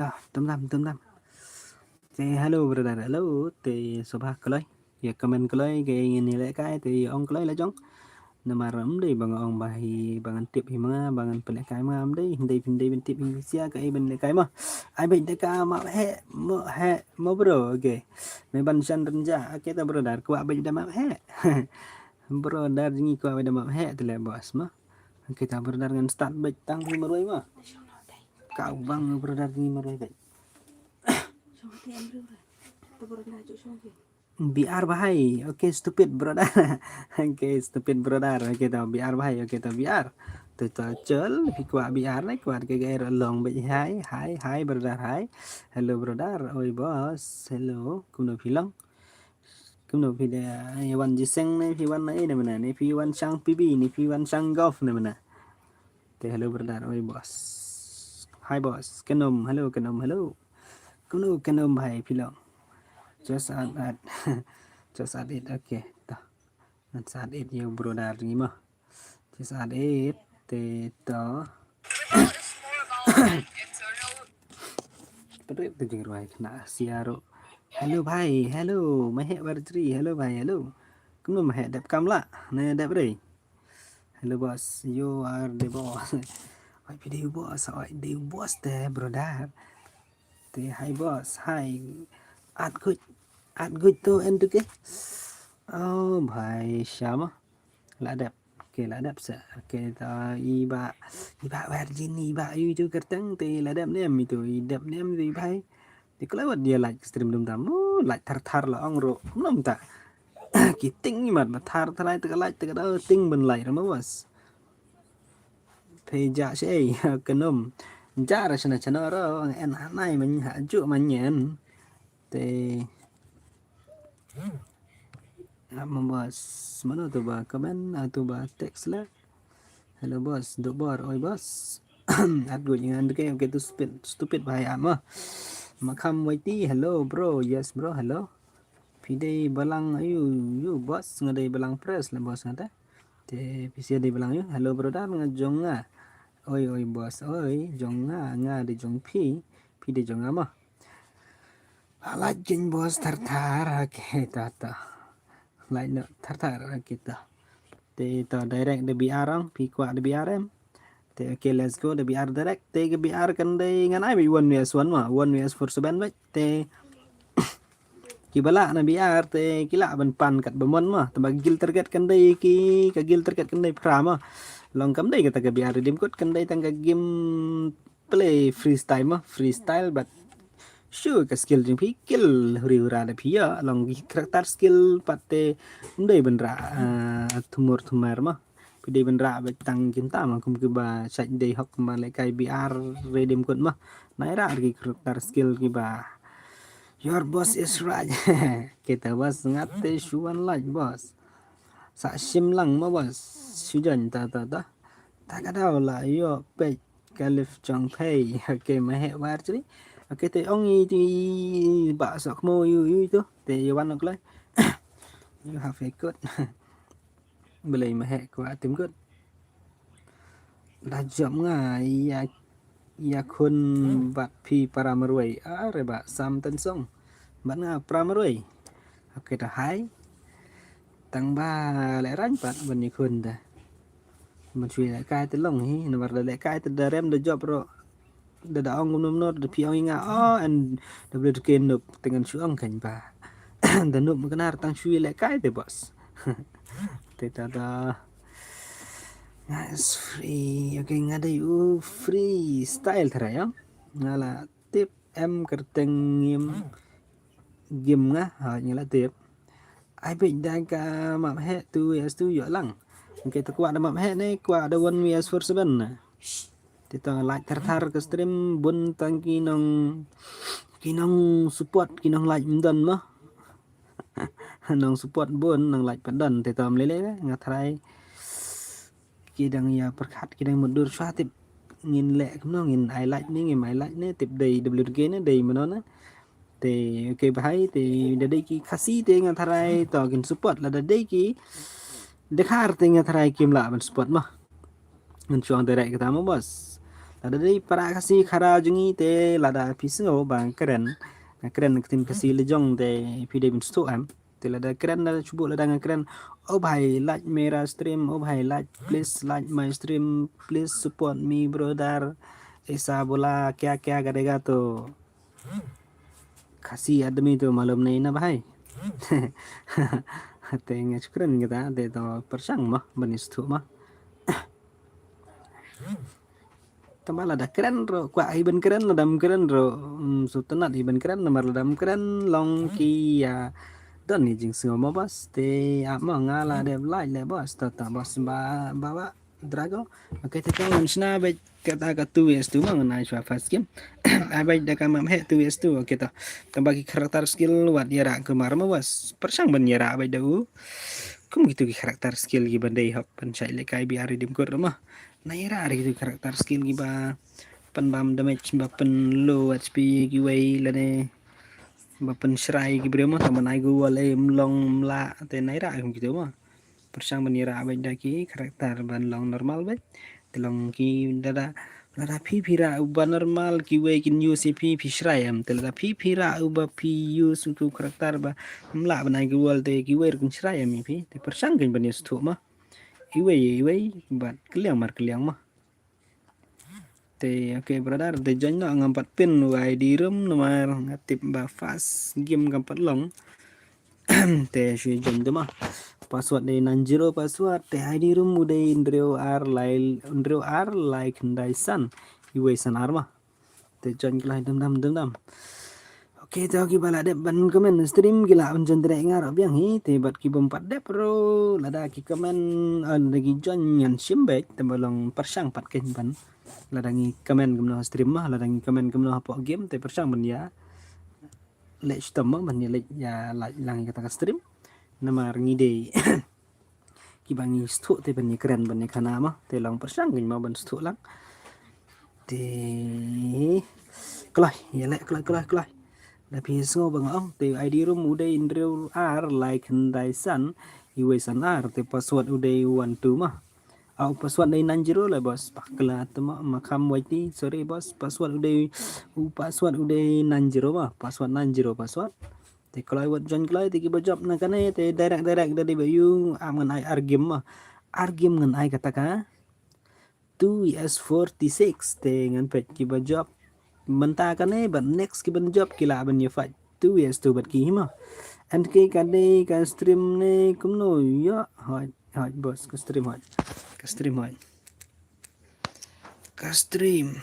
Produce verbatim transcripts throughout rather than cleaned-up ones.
Ah, tum dam, tum dam. Te hello brother, hello. Te sngewbha kloi. Ïa comment kloi, ke ngin ïa lehkai, te ïa ong kloi la jong. Namar ym dei ba nga ong ba hi, ba ngan tip hi ma, ba ngan pynlehkai ma, ym dei, ym dei, ym dei ban tip hi sia, ka ei ban lehkai ma. Ai beit da ka map heh, mo heh, mo bro, okay. Me ban shan rynja, okay ta brother, kwah beit da map heh. Brother ngi kwah beit da map heh, te leh boss ma. Okay ta brother ngan start beit tang hi marwei ma. Ka u bang brother ngi marwei beit. B R bahai. Okay, stupid brother. Okay, stupid brother. Okay, to B R bahai. Okay, to B R. To to chol, phi kwah B R ne, kwah ke ke long beit hai, hai, hai brother hai. Hello brother. Oi boss. Hello. Kumno phi long? Kumno phi da wan jiseng ne, phi wan na e ne mana ne, phi wan shang P B ne, phi wan shang golf ne mana. Te hello brother. Oi boss. Hi boss. Kenum. Hello kenum. Hello. Kumno kenum bhai phi long? Just add, add. Just add it. Okay. To. Ngan sa add it ïa u brother ngi ma. Just add it. Te to. Padrip te jingrwai kena sia ruh. Hello bhai. Hello. Mahek Warjri. Hello bhai. Hello. Kumno mahek, dep kam lah ne dep rei? Hello boss, you are the boss. Oi video boss, oi the boss te brother. Te hi boss, hi. At good, at good to end to ke. Oh bhai Shama. La dep. Okay, la dep sa. Okay, ta i ba, i ba Virgin, i ba yu tu kerteng te la dep nem itu, i dep nem tu i bhai. Te kloi wat ïa like stream dum dam. Oh, like thar thar la ong ruh. Mlom ta. Ki ting i mat ba thar thar like te ka like te ka da ting ban like rama was. Phe ja shei kenum. Ja ra shana shana ro en hanai man ha ju man yen. Te. Ap ma boss. Mano tu ba comment, atu ba text la. Hello boss, dobor, oi boss. At good ngan ke, okay tu stupid, stupid bhai ama. Makham Waiti, hello bro, yes bro, hello. Phi dei balang ayu, yu boss, nga dei balang press la boss nga te. Te phi sia dei balang yu, hello brother, nga jong nga. Oi oi boss, oi jong nga, nga dei jong phi, phi dei jong nga ma. Like jing boss thar thar, okay ta ta. Like no thar thar, okay ta. Te to direct the B R ang, phi kwah the B R em. Te okay, let's go the B R direct. Te ke B R kan dei ngan ai beit one V S one ma, one V S four seven beit. Te ki ba lah na B R te ki lah ban pan kat ba mon ma. Te ba guild target kan dei ki, ka guild target kan dei phra ma. Long kam dei kata ka B R redeem code, kan dei tang ka game play freestyle ma, freestyle but shu ka skill jong phi kill huri hura da phi ïa long ki character skill pat te ym dei ban rah, ah, thumur thumar ma. Phi dei ban rah beit tang kim ta ma kum ki ba shait dei hok ma lehkai B R redeem code ma. Nai rah ki character skill ki ba. Your boss is right. Kita boss ngat te shu wan like boss. Sa shim lang ma boss. Shu jan ta ta ta. Ta ka daw la ïoh peit. Kalif jong phei. Okay, Mahek Warjri. Okay, te ong i ti ba sok mo yu yu tu. Te yu wan ok lai. You have a good. Balei Mahek kwah tim good. Da jop nga ïa, ïa khun bad phi para marwei. Are ba Sam Ten Song. Bad nga para marwei. Okay, ta hai. Tang ba leh rang pat ban ïa khun da. Ban shu lehkai te long hi, namar da lehkai te da rem da jop ro. Da da ong kumno kumno da phi ong ïa nga, oh, and da blue ke nup te ngan shu ong kan ba. Da nup ma knar tang shu lehkai te boss. Te ta da. Nga is free, okay, nga dei u free style thara ïa. Nga la tip em kerteng ngim. Gim nga, ha, nga la tip. Ai beit da ka map heh tu V S tu ïoh lang. Ngke ta kwah da map heh ne, kwah da one V S four seven na. Te to like thar thar ka stream bun tang ki nong, ki nong support, ki nong like mdon mo. Nong support bun, nong like pat don. Te to mlele nga try. Ki dang ïa pyrkhat, ki dang mutdur shuwa tip ngin leh kumno, ngin ai like ne, ngim ai like ne, tip dei W T K ne, dei mano ne. Te okay bhai, te da dei ki Khasi te nga tharai to kin support, lada dei ki Dkhar te nga tharai kim lah ban support mo. Ngan shu ong direct kata mo boss. Lada dei para Khasi khara jong ngi te lada phi sngew ba nga kren, nga kren ktien Khasi lajong te phi dei ban sngewthuh em. Te lada kren, lada shu bud lada nga kren, "Oh bhai, like mera stream, oh bhai, like, please like my stream, please support me brother, aisa bola kya kya karega to." Khasi aadmi to malum nahi na bhai. Te nga shu kren kata te to pyrshang mo ban ïa sngewthuh mo. Tangba lada kren ruh, kwah hi ban kren, lada ym kren ruh, mm, sngewtynnat hi ban kren, namar lada ym kren long ki ïa don hi jingsngew mo boss. Te ap mo, nga la dep like leh boss, to to boss ba ba ba Drago. Okay, te to ngan shna beit kata ka two V S two mo, ngan ai shuwa first game. Ai beit da ka map heh two V S two, okay to. Tangba ki character skill wat ïarah kumar mo boss. Pyrshang ban ïarah beit da u. Kum kitu ki character skill kiba dei hok ban shait lehkai B R Redeem Code mo. Nai ïarah re kitu character skill kiba pynbam damage, ba pynlow H P kiwei lane ba pynshrai ki briew mo, tang ban ai gu wall em long mla, te nai ïarah kum kitu mo. Pyrshang ban ïarah beit da ki character ban long normal beit. Te long ki lada, lada phi phi rah uba normal kiwei kin use ïa phi, phi shrai em. Te lada phi phi rah uba phi use u character ba mla ban ai gu wall te kiwei ruh kin shrai em ïa phi. Te pyrshang kein ban ïa sngewthuh mo. Iwei iwei bad kylliang mar kylliang mo. Te okay brother, te join noh, ngam pat pin u I D room namar nga tip ba first game kam pat long. Te shu join te mo. Password dei nine zero password, te I D room u dei hynriew ar lai, hynriew ar lai khyndai san, iwei san ar mo. Te join ki lai dum dam dum dam. Okay, to kiba la dep ban comment stream ki lah ban join direct nga ruh biang hi, te bad ki bym pat dep ruh lada ki comment, ah, lada ki join ngan shim beit, te ba long pyrshang pat kein ban. Lada ngi comment kumno ha stream mo, lada ngi comment kumno hapoh game, te pyrshang ban ïa leh shitom mo, ban ïa leh ïa lait lang ïa kata ka stream. Namar ngi dei kiba ngi sngewthuh te ban ïa kren ban ïa khana mo, te long pyrshang kein mo ban sngewthuh lang. Te kloi, ïa leh kloi kloi kloi. Da phi sngew ba nga ong, te I D room u dei hynriew ar lai khyndai san, iwei san ar, te password u dei one two mo. Au, password dei nine zero le boss, pakla te mo, ma kham wait ti, sorry boss, password u dei, u password u dei nine zero mo, password nine zero password. Te kloi wat join kloi, te kiba jop na kane te direct direct da dei ba ïoh, am ngan ai ar game mo. Ar game ngan ai kata ka two V S forty-six, te ngan peit kiba jop mynta kane, bad next kiban jop ki lah ban ïa fight two V S two bad ki hi mo. And ki ka dei ka stream ne kumno ïa, hoi hoi boss, ka stream hoi. Ka stream hoi. Ka stream.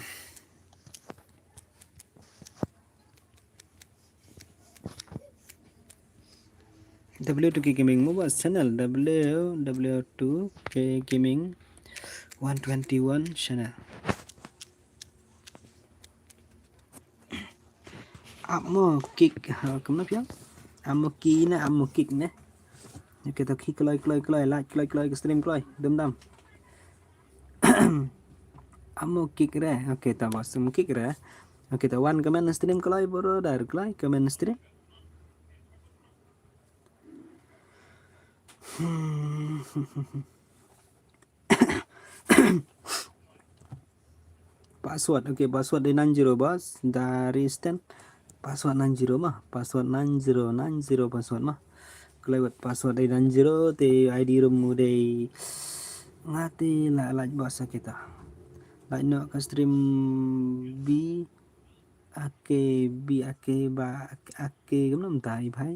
W two K Gaming mo boss channel, W W two K Gaming one twenty-one channel. Amo kick, ha, kumno phi ong? Amo ki ne, amo kick ne. Okay, to ki kloi kloi kloi, like kloi kloi, ka stream kloi, dum dam. Amo kick re. Okay, to boss, amo kick re. Okay, to wan comment stream kloi brother, kloi comment stream. Hmm. Password, okay, password dei nine zero boss, dari stand. Password nine zero mo, password nine zero, nine zero password mo. Kloi wat password dei nine zero, te I D room u dei nga te la lait boss kita. Lait noh ka stream B, ake B, ake ba, ake, ake, kumno mynta i bhai.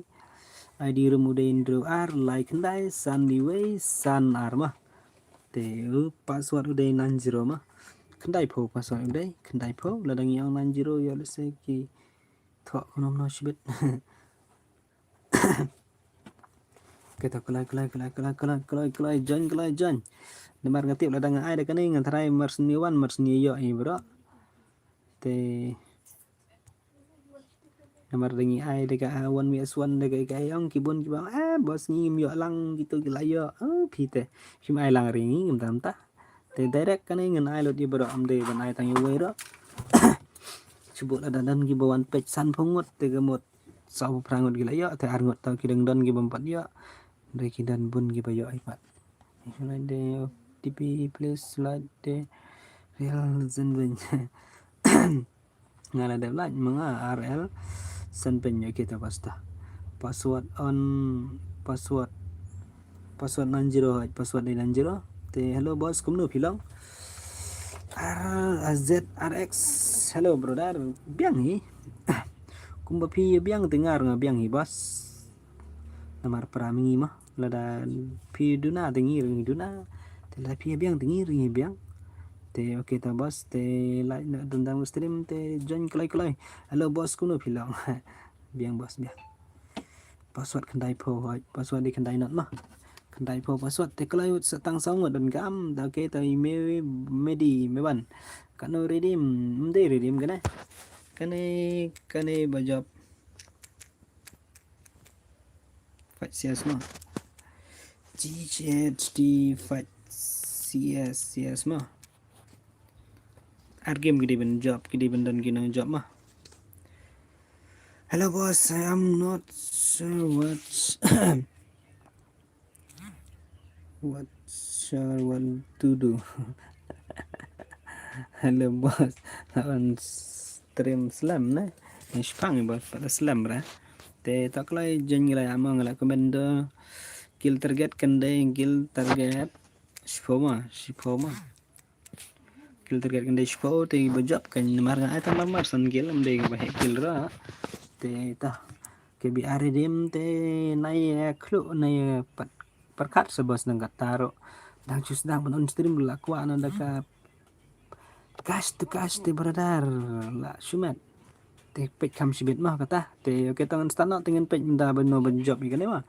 I D room u dei hynriew ar lai khyndai san iwei san ar mo. Te u password u dei nine zero mo. Khyndai phew password u dei, khyndai phew, lada ngi ong nine zero ïoh lehse ki thoh kumno kumno shibit. Kita kloi, kloi, kloi, join, kloi, join. Namar nga tip lada nga ai da kane ngan tharai mar sni wan, mar sni ïoh i bro. Te namar da ngi ai da ka, ah, one V S one da ka, ka ïong ki bun kiba, ah, boss ngi ngim ïoh lang, kitu ki la ïoh. Oh, phi te phim ai lang ri ngi ngim tam ta. Te direct kane ngan ai lut ïa baroh, ym dei ban ai tang ïa uwei ruh. Shu bud lada don kiba wan peit san phew ngut te ka mut saw phew phra ngut ki la ïoh, te ar ngut tau ki dang don kiba ym pat ïoh. Dei ki don bun kiba ïoh hi pat. Like the O T P, please like the L Zenwin. Nga la dep like ma nga R L Zenwin. Okay, ta basta. Password on, password, password nine zero, password nine zero. Te hello boss, kumno phi long? R Z R X. Hello brother. Biang hi. Kumba phi biang te nga ruh nga biang hi boss. Namar para ma ngi ma. Lada phi duna te ngi ruh ngi duna. Te lada phi biang te ngi ruh ngi biang. Te okay ta boss, te like na dang dang stream te join kloi kloi. Hello boss, kumno phi long? Biang boss, biang. Password khyndai phew hoi, password dei khyndai not ma. Khyndai phew password te kloi wut sa tang saw ngut don kam. Ta okay ta i me, me di me ban. Kano redeem, ym dei redeem kane. Kane, kane ba job. Fight C S ma. G H D fight C S, C S ma. Ar game ki dei ban job, ki dei ban don ki nang job ma. Hello boss, I am not sure what what sure what to do. Hello boss, on stream slam ne. Ni shipang boss pada slam ra. Te tak lai jen ngi lai amang la commander. Kill target kan dei kill target. Shipoma, shipoma. Kill target kan dei shipho te ba job kan mar nga ai ta mar mar san kill am dei ba he kill ra. Te ta ke bi are dim te nai khlu nai pat perkat sa boss nang kata ro. Dang chus dang ban on stream la kwa na da ka cash to cash te brother la shumet. Te peit kham shibit ma kata. Te okay tang start no te ngin peit mynta ban no ban job ïa kane ma.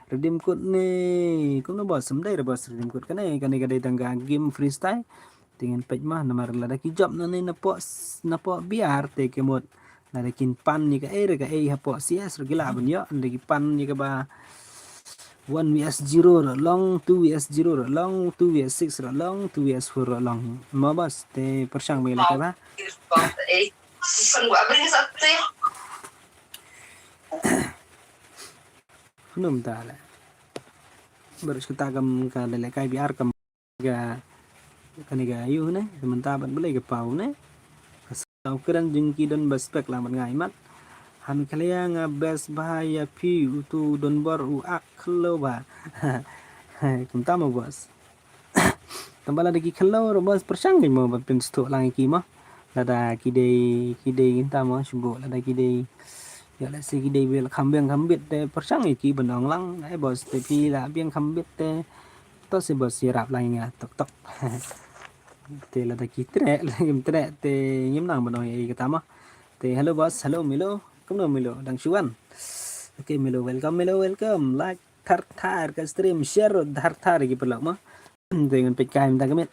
Redeem code ne kumno boss, ym dei re boss redeem code kane, kane ka dei tang ka game freestyle. Te ngin peit ma namar lada ki job na ne na po s-, na po B R te ki mut. Lada kin pan ïa ka ei re ka ei ha po C S re ki lah ban ïoh, lada ki pan ïa ka ba one V S zero re long, two V S zero re long, two V S six re long, two V S four re long. Ma boss te pyrshang ba ïa la ka ba. Num ta le. Baru kita kam ka dale kai biar kam ka kani ka yu ne sementara ban beli ka pau ne. Ka sau keren jingki don ba spek la ban ngai mat. Hami khalia nga best ba ya pi utu don bor u ak khlo ba. Kumta ma boss. Tang ba lada ki khlo ro boss pyrshang ki mo ban pynsthoh lang ki mo. Lada ki dei, ki dei kumta mo shuh lada ki dei. Ya lada si ki dei bel kham biang kham bit te pyrshang ki ban ong lang. Eh boss te phi la biang kham bit te. To si boss ïarap lang nga tok tok. Te lada ki treh, lada kim treh te ngim nang ban ong ïa kata mo. Te hello boss, hello Milo. Kumno Milo, dang shu wan. Okay Milo, welcome Milo, welcome. Like thar thar ka stream, share thar thar ki paralok mo. Te ngan peit kai mynta ka miet.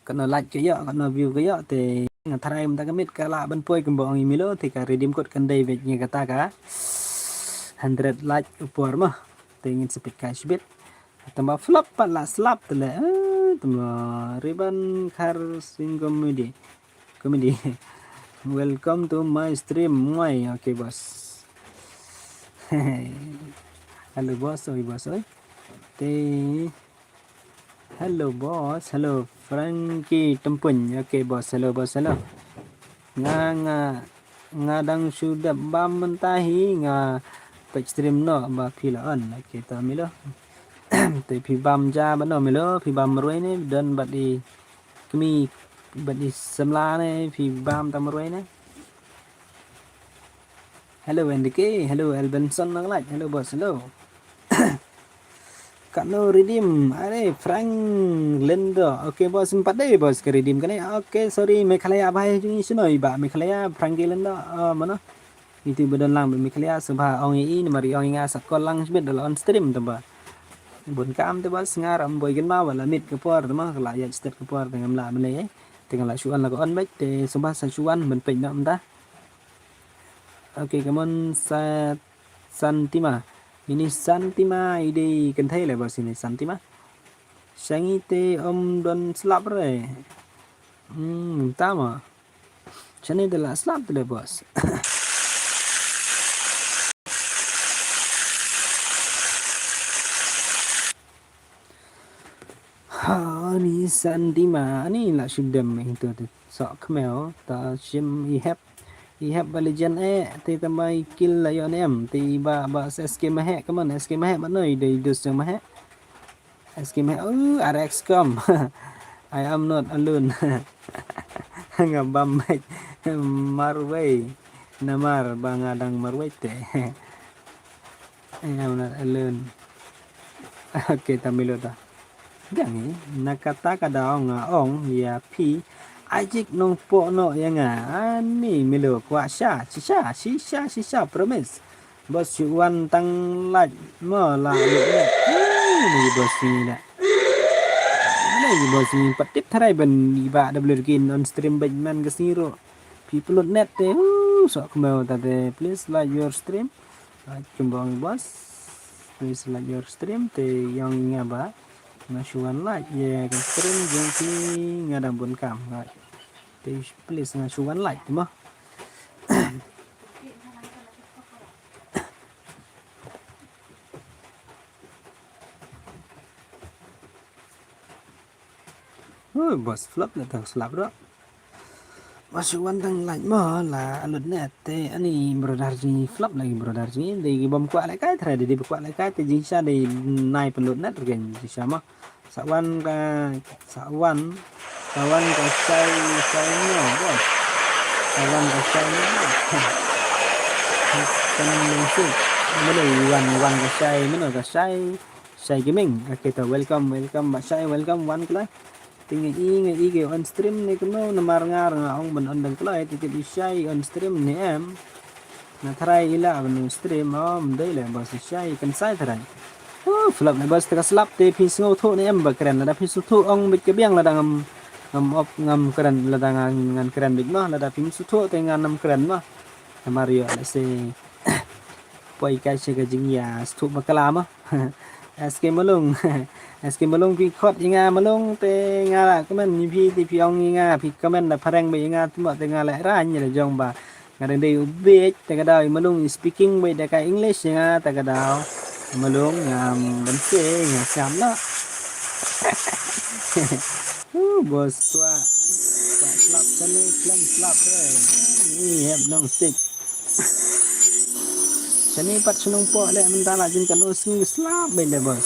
Katno like ka ïoh, katno view ka ïoh, te nga tharai mynta ka miet ka lah ban poi kumba ong i Milo, te ka redeem code kan dei beit ïa kata ka hundred like upor mo. Te ngin sa peit kai shibit. Tang ba flop pat la slap te le. Eh, tang ba Riban Khar Sing Comedy. Comedy. Welcome to my stream. Mwai. Okay, boss. Hello, boss. Oi, boss. Oi. Te. Hello, boss. Hello, Frankie Tempun. Okay, boss. Hello, boss. Hello. Nga, nga, nga dang shu dep bam mynta hi, nga peit stream noh ba phi la on. Okay, to Milo. Te phi bam ja ba no Milo, phi bam marwei ne, don bad i kmie bad i samla ne, phi bam ta marwei ne. Hello N D K, hello Elbenson nang lait, hello boss, hello. Katno redeem, are Frank Lendo. Okay boss, em pat dei boss ka redeem kane. Okay, sorry, Meghalaya bhai jong i shnoi ba Meghalaya, Frank Lendo. Ah, mano? Itu ba don lang ba Meghalaya, sngewbha ong ïa i, namar i ong ïa nga sa call lang shibit da la on stream tang ba. Bun kam te boss, nga ram boi kynmaw ba la miet ka por te mo, ka la ïaid stet ka por te ngam lah ban leh. Te nga la shu on la ka on beit, te sngewbha sa shu wan ban peit noh mynta. Okay, come on, sa Santima. Ini Santima i dei kynthei le boss ini Santima. Shangi te ym don slap re. Hmm, tama. Shane te la slap te le boss. Ha, Sandima, ani la shu dem ito te sok khmeo, ta shim i hep, i hep ba legend eh, te tama i kill la ïoh ne em, te i ba, ba S K Mahek, come on, S K Mahek, ba no, i dei dus jong Mahek. S K Mahek, uh, R X com. I am not alone. Nga bam bad marwei, namar ba nga dang marwei te. I am not alone. Okay, Tamilo ta. Dang i, na kata ka daw nga ong ïa phi, Ajik nong po no ïa nga. Ani Milo kwah sha, shisha, shisha, shisha, promise. Boss shu wan tang like mo la lut net. Ni boss ni da. Ni boss ni pat tip tharai ban i ba da blur kin on stream bad man ka siro. People on net te. Uh, sok khmeo ta te. Please like your stream. Like chumbong boss. Please like your stream te ïong nga ba. Nga shu wan like ïa ka stream jong phi nga dang bun kam. Like. Te please nga shu wan like te mo. Ui, boss flop na tang slap ro. Boss shu wan tang like mo la lut net te ani brother jong i flop lagi brother jong i de ki bom kwah lehkai thra de de kwah lehkai te jingshisha de nai pynlut net rgen jingshisha mo. Sa wan ka, sa wan, sa wan ka shai, shai no, boss. Sa wan ka shai no, boss. Kan mesti. Mano wan, wan ka shai, mano ka shai, shai gaming. Okay, to welcome, welcome, ba shai, welcome, wan kala. Ting i ngi i ke on stream ni kano namar ngar nga ong ban on dang kala, ti ti shai on stream ni em. Nga tharai i lah ban stream, oh, ym dei leh ba shisha i kynsai tharai. Oh, flop ne ba shisha ka slap te phi sngewthuh ne em ba kren, lada phi sngewthuh ong beit ka biang lada ngam, ngam op, ngam kren, lada ngan, ngan kren beit mo, lada phim sngewthuh te ngan ym kren mo. Namar ïoh lehse poi kai sha ka jingïa sngewthuh bakla mo. S K Malung. S K Malung phi khot ïa nga Malung te nga la comment ïa phi te phi ong ïa nga phi comment da phareng beit ïa nga te mo te nga la rang ïa la jong ba nga dang dei u bieit te ka daw i Malung i speaking beit da ka English ïa nga te ka daw. Malung ngam ban se nga siam la. Uh, boss kwah. Kwah slap sani klem slap re. Ni hep nong sik. Sani pat shnong po le mynta la jin kan u sngi slap beit le boss.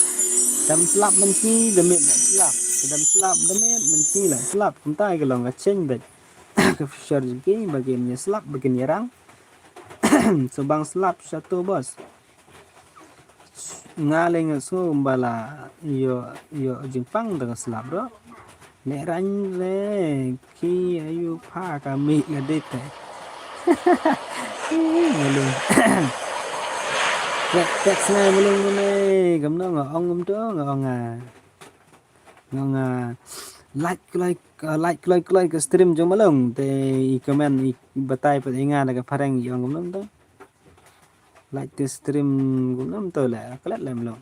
Dam slap mynti da miet la slap. Dam slap da miet mynti la slap. Kumta ka long ka cheng beit. Ka feature jong ki ba kin ïa slap ba kin ïa rang. So bang slap satu boss. Nga leng nga sngew ba la ïoh, ïoh jingpang da ka slap ro. Leh rang le ki ayu pha ka mih nga dit te. Ngalung. Tek tek snai Malung ne. Kam no nga ong um to nga ong nga. Nga ong nga like like like like like ka stream jong Malung te i comment i batai pat i nga da ka phareng i ong Malung to. Like te stream gum nam to le klet lem lo.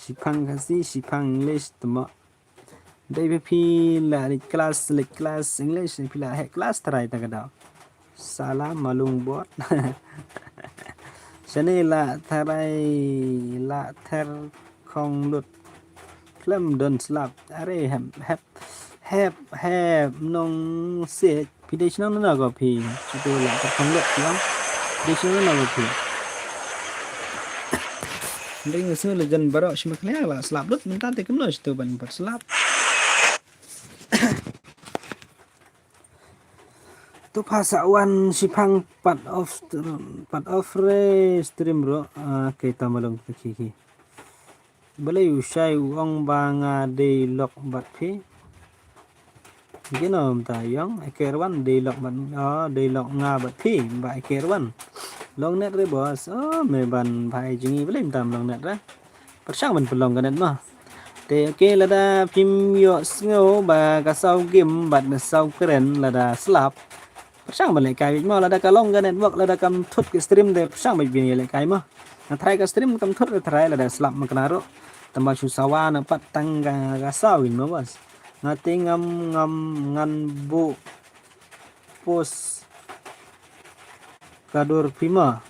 Shipang Khasi, shipang English tmo. Dei phi la lit class, lit class English, phi la heh class trai ta ka daw. Salam Malung bot. Shane la tharai la ther khong lut. Klem don slap. Are hep hep hep hep nong siej. Phi dei shnong na ko phi. Situ la ther khong lut phi ong. Phi dei shnong na ko phi. Dei ngi shnong la jan barok shima khliang la slap lut mynta te kumno situ ban pat slap. Tu pha sa wan shipang part of, part of re stream ro. Ah, okay, ta Malung ki ki. Balei u shai u ong ba nga dei lok bad phi. Gino mynta ïong, eker wan dei lok bad, oh, dei lok nga bad phi ba eker wan. Long net re boss. Oh, me ban ba ai jngi balei mynta long net re. Pyrshang ban pynlong ka net mo. Te okay lada phim ïoh sngew ba ka saw game bad ka saw kren lada slap. Pyrshang ban lehkai beit mo lada ka long ka network lada kam thut ka stream te pyrshang beit bin ïa lehkai mo. Nga tharai ka stream kam thut ka tharai lada slap ma kena ruh. Tang ba shu sawa na pat tang ka, ka saw in mo bas. Nga te ngam ngam ngan bu post ka dur phi mo.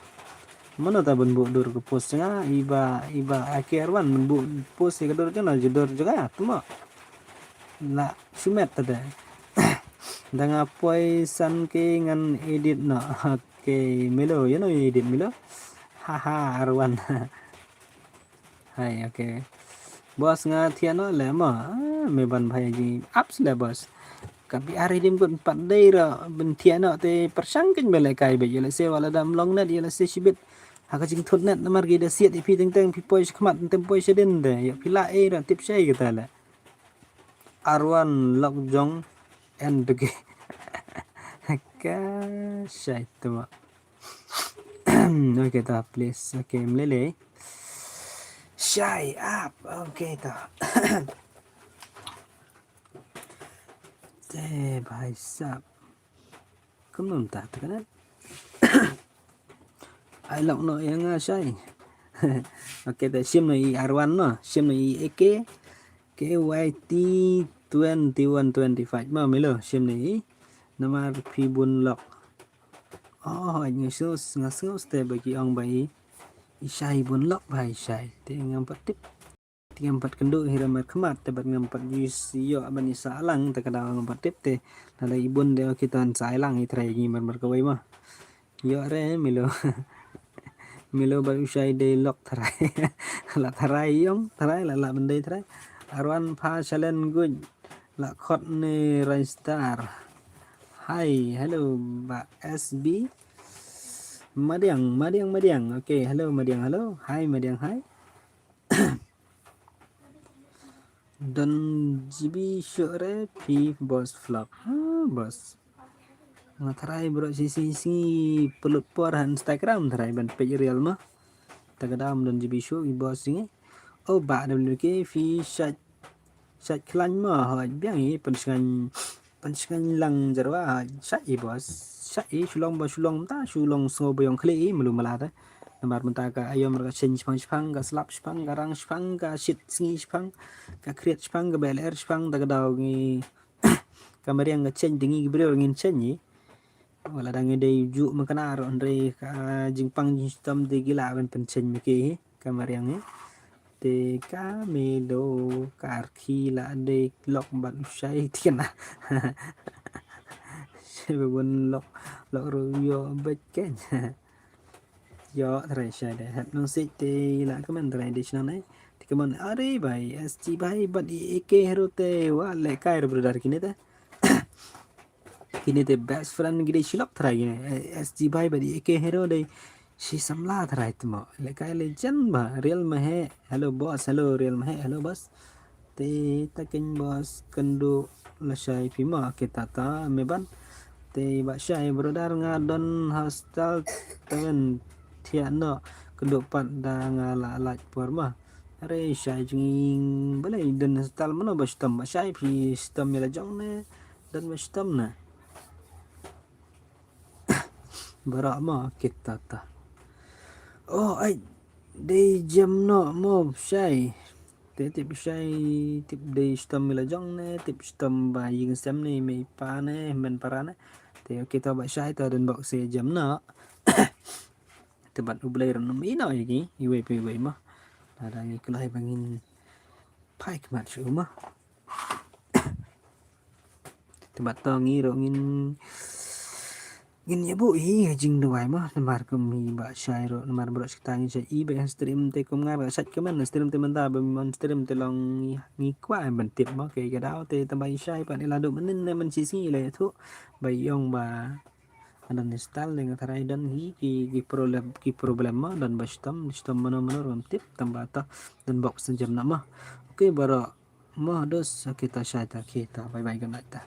Mano ta ban buh dur ka post jong nga, iba, iba ake arwan ban buh post ïa ka dur jong nga, ju dur jong nga, tuma. La, shu met ta de. Da nga poi san ke ngan edit noh. Okay, milo, ïa no edit milo. Haha, arwan. Hai, okay. Boss nga thiah noh leh mo. Ah, me ban bha ïa jingap seh leh boss. Ka bi ar hi dim kut pat dei ruh ban thiah noh te pyrshang kein ba lehkai beit ïa lehse wat la dam long net ïa lehse shibit. Ha ka jingthut net namar ki da siat ïa phi teng teng phi poi sha khmat teng poi sha dien de ïa phi lah ei ruh tip shai kita leh. Arwan lok jong en degi. Ka shai tu. Okay ta please. Okay mlele. Shai up. Okay ta. Te bhai sab. Kumno mynta te ka net? Ai lok noh ïa nga shai. Okay te shim noh i arwan noh, shim noh i A K, K Y T twenty one twenty five ma milo shim noh i. Namar phi bun lok. Oh, nga sngew, nga sngew ste ba ki ong ba i, i shai bun lok bha i shai. Te ngam pat tip. Te ngam pat kynduh hi ra markhmat te bad ngam pat ju ïoh ban ïa sah lang te ka daw ngam pat tip te. Lada i bun de o ki ton sah lang i trai ngi mar mar kawei ma. Ïoh re milo. Milo bad u shai dei lok trai. La trai ïong trai la la ban dei trai. Arwan pha challenge guj. La khot ne Raistar. Hai, hello ba S B. Madiang, Madiang, Madiang. Okay, hello Madiang, hello. Hai Madiang, hai. Don G B shuh re phi boss vlog. Ah, boss. Nga tharai bro si si si pelut por ha Instagram tharai ban page reel ma. Ta ka dam don G B shuh i boss ngi. Oh ba W K phi shait shait khlaiñ ma hoi biang i pynshngaiñ pynshngaiñ lang jarwa hoi shait i boss. Shait i shu long ba shu long mynta shu long sngew ba ïong khlieh i melu mela te. Namar mynta ka aïom ka seng shipang shipang ka slap shipang ka rang shipang ka shit sngi shipang ka khriat shipang ka B L R shipang ta ka daw ngi ka mariang ka seng te ngi ki briew ngin seng i. Wat la dang ngi dei ju ma ka na ro hynrei ka jingpang jingshitom te ki la ban pynseng ma ki ka mariang i. Te ka melo ka arki la dei lok bad u shai te na. Shai ba bun lok lok ro yo bet ken. Yo trai shai de hat nong sik te la ka man trai de shnang nai. Te ka man are bai S T bai bad i A K hero te wa le kai ro brother kine te. Kine te best friend ki dei shilok trai kine. S T bai bad i A K hero dei shi samla trai tmo. Le kai legend ba real ma he. Hello boss, hello real ma he, hello boss. Te ta keiñ boss kynduh lashai phi ma kita ta me ban. Te ba shai brother nga don hostel te wen thiah noh kynduh pat da nga la lait por ma. Are shai jinging balei don hostel mano ba shitom ba shai phi shitom ïa la jong ne don ba shitom ne. Baroh mo kita ta. Oh ai dei jem noh mo shai. Te tip shai tip dei shitom ïa la jong ne tip shitom ba ïing sem ne mei pa ne men para ne. Te kita ba shai ta don bok se jem noh. Te bad u Blei ran mi no ïa ki iwei pa iwei mo. Lada ngi kloi ba ngin phai khmat shu mo. Te bad to ngi ro ngin ngin ïa buh hi ha jingduwai mo namar kum hi ba shai ro namar bro shkta ngi shai i ba stream te kum ngar ba shai kaman stream te mynta ba mon stream te long ngi kwah ban tip mo ke ka daw te tamba i shai pat ila du manin ne man shi sngi ila ïathuh ba i ong ba don ni style ne nga tharai don hi ki ki problem ki problem mo don ba shitom shitom mano mano rom tip tamba to don bok sen jam na mo. Okay bro. Mo dos kita shai ta kita bye bye good night ta.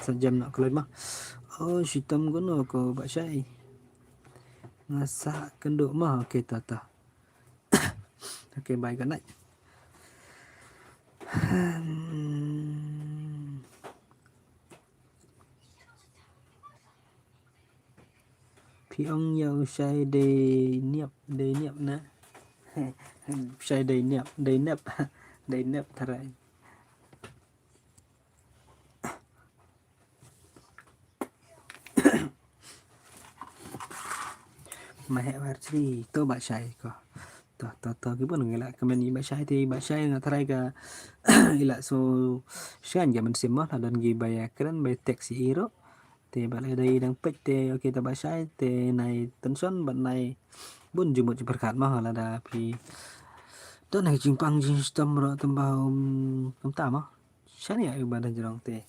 Sa jam na kloi mo. Oh shitom guno ko ba shai. Nga sa kynduh mo kita ta. Okay bye good night. Hmm. Phi ong ïa u shai dei niap dei niap na. Shai dei niap dei niap dei niap tharai. Ma heh war chri to ba shai ko. To to to ki bun ngi la kmen i ba shai te i ba shai nga tharai ka i la so shan ga men sim mo la don gi ba ya kren ba text i ro. Te ba la dei dang pek te okay ta ba shai te nai tension ba nai bun jumut jumperkat mo la da pi. Don nai jingpang jingstem ro tamba um kumta mo. Shani ai ba da jrong te.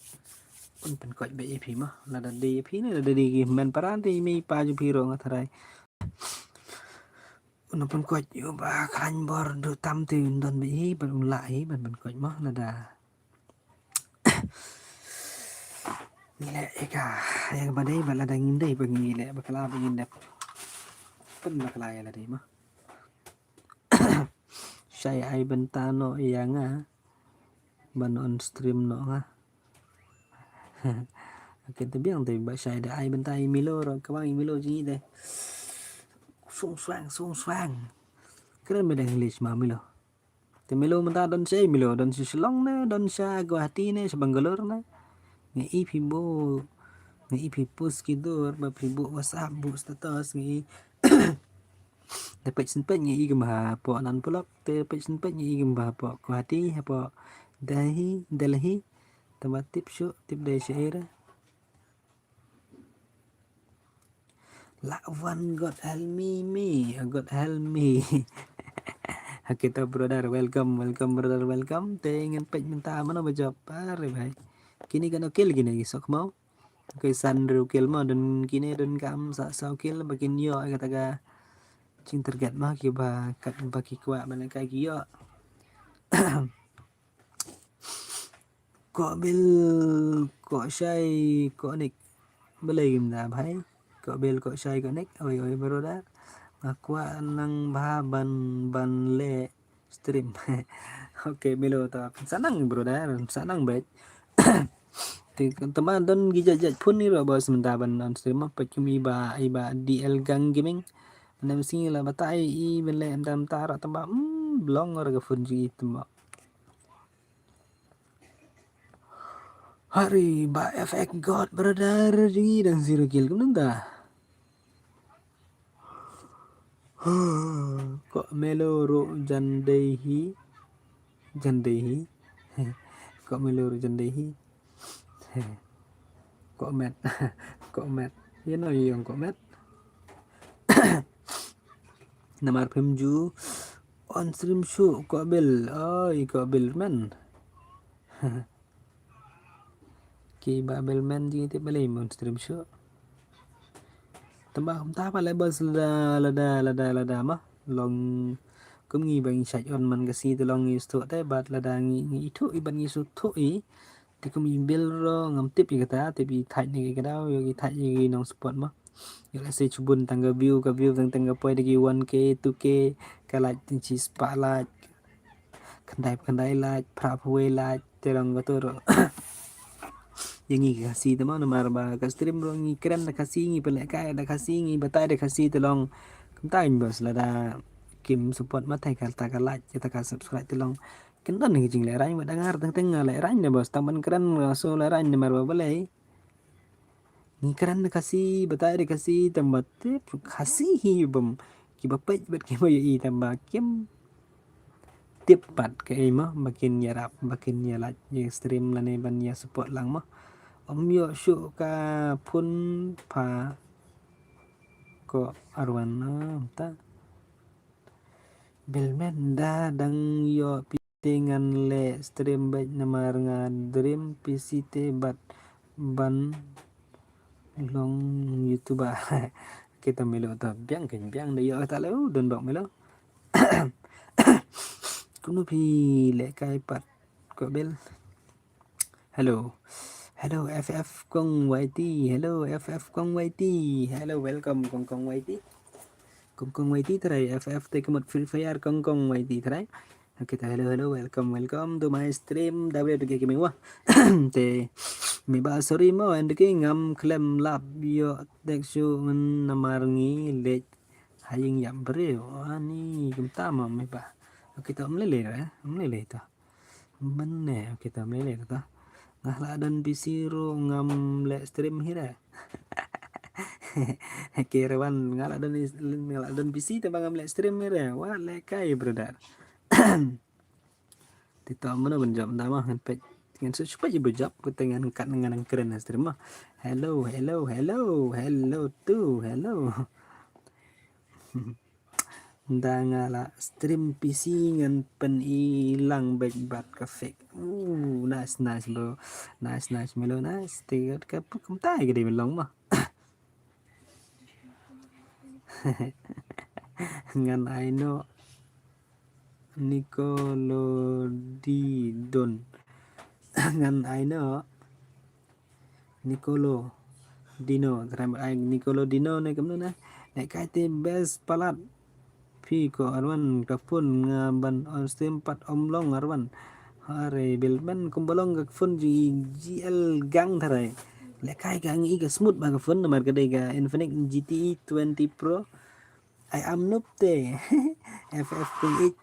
Un pen koj be ipi mo la da dei ipi ne la da dei gi men paran te i mei pa ju pi ro nga tharai. Una pun koch yu ba khlaiñ bor du tam te un don ba i ban un la i ban ban koch mo la da. Ngi le eka yang ba dei ba la da ngin dei ba ngi le ba kala ba ngin dep. Pun ba kala ya la dei mo. Shai ai ban ta no ya nga. Ban on stream no nga. Ken te biang te ba shai da ai bynta i Milo ro ka bang i Milo ji te. Sung swang sung swang. Kren me da English ma Milo. Te Milo mynta don sha Milo don sha Shillong ne don sha Guwahati ne sha Bangalore ne. Nge i phi bo nge i phi post ki dur ba phi bo WhatsApp bo status nge i. Te pech sen pech nge i gem ha po nan pulok te pech sen pech nge i gem ha po Guwahati ha po Delhi Delhi. Tama tip shu tip dai syair. Lakwan God help me me God help me. Hakita brother welcome welcome brother welcome te ngan pech minta mana bajop pare bhai. Kini kan okil gini sok mau. Kai san riu kil ma don kine don kam sa sa kil ba kin yo kata ka. Ching target ma ki ba kat ba ki kwah ba na kai ki yo. Ko bil ko shai ko nik. Balai gim da bhai. Ko bil ko shai ko nik oi oi brother. Nga kwah nang ba ban ban le stream. Okay Milo ta sanang brother sanang bej. Ti tama don gi jaj jaj phun ni ro ba sementa ban on stream apa kimi ba i ba D L Gang Gaming. Mendam singi la batai i ben le mendam ta ra tama mm blong ra ga phun ji tama. Hari ba F X God brother ji dan zero kill kumnda. Ko Melo ro jandei hi. Jandei hi. Ko Melo ro jandei hi. Ko met. Ko met. Ye no yong ko met. Namar phim ju on stream shu ko bil. Oi ko bil men. Ki ba bel men ji te bele mon stream shu. Tamba kumta ba le bas lada lada lada lada ma long kum ngi bang shaj on man ka si te long ngi stu te bat lada ngi ngi itu i ban ngi su tu i. Te kum i bil ro ngam tip i kata tip i thaj ni kata yo i thaj i nong support ma. Yo la se chubun tang ka view ka view tang tang ka poi de ki one K two K ka like ting chi spotlight. Khandai khandai laj phra phuwe laj te long ka tur. Yang ngi ka Khasi te ma namar ba ka stream ro ngi kren da Khasi ngi pelek kai da Khasi ngi batai da Khasi te long. Kumta in bos lada kim support ma thai ka ta ka laj ta ka subscribe te long. Ken don ngi jing le rain ba dangar teng teng le rain ne bos tang ban kren so le rain ne mar ba balei. Ngi kren da Khasi batai da Khasi tamba tip Khasi hi bam ki ba peit bat ki ba i tamba kim tip pat ka ei ma ba kin yarap ba kin yalaj ya stream lane ban ya support lang ma. Om yo shu ka phun pha ko arwan ta. Bilmen da dang yo pi Te ngan le stream bad namar nga dream P C te bad ban long YouTuber. Kita melo ta biang kan biang da yo ta le don bak melo. Kunu phi le kai pat ko bel. Hello. Hello F F Kong Y T. Hello F F Kong Y T. Hello welcome Kong Kong Y T. Kong Kong Y T trai F F te kemot Free Fire Kong Kong Y T trai. Okay ta hello hello welcome welcome to my stream. W tu ke kemeng wah. Te me ba sorry mo and ke ngam klem lap yo tek shu ngen namar ngi lek haying yap breu ani kumta ma me ba. Okay ta mlele ra mlele ta. Mene okay ta mlele ta. Ngah la dan P C ro ngam lek stream hira. Ke Rewan, nga la don is-, nga la don P C te ba ngam leh stream ni re. Wat leh kai, brother. Te to mano ban jop nda ma, ngan peit. Ngan su peit iba jop, kute ngan kat ngan kren stream ma. Hello, hello, hello, hello tu, hello. Nda nga la stream P C ngan pyn i lang bad bad ka fake. Uh, nice, nice, bro. Nice, nice, Melo, nice. Te ka, ka, kumta ka dei ban long ma. Ngan ai noh Nickelodeon. Ngan ai noh Nickelodeon. Trai mat ai Nickelodeon ne kumno ne. Lehkai te best palat. Phi ko Arwan ka phone nga ban on stream pat ym long Arwan. Are bel ban kumba long ka phone jong i G L Gang trai. Lehkai ka ngi ka smooth ba ka phone namar ka dei ka Infinix G T E twenty Pro. I am noob te. F F eight.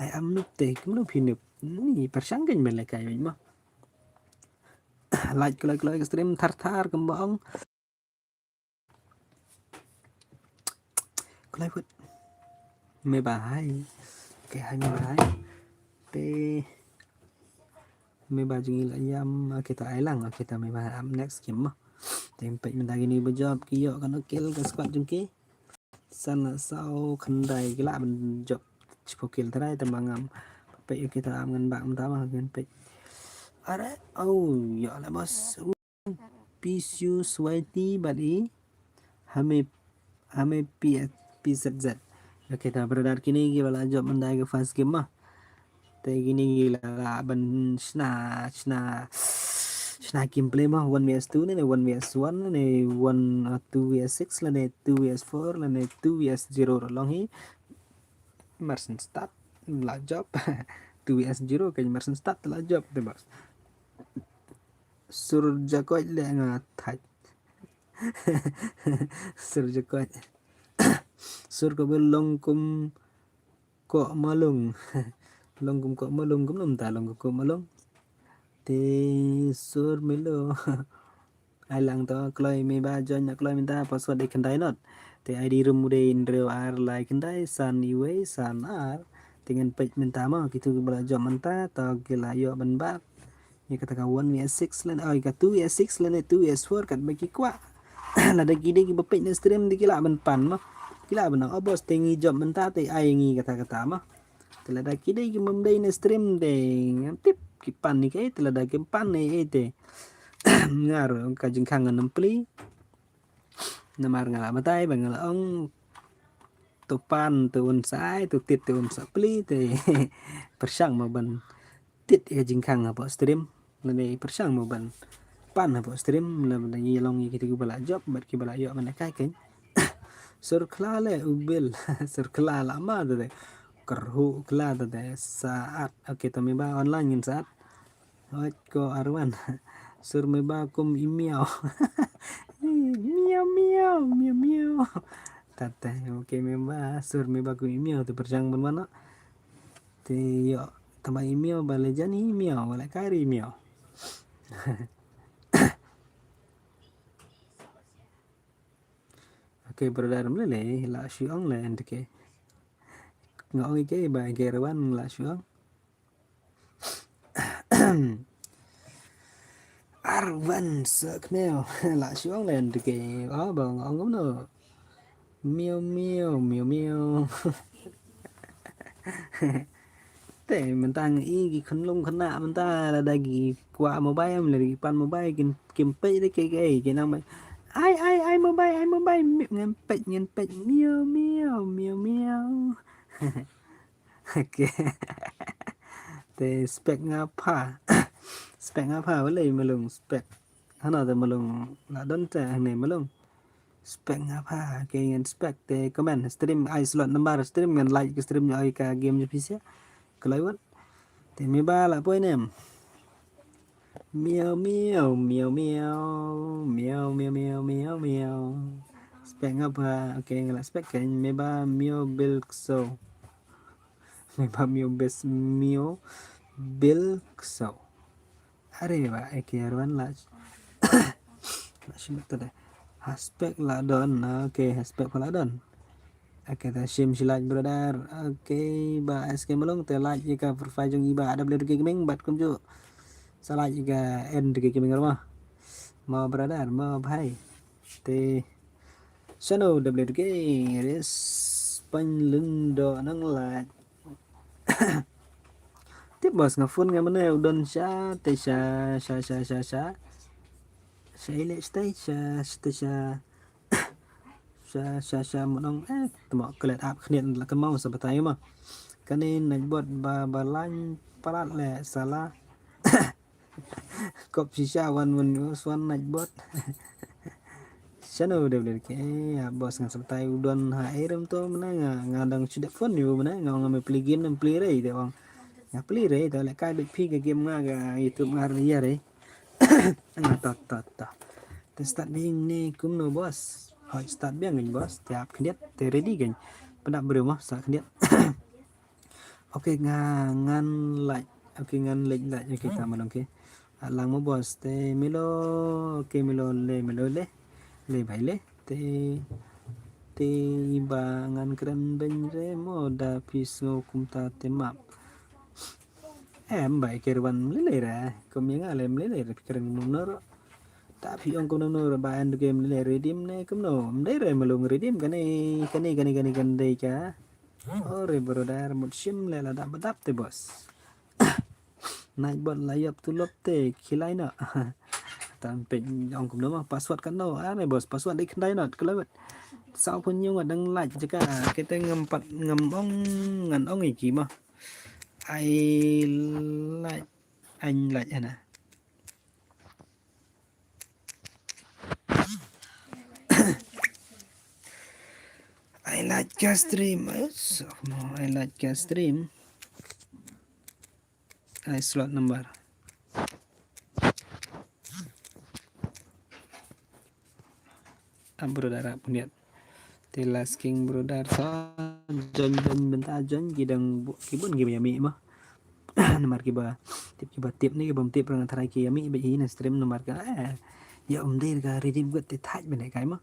I am noob te. Kumno phi noob? Ni pyrshang kan ban lehkai mo. Like, like, like stream thar thar kumba ong. Kloi put. Me ba hai. Okay, hai me ba hai. Te me ba jong i la ïam, okay, ta ai lang, okay, ta me ba up next game mo. Te peit mynta kine ba jop ki ïoh kano kill ka squad jong ki. San la saw khyndai ki lah ban jop shiphew kill trai te ma ngam. Peit, okay, ta am ngan bak mynta ma ngan peit. Are, oh, ïoh la boss. Pisu Swaiti bad i Hame, Hame P, P Z Z. Okay, ta brother kine ki ba la jop mynta ka first game ma. Te kine ki la, la ban shna, shna, shna gameplay ma, one versus two ne, ne one versus one ne, one, uh, two versus six lane, two versus four lane, two versus zero long hi. Marsen start la jop. Two versus zero ka marsen start la jop te bas. Sur jakoit le nga thait. Sur jakoit. Sur ko bel long kum ko malung. Long kum ko malung, kum nom ta long kum ko malung. Te sur Melo. Ai lang to kloi me ba join na kloi mynta password dei khyndai not. Te I D room u dei hynriew ar lai khyndai san iwei san ar. Te ngan peit mynta mo kitu ki ba la jop mynta to ki la ïoh ban bak. Ïa kata ka one V S six lane, oi, ka two V S six lane two V S four kat ba ki kwah. Lada ki dei ki ba peit na stream dei ki lah ban pan mo. Ki lah ban nang, oh boss, te ngi jop mynta te ai ngi kata kata mo. Te lada ki dei ki bym dei na stream te ngam tip ki pan ni kaei, te lada kim pan ni ei te. Nga ruh ka jingkhang ngan ym plie. Namar nga la batai ba nga la ong to pan to un sa ai, to tit to un sa plie te. Pyrshang mo ban tit ïa ka jingkhang hapoh stream. Lane pyrshang mo ban pan hapoh stream, lane ngi long ïa kita kiba la jop bad kiba la ïoh ban kai kein. Sur khla le u bil. Sur khla la ma te. Kerhu khla te. Saat. Okay, to me ba online ngin saat. Hoi ko Arwan. Sur me ba kum i miau. Miau, miau, miau, miau. Tate, okay, me ba sur me ba kum i miau te pyrshang ban mano. Te ïoh tama i miau ba le jan i miau, ba le kari i miau. Okay, brother, mlele la shu ong le ente ke. Nga ong ke ba ke Arwan la shu ong. Arwan sek meo la shu ong len deke. Oh, ba ong ong no. Miau miau miau miau. Te mynta ngi ki khunlung khana mynta lada ki kwah mobile, lada ki pan mobile kin kim peit de ke ke ki nang mai. Ai ai ai mobile, ai mobile, ngan peit ngan peit miau miau miau miau. Okay. Te spek nga pha. Spek nga pha wale malung spek. Hana te malung la don te hangne malung. Spek nga pha ke ngan spek te comment stream ai slot number stream ngan like ke stream ai ka game je pisa. Kelai wan. Te me ba la poi nem. Miau miau miau miau miau miau miau miau miau. Spek nga ba okay nga la spek kan me ba miau bil kso. Me ba miau bes miau bil kso. Are ba eke arwan la. La shim ta de. Aspek la don, okay, aspek la don. Okay, ta shim shi like brother. Okay, ba S K Malong te like ïa ka profile jong i ba W K Gaming bad kumjuh sa like ïa ka N K Gaming ruh ma. Ma brother, ma bhai. Te shano W K ris pan lun do nang like. Tip boss nga phone nga mane u don sha te sha sha sha sha sha. Sha ile sha te sha sha te sha. Sha sha sha mo nong eh tmo klet ap khniat la kan mau sa batai ma. Kane Nightbot ba ba lain palat le sala. Kop shisha wan wan swan Nightbot. Shano de bler ke ya boss nga sa batai u don ha erem to mane nga nga dang chudep phone yu mane nga nga me play game nam play re de ong. Nga play re to le kai bit phi ga game nga ga YouTube nga re ya re. Nga to to to. Te start bing ne kumno boss. Hoi start biang kan boss. Te ap khniat te ready kan. Pendak beri mo sa khniat. Okay nga ngan like. Okay ngan like like. Okay ta malong ke. Lang mo boss te milo. Okay milo le milo le. Le bai le te te ba ngan kren ben re mo da pis ngo kumta te map. Em bai ker wan mlele re. Kum yang ale mlele re kren mo noro. Ta phi ong kum noro ba en ke mlele redim ne kum no. Mdei re malung redim kane kane kane kane kane dei ka. Ore brother mut shim le la dap dap te boss. Nightbot la yop tu lop te khilai na. Tan pe ong kum nama password kan no ane boss password dei khyndai na kelawet. Sau pun nyung adang laj jaka kita ngam pat ngam ong ngan ong iki ma. Ai laj an laj ana. I like ka stream. Ai like ka stream. Ai slot number. Am brother ap niat. Te last king brother sa join join benta join ki dang ki bun ki ba yami ma. Namar ki ba tip ki ba tip ni ki bam tip rang tharai ki yami ba hi na stream namar ka eh ya um dei ka redeem got te thaj bene kai ma.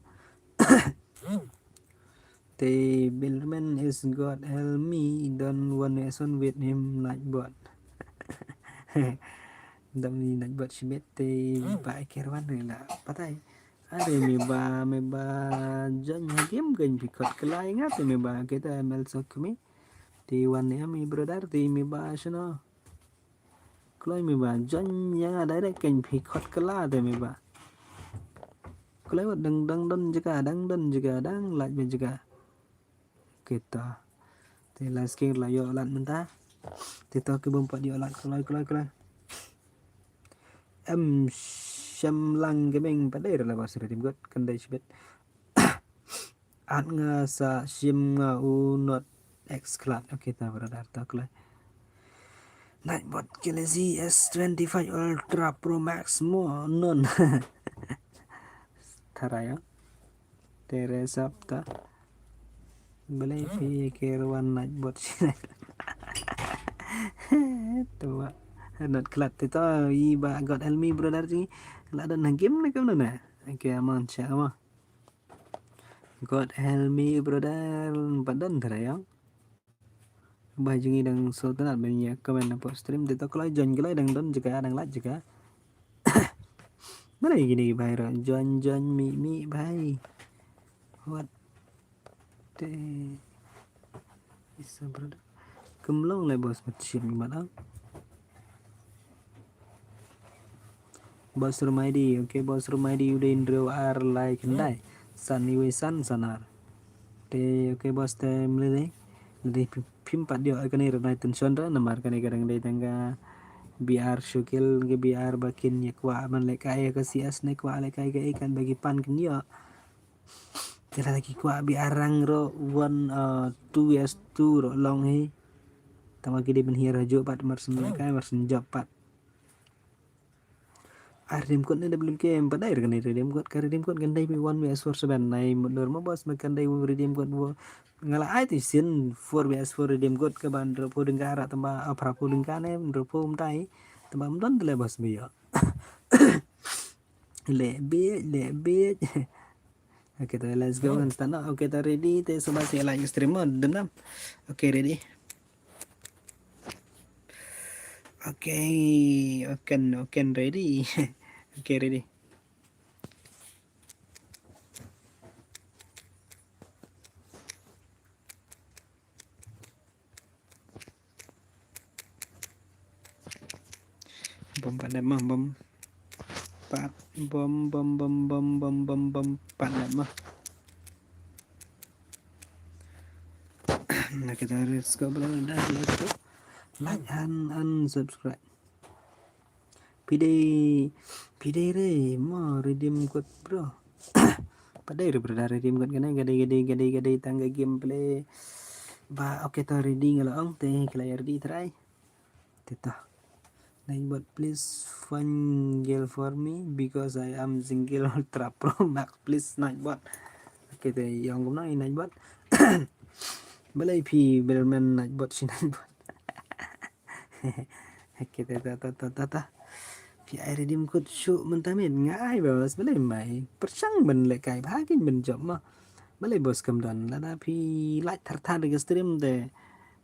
Te Bilman is God help me don't one lesson with him like bot. Dam ni like bot shibet te ba ker wan ni la patai. Are me ba me ba join ha game kan phi khot kelai nga te me ba kita M L Sokmi. Te wan ni ami brother te me ba shano. Kloi me ba join ya nga direct kan phi khot kela te me ba. Kloi wat dang dang don jaka dang don jaka dang laj me jaka. Kita. Te last king la yo lat menta. Te to ki bom pat yo lat kloi kloi kloi. Em sham lang gaming pa dei la ba sir tim got kan dei shibet. At nga sa shim nga u not X klat. Okay ta brother ta kloi. Nightbot Galaxy S twenty-five Ultra Pro Max mo non. Tara ya. Tere sapta. Bale phi ker wan Nightbot. Tuwa. Not klat te to i ba God help me brother ji. La don na game na kam na. Okay aman sha ama. God help me brother. Padan tara ya. Ba jing i dang so tanat ban ïa comment na pop stream te to kloi join kloi dang don jaka dang laj jaka. Mana ïa kini ki bhai ro join join mi mi bhai. What te isa brother. Kum long le boss mat shim mat ang. Boss Rumaidi, okay boss Rumaidi u dei hynriew ar lai khyndai. San iwei san san ar. Te okay boss te mlei dei phim pat dio kane ra nai tension ra namar kane ka dang dei tang ka B R shukil ka B R ba kin ïa kwah ban lehkai ka C S ne kwah lehkai ka ikan ba ki pan kin ïa. Te la ki kwah B R rang ro one uh, two S two ro long hi. Tama ki dei ban hiar hajuk pat mar sen lehkai mar sen jop pat. Ai redeem code ne da blim ke em padai re kane redeem code ka redeem code kan dei pi one V S four seven nai mut lor ma boss ma kan dei redeem code wo. Nga la ai ti sin four V S four redeem code ka ban ro po ding ka ra tamba a phra po ding ka ne ro po um tai tamba um don le boss bi yo. Le bi le bi. Okay, to, let's go. Ngan start noh. Okay, to, ready. Te sngewbha sa like stream mo, dum nam. Okay, ready. Okay, okay, okay, ready. Okay, ready. Bom pat dep mo, bom. Pat, bom, bom, bom, bom, bom, bom, bom, pat dep mo. Na kita ris ko bro, dah, let's go. Like and, and subscribe. Phi dei, phi dei re mo, redeem code bro. Pat dei re bro, da redeem code kane, ka dei, ka dei, ka dei, ka dei tang ka gameplay. Ba, okay, to, ready nga la ong, te ki la ïa ready trai. Te to. Nightbot, please find girl for me because I am single. Ultra Pro Max, please, Nightbot. Okay, te ïa ong kumno i Nightbot. Balei phi bel men Nightbot shi Nightbot. Okay, ta, ta, ta, ta, ta, ta. Phi ai redeem code shuh mynta miet, nga ai boss, balei mai. Pyrshang ban lehkai, bha kein ban jop mo. Balei boss kam don, lada phi like thar thar ka stream te.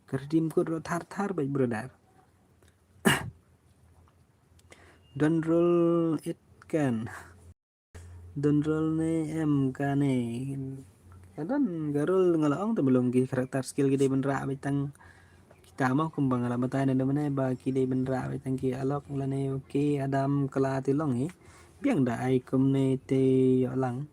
Ka redeem code ruh thar thar bad brother. Don roll it kan. Don roll ne em kane. Ka don ka roll nga la ong te, ba long ki character skill ki dei ban rah beit tang kita mo, kumba nga la batai na dum ne ba ki dei ban rah beit tang ki alok lane, okay, Adam kala te long hi. Biang da ai kumne te ïoh lang.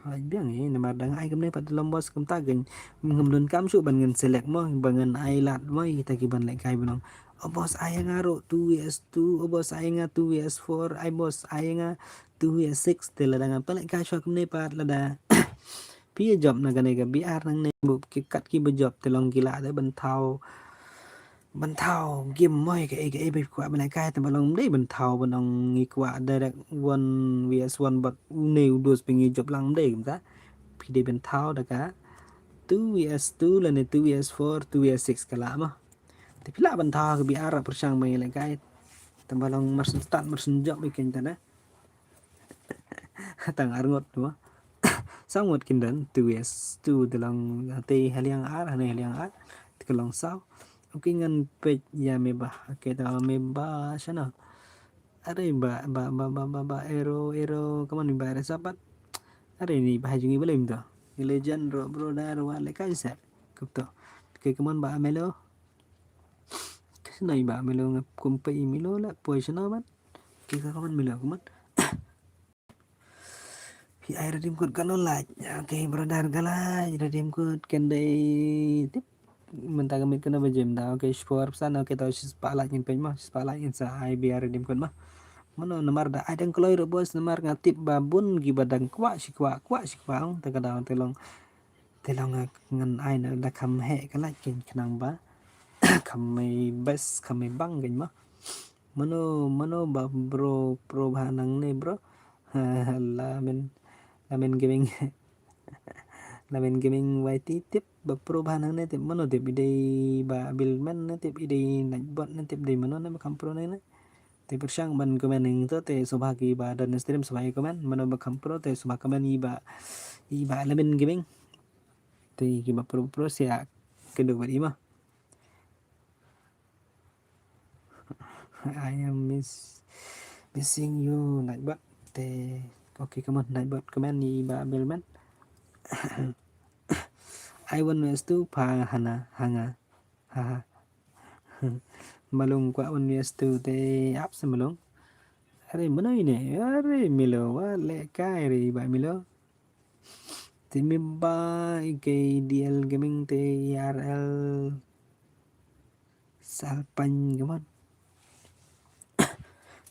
Hooid biang hi, namar dang ai kumne pat te long boss kumta kein. Ngam don kam shuh ban ngan select mo, ba ngan ai lad mo ïa kita ki ban lehkai, ba long, oh boss ai nga ruh two V S two, oh boss ai nga two V S four, ai boss ai nga two V S six, te lada nga pynlehkai shuwa kumne pat lada phi ïa jop na kane ka V R nangne, buh ki kat ki ba jop te long ki lah te ban thaw, ban thaw game mo, kaei kaei ba kwah ban lehkai, te ba long ym dei ban thaw ban ong ngi kwah direct one V S one bad une u dos ba ngi jop lang, ym dei kumta. Phi dei ban thaw da ka two V S two lane two V S four, two V S six ka lah mo. Te phi lah ban thaw ka V R pyrshang ba ngi lehkai. Te ba long mar syn start mar syn jop ïa kein te na. Tang ar ngut mo. Saw ngut kin don, two V S two te long, te ha liang ar, hane ha liang ar. Te ka long saw. Okay, ngan peit ïa me bah. Okay, ta me bah shano. Are ba, ba, ba, ba, ba, ba, Ero, Ero, come on, ba, Ero sapat. Are ni ba jong ngi ba lem to. Legend ro, bro, da ro, wa le kai set. Kup to. Okay, come on, ba Melo. Kasi na ba Melo ngap kumpa i Melo la, poi shano ban. Okay, come on, Melo, come on. Phi ai redeem code ka no lait. Okay, brother, ka lait redeem code kan dei tip. Mynta ka miet kano baje mynta. Okay, shiphew arphew san. Okay, to shispah lait ngin peit mo. Shispah lait ngin sa ai ba redeem code mo. Mano namar da ai dang kloi ruh boss, namar nga tip ba bun ki ba dang kwah shi kwah, kwah shi kwah ong, te ka daw te long. Te long nga ngan ai na da kham heh ka lait kein khnang ba kham mei best, kham mei bang kein mo. Mano, mano ba bro, pro bha nangne bro. Lamen, Lamen Gaming. Lamen Gaming Y T tip ba pro bha nangne tip, mano tip, i dei ba Bilmen ne tip, i dei Nightbot ne tip, dei mano ne ba kham pro nangne. Te pyrshang ban comment ning to, te sngewbha ki ba don stream sngewbha ïa comment, mano ba kham pro te sngewbha comment i ba, i ba Lamen Gaming. Te ki ba pro pro sia kynduh bad i mo. I am miss, missing you, Nightbot. Te, okay, come on, Nightbot, comment i ba Bilmen. I one west two pa hana, hanga, haha. Malung kwah one west two te ap se malung. Are mano ine, are Milo, wa le kai re ba Milo. Te me ba i K D L Gaming te E R L Salpany, come on.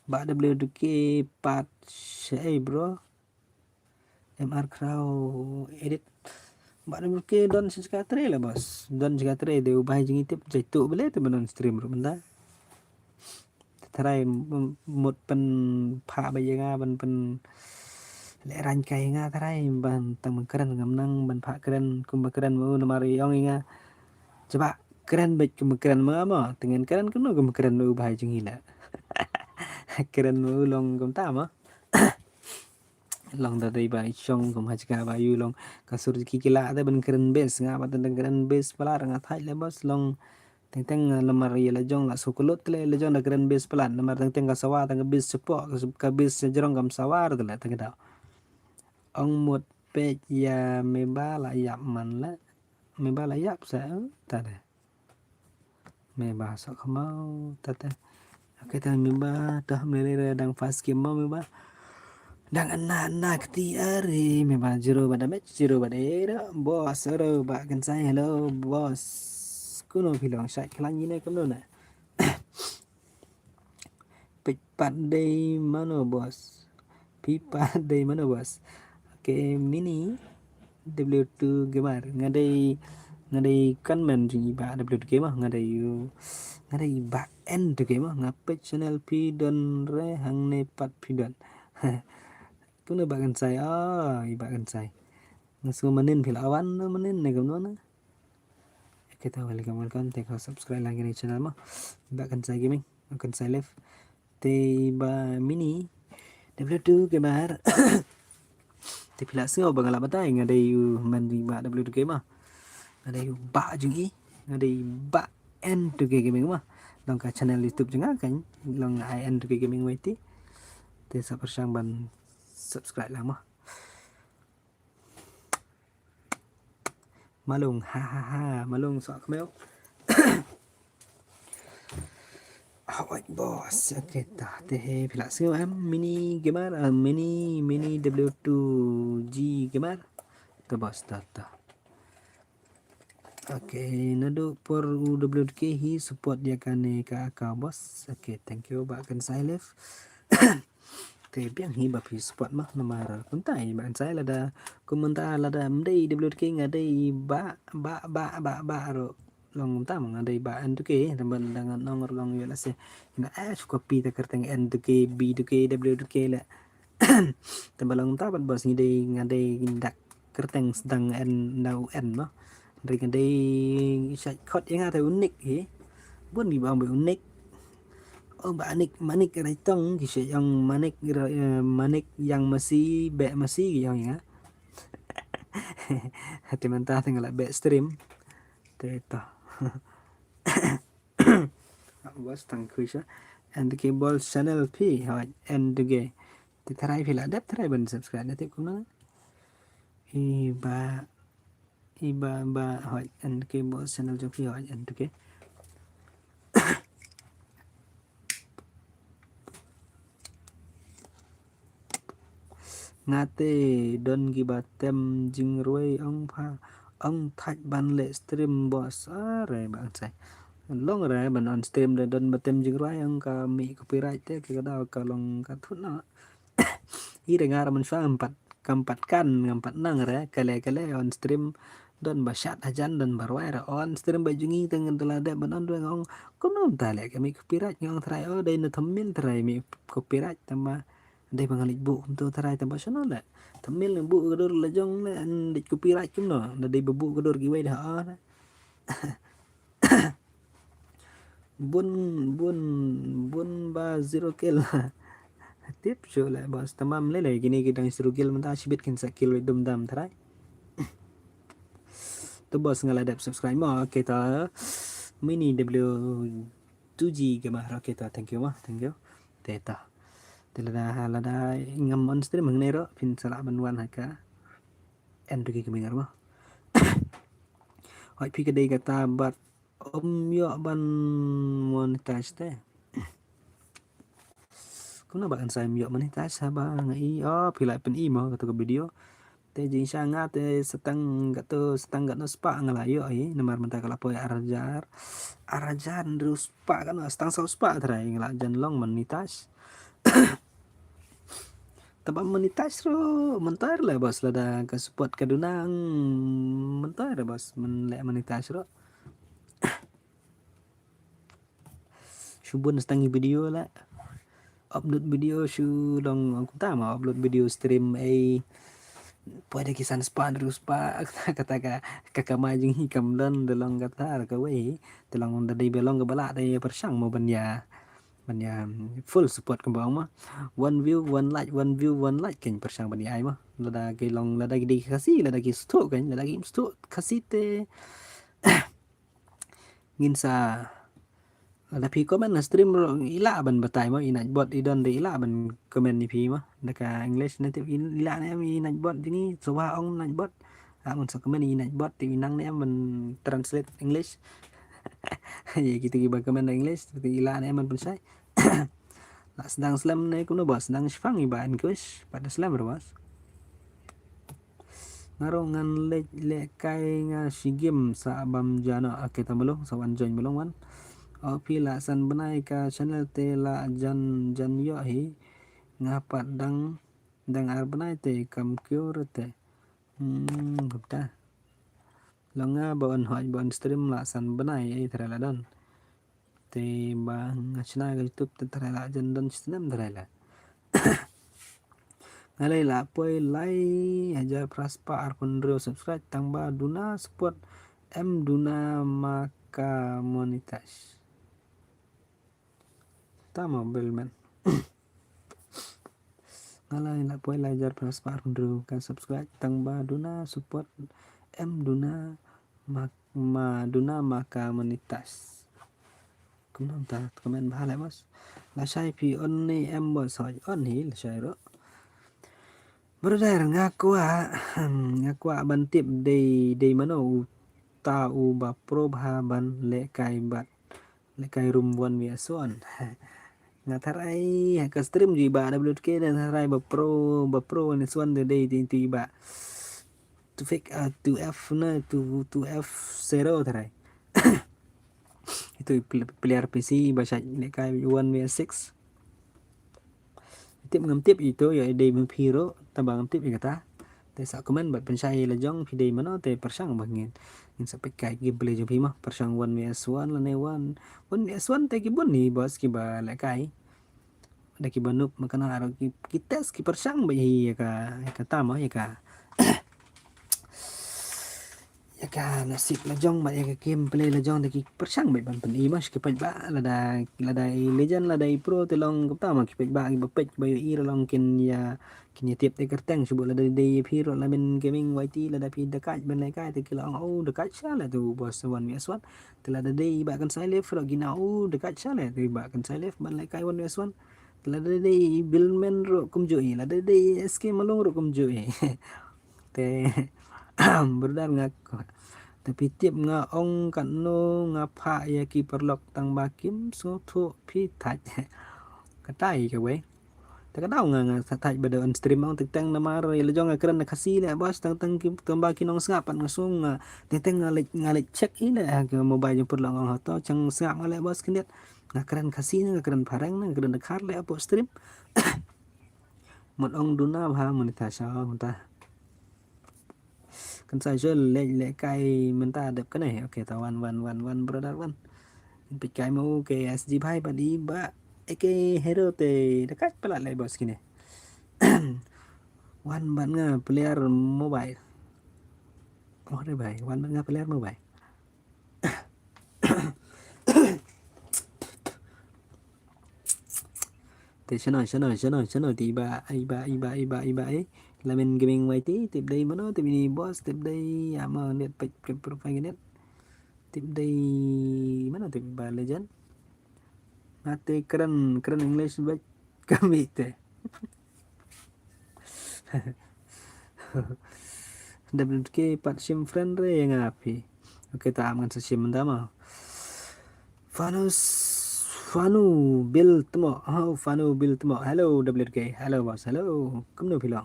Ba W D K pat shei bro. M R Crow edit. Ba W D K don shi ka tre la boss. Don shi ka tre de u bai jingitip jai tu bele te banon stream ru benda. Trai mut pynphah ba ïa nga ban pynlehraiñ kai nga trai ban tang ban kren ngam nang ban phah kren kumba kren ma u namar i ong ïa nga. Chaba kren beit kumba kren ma nga mo, te ngan kren kumno kumba kren ma u bai jingila. Kren ma u long kumta mo. Long da dei ba i shong kum ha jaka ba ïoh long ka sur ki ki lah te ban kren bes, nga ba tang kren bes palat nga thait le boss. Long teng teng, eh, lamar ïa la jong la shu kulut le la jong da kren bes palat, lamar teng teng ka sawa tang ka bes shapoh, ka bes shajrong kam sawa te le tang ka dau. Ong mut peit ïa me ba la ïap man le, me ba la ïap sa, eh, ta de. Me ba sok mau ta te. Okay, ta me ba ta me le dang fast game mau me ba. Dang ana ana kti are me ba zero ba damage, zero ba dera. Boss, zero ba kan sai, hello boss. Kuno phi long shait klan ine kuno na. Peit pat dei mano boss. Phi pat dei mano boss. Okay, Mini W two Gamer. Nga dei, nga dei kan men jing i ba W two Gamer. Nga dei u, nga dei i ba N two Gamer. Nga peit channel phi don re hangne pat phi don. Kumno ba kan sai? Ah, i ba kan sai. Nga sngew manin phi la wan manin ne kumno na. Okay, ta welcome, welcome. Te ka subscribe lang kini channel mo. Ba kan sai gaming, kan sai live. Te ba Mini W two Gamer. Te phi la sngew ba nga la batai nga dei u man di ba W two Gamer. Nga dei u ba jong i, nga dei ba N two K Gaming mo. Long ka channel YouTube jong nga kan long I N two K Gaming Y T. Te sa pyrshang ban subscribe lang mo. Malung, ha ha ha, malung sok kmeu. Hoi boss, okay ta te he phi la sngew em Mini Gamer, ah, Mini, Mini W two G Gamer. Ta boss ta ta. Okay, naduh por u W two K hi support ïa kane ka account boss. Okay, thank you ba kan sai live. Te biang hi ba phi support mo, namar kumta i ba kan sai lada, kumta lada ym dei W two K nga dei ba, ba, ba, ba, ba ruh long kumta mo nga dei ba N two K, tang ba dang ngan ong ruh long ïa lehse ina eh shu copy ta kyrteng N two K, B two K, W two K leh. Tang ba long kumta pat boss ngi dei nga dei dak kyrteng sdang N, na u N mo. Ri nga dei shait khot ïa nga te u Nick hi. Bun ki ba ong ba u Nick. Oh, ba Nick, Manik Raitong ki shait ong Manik, eh, Manik Yang Masi, Bek Masi ki ong ïa nga. Te mynta te nga la bek stream. Te to. Boss tang khuisha. N two K Ball channel phi, hoi, N two K. Te tharai phi la dep tharai ban subscribe na tip kumno. I ba, i ba, ba, hoi, N two K Ball channel jong phi, hoi, N two K. Nga te don ki ba tem jingrwai ong pha, ong thait ban leh stream boss. Are ba kan sai. Long re ban on stream de don ba tem jingrwai ong ka mih copyright te ka daw ka long ka thut na. I re nga re mynshuwa ngam pat, ngam pat kan, ngam pat nang re, kale kale on stream don ba shat hajan don ba rwai re on stream ba jong ngi te ngan da la dep ban on re nga ong kumno mynta leh ka mih copyright nga ong tharai o dei na thumbnail tharai mih copyright tang ba dei ba nga leit buh kumto tharai tang ba shano leh thumbnail nga buh ka dur la jong leh leit copyright kumno da dei ba buh ka dur kiwei da o. Bun, bun, bun ba zero kill. Tip shu leh boss tamam leh leh kine ki dang zero kill mynta shibit kin sa kill wei dum dam tharai. To boss nga la dep subscribe mo, okay ta Mini W two G Gamer, okay ta thank you mo, thank you. Te ta. Te lada, lada ngam on stream hangne ruh phin sa lah ban wan ha ka N two K Gaming mo. Hoi phi ka dei kata bad ym ïoh ban monetize te. Kumno ba kan sa ym ïoh monetize haba nga i, oh, phi la pyni mo kato ka video. Te jingshisha nga te sa tang kato, sa tang katno spah nga la ïoh hi, namar mynta ka la poi ar hajar, ar hajar hynriew spah katno, sa tang saw spah tharai nga la jan long monetize. Tang ba monetize ruh mynta ruh leh boss lada ka support ka duna, mynta ruh boss men leh monetize ruh. Shu bun sa tang video leh. Upload video shu long kumta mo upload video stream ei. Poi da ki san spah hynriew spah kata ka, ka kamai jong hi kam don da long kata kawei. Da long da dei ba long kaba lah da ïa pyrshang mo ban ïa Ban ïa full support kumba ong mo. One view, one like, one view, one like, kan pyrshang ban ïa ai mo. Lada ki long, lada ki dei Khasi, lada ki sngewthuh kan, lada kim sngewthuh Khasi te. Ngin sa, lada phi comment na stream ruh i lah ban batai mo, i Nightbot i don de i lah ban comment ïa phi mo. Da ka English ne tip i lah ne em i Nightbot jong ngi, sngewbha ong Nightbot. Ah, ban sa comment i Nightbot, tip i nang ne em ban translate English. Ïa kita kiba comment na English, tip i lah ne em ban pynshai. La sdang slem ne kumno boss, sdang shipang i Bah Ankush, pat da slem ruh boss. Nga ruh ngan leit lehkai, nga shi game sa bam jano. Okay, ta mlong sa wan join mlong wan. O phi la san bnai ka channel te la jan jan ïoh hi. Nga pat dang dang ar bnai te kam kiew re te. Hmm, kumta. Long nga ba on hoi ba on stream la san bnai ei trai la don. Te ba nga shna ka YouTube te trai la jan don snem trai la. Nga lei la poi lai hajar phra spah arphew hynriew subscribe tang ba duna support em duna ma ka monetize. Tama bel men. Nga lei la poi lai hajar phra spah arphew hynriew ka subscribe tang ba duna support em duna ma, ma duna ma ka monetize. Kumno ta comment bha leh boss. Lashai phi on ne em boss, hoi on hi lashai ruh. Brother, nga kwah, nga kwah ban tip dei, dei mano uta uba pro bha ban lehkai bad lehkai room one versus one. Nga tharai ha ka stream jong i Bah W K ne tharai ba pro, ba pro one versus one dei, dei, dei i Bah Tufik, ah, two F na, two, two F zero tharai. Itu i pl-, player P C ba shait lehkai one versus six. Tip ngam tip itu ïa dei ma phi ruh, tang ba ngam tip ïa kata. Te sa comment bad pynshai la jong phi dei mano te pyrshang ba ngin. Ngin sa peit kai gameplay jong phi mo, pyrshang one versus one lane one. One versus one te ki bun hi boss kiba lehkai. Da kiba noob ma kane ruh ki, ki test ki pyrshang bad hi ïa ka, ïa kata mo, ïa ka. Ïa ka nasib la jong bad ïa ka gameplay la jong da ki pyrshang bad ban pyni mo, ki paidbah lada, lada i legend lada i pro te long kumta mo, ki paidbah kiba peit ba ïohi ruh long kin ïa, kin ïa tip te kyrteng shu bud lada dei ïa phi ruh Lamin Gaming Y T lada phi da kait ban lehkai te ki la ong, oh, da kait sha leh tu boss one versus one. Te lada dei i Bah Kynsailif ruh ki na, oh, da kait sha leh tu i Bah Kynsailif ban lehkai one versus one. Te lada dei i Billman ruh kumjuh i, lada dei S K Malung ruh kumjuh i. Te brother nga ko. Te phi tip nga ong katno nga phah ïa ki paralok tang ba kim sngewthuh phi thait. Katai kawei. Te ka daw nga, nga thait ba da on stream ong teng teng namar ïa la jong nga kren da Khasi leh boss, teng teng ki, tang ba ki nongsngap pat nga sngew nga, teng teng nga leit, nga leit check i leh ha ka mobile jong paralok ong hato chang sngap nga leh boss khyndiat. Nga kren Khasi ne, nga kren Phareng ne, nga kren Dkhar leh hapoh stream. Mut ong duna bha monetize mynta. Kan sa jol leh, lehkai mynta dep kane. Okay, ta wan, wan, wan, wan, brother, wan. Peit kai mo, okay, S G bhai, bad i Bah A K Hero te da kait palat leh boss kine. Wan bad nga player mobile. Oh, re bhai, wan bad nga player mobile. Te shano, shano, shano, shano, te i Bah, i Bah, i Bah, i Bah, i Bah, eh. Lamin Gaming Y T, tip dei mano, tip ini boss, tip dei, ama net, page, page profile net. Tip dei mano, tip Bah Legend. Nga te kren, kren English bad kami te. W K pat shim friend re ïa nga phi. Okay, ta am ngan sa shim mynta mo. Fanu, Fanu Bill Tmo. Oh, Fanu Bill Tmo. Hello, W K. Hello, boss. Hello. Kumno phi long?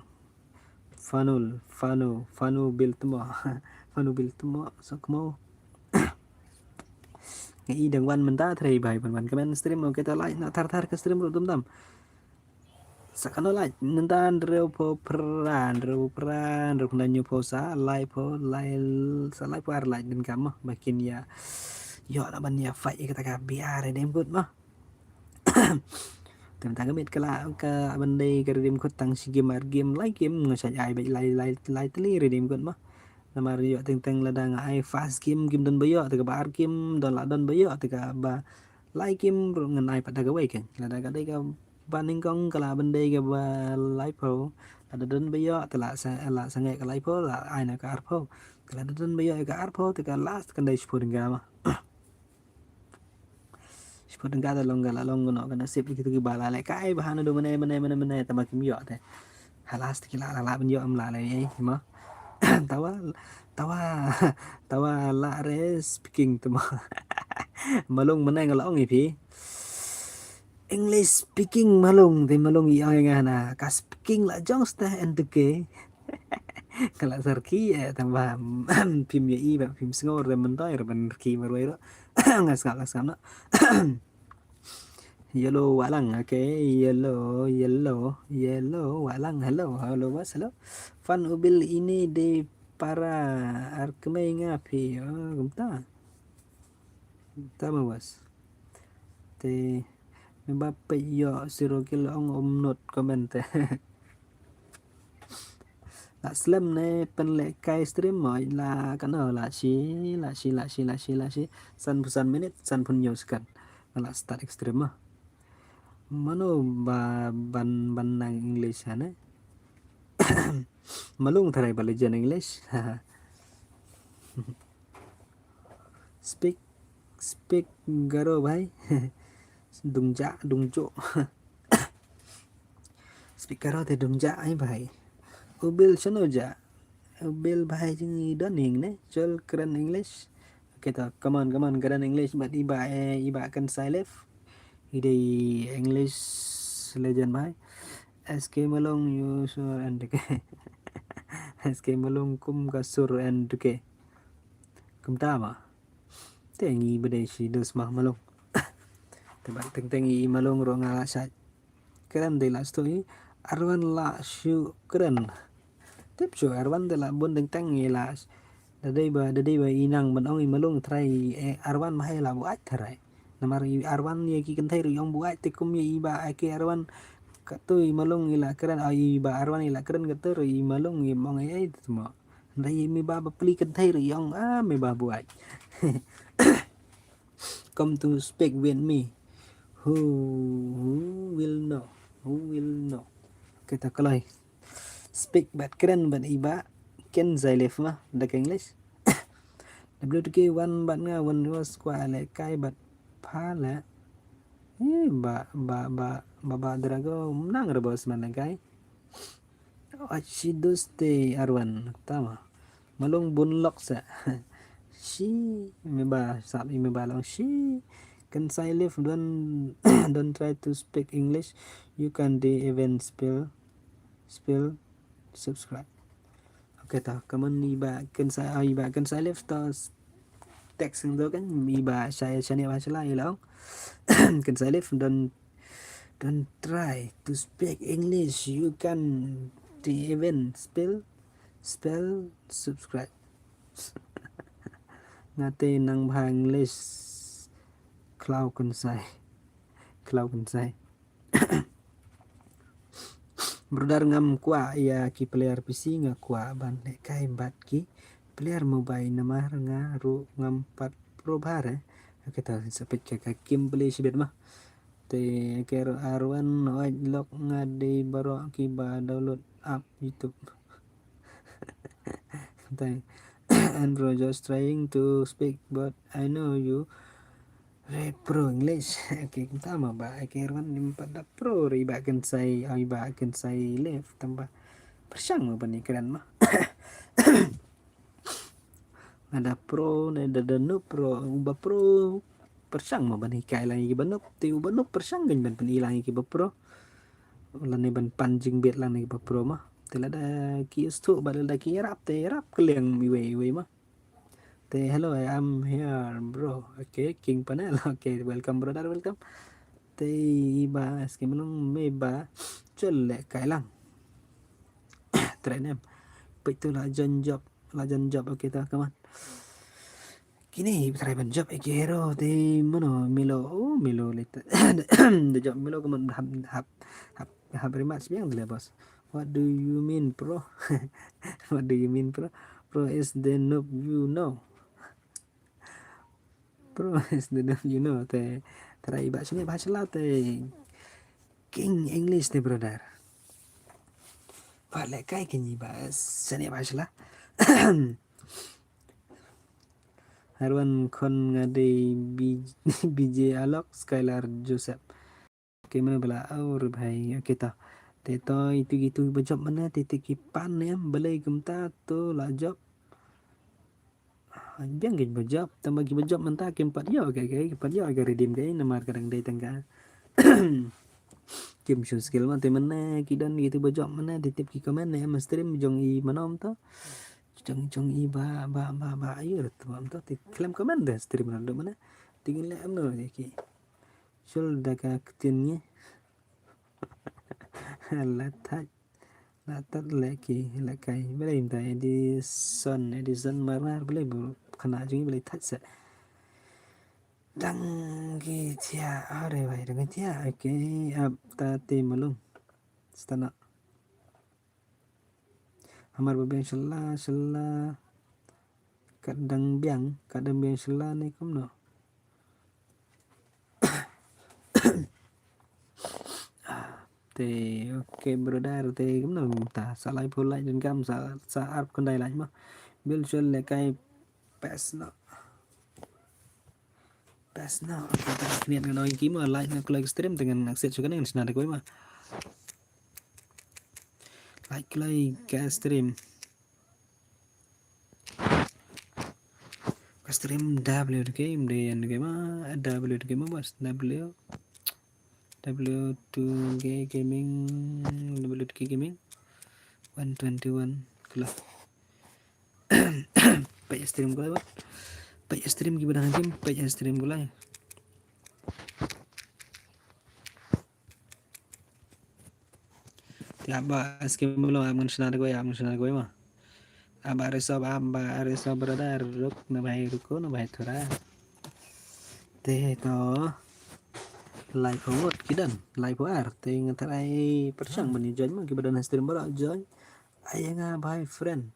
Fanul, Fanu, Fanu Bill Tmo. Fanu Bill Tmo. So kmo. Nga i dang wan mynta threi bhai ban wan comment stream. Okay, ta like na thar thar ka stream ruh dum dam. Sa kano like nynta hynriewphew phra, hynriewphew phra, hynriewphew hynñiewphew sa like phew, like, sa like phew ar like dang kam mo, ba kin ïa ïoh na ban ïa fight ïa kata ka B R Redeem Code mo. Te mynta ka miet ka la ka ban dei ka Redeem Code tang shi game ar game, lai game nga shait ai beit lai, lai, lai tylli Redeem Code mo. Namar ïoh teng teng lada nga ai first game kim don ba ïoh, te kaba ar game don la don ba ïoh, te kaba Lai kim ruh ngan ai pat da kawei keiñ. Lada ka dei kaba nyngkong ka lah ban dei kaba laiphew. Lada don ba ïoh te lah sa, lah sangeh ka laiphew, lah ai na ka arphew. Te lada don ba ïoh ïa ka arphew te ka last kan dei shiphew tyngka ma. Shiphew tyngka te long ka lah long kano ka nasib ïa kito kiba lah lehkai bha naduh mynne mynne mynne mynne te ma kim ïoh te. Ha last te ki lah lah lah ban ïoh em lah leh ei ma. Tawa tawa tawa lah re speaking te ma. Malung mynne nga lah ong ïa phi. English speaking malung te malung ïa nga na ka speaking lah jong steh en te ke. Ka lah sarki eh tang ba phim ïa i ba phim sngor re mentoi re ban rki marwei ro. Nga sngap nga sngap na. Yellow Walang, okay, yellow yellow yellow Walang, hello hello bas hello. Fan ubil ini de para arkmei nga phi, oh, kumta. Kumta ma bas. Te me ba peit ïoh siro ki long um not comment te. Lah slem ne pynlehkai stream mo la kano la shi la shi la shi la shi la shi san phew san minit san phew hynñiew second. Nga lah start stream mo. Mano ba ban ban nang English hane. Malung tharai ba lejan English. Speak speak Garo bhai. Dung ja dung jo. Speak Garo te dung ja ai bhai. Ubil shano ja. Ubil bhai jing i doning ne. Jol kren English. Okay to, come on come on kren English bad iba eh iba kan sai left. I dei English legend bhai. S K Malung you sure and ke. S K Malung kum ka sur and ke. Kumta ma. Te ngi ba dei shi dus mah Malung. Te ba teng teng i Malung ro nga la shah kren dei la sto i Arwan la shu kren. Tip shu Arwan dei la bun teng teng i la. Da dei ba da dei ba i nang ban ong i Malung trai eh Arwan ma hai la buat trai. Namar i Arwan ye ki kynthei ro yong buat te kum ye i ba ai ke Arwan. Katu i Malung i la kren, ah, i ba Arwan i la kren katu ro i Malung i mong ai ai tu mo. Ndai me ba ba pli kynthei ri yong ah me ba buai. Come to speak with me. Who who will know? Who will know? Kita kalai. Speak bad kren bad iba ken zailef ma da ka English. W T K one bad nga one was kwa le kai bad pha le. Eh, ba ba ba ba ba drago nang rebo sman le kai. Achi doste Arwan tama. Malung bun lok sa. Shi me ba sap me ba long shi. Kan sai live don't don't try to speak English. You can do even spell spell subscribe. Okay ta kaman ni ba kan sai ai ba kan sai live ta text ndo kan ni ba sai sani ba sala ilong. Kan sai live don't Don't try to speak English. You can even spell spell subscribe. Ngate nang bha English khlaw kynsai. Khlaw kynsai. Brother ngam kwah ïa ki player P C nga kwah ban lehkai bad ki player mobile namar nga ruh ngam pat pro bha re. Kita sa peit ka Kimberly shibit ma. Te ker Arwan oi lok nga dei baroh kiba download app YouTube. Te and bro just trying to speak but I know you re pro English. Okay, kumta ma ba ker Arwan nim pat da pro re ba kynsai ai ba kynsai left tamba. Pyrshang ma ban ïakren ma. Lada pro ne da da noob pro uba pro pyrshang ma ban hikai lang ïa kiba noob te uba noob pyrshang kein ban pyni lang ïa kiba pro. Lane ban pan jingbit lang ïa kiba pro ma. Te lada ki ïa sthoh bad lada ki ïarap te ïarap kylliang iwei iwei ma. Te hello I am here bro. Okay king panel. Okay welcome brother welcome. Te iba skim long me ba chol lehkai lang. Trenem. Peit tu la jon job. La jan jop okay ta kaman. Kine trai ban jop eke hero te mano milo oh milo le te jop milo kaman hap hap hap hap rimat sbiang le bos. What do you mean pro? What do you mean pro? Pro is the noob you know. Pro is the noob you know te Trai ba shane ba shla te King English te brother. Ba le kai kini ba shane ba shla. Harwan khon nga dei B J Alok Skylar Joseph. Ke mana bala aur bhai, okay to. Te to itu gitu ba job mana te te ki pan ne em balai kumta to la job. Biang ki ba job, tamba ki ba job mynta kim pat ïoh ka, ka, kim pat ïoh ka redeem ka, namar ka dang dei tang ka. Kim shu skill ma te mynne ki don ki tu ba job mynne, te tip ki comment ne em stream jong i manom to. Jong, jong i ba, ba, ba, ba, ayo tu am to, te klem comment de stream ro mynne. Te ngin le em no ki. Shul da ka ktien ngi. La thait. La thait le ki, le kai. Balei mynta Edison, Edison Marmar balei bu khana jong i balei thait se. Dang ki thia, are bai dang ki thia. Okay, ap ta te malung. Stana. Hamar ba biang shala, shala. Kat dang biang, kat dang biang shala ne kumno. Te, okay, brother, te kumno mynta sa lai phu lai dang kam sa, sa arp khyndai lai ma. Bil shul le kai pes no. Pes no. Okay, ta khniat ngan oi ki ma lai na kloi stream te ngan accept shu kane ngan shna da koi ma. Like kloi ka stream. Ka stream W T K, mde yan ke ma, W T K ma bas, W, W two K Gaming, W T K Gaming, one twenty-one, kala. Page stream ko lai ba. Page stream ki ba dang game, page stream ko lai. Te ap ba skim lo, ap ngan shna da koi, ap ngan shna da koi ma. Ap ba reso, ap ba reso brother, ruk na bhai ruko na bhai thora. Te to. Live forward ki don, live for ar. Te nga tharai pyrshang ban join ma ki ba don stream baroh join. Ai nga bhai friend.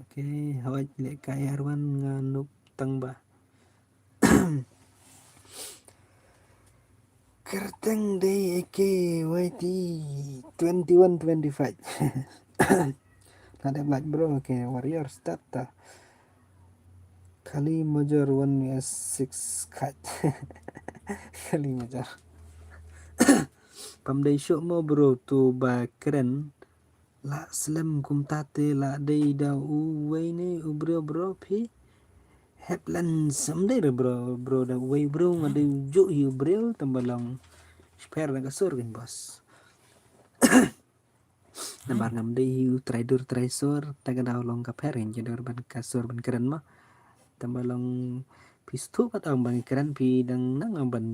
Okay, hawai le kai arwan nga nuk tang ba. Kerteng dei A K Y T twenty-one twenty-five. Nadep like bro, okay, warrior start ta. Kali major one S six kat. Kali major. Pam dei show mo bro tu ba kren. La slem kumta te la dei da uwei ne u briew bro phi. Hep lan sam dei re bro, bro da uwei bro nga dei u ju hi u briew tamba long. Sper na ka sur kan bos. Namar ngam dei hi u trai dur trai sur, ta ka daw long ka pher kan jador ban ka sur ban kren ma. Tamba long phi stu pat ong ban kren phi dang nang ong ban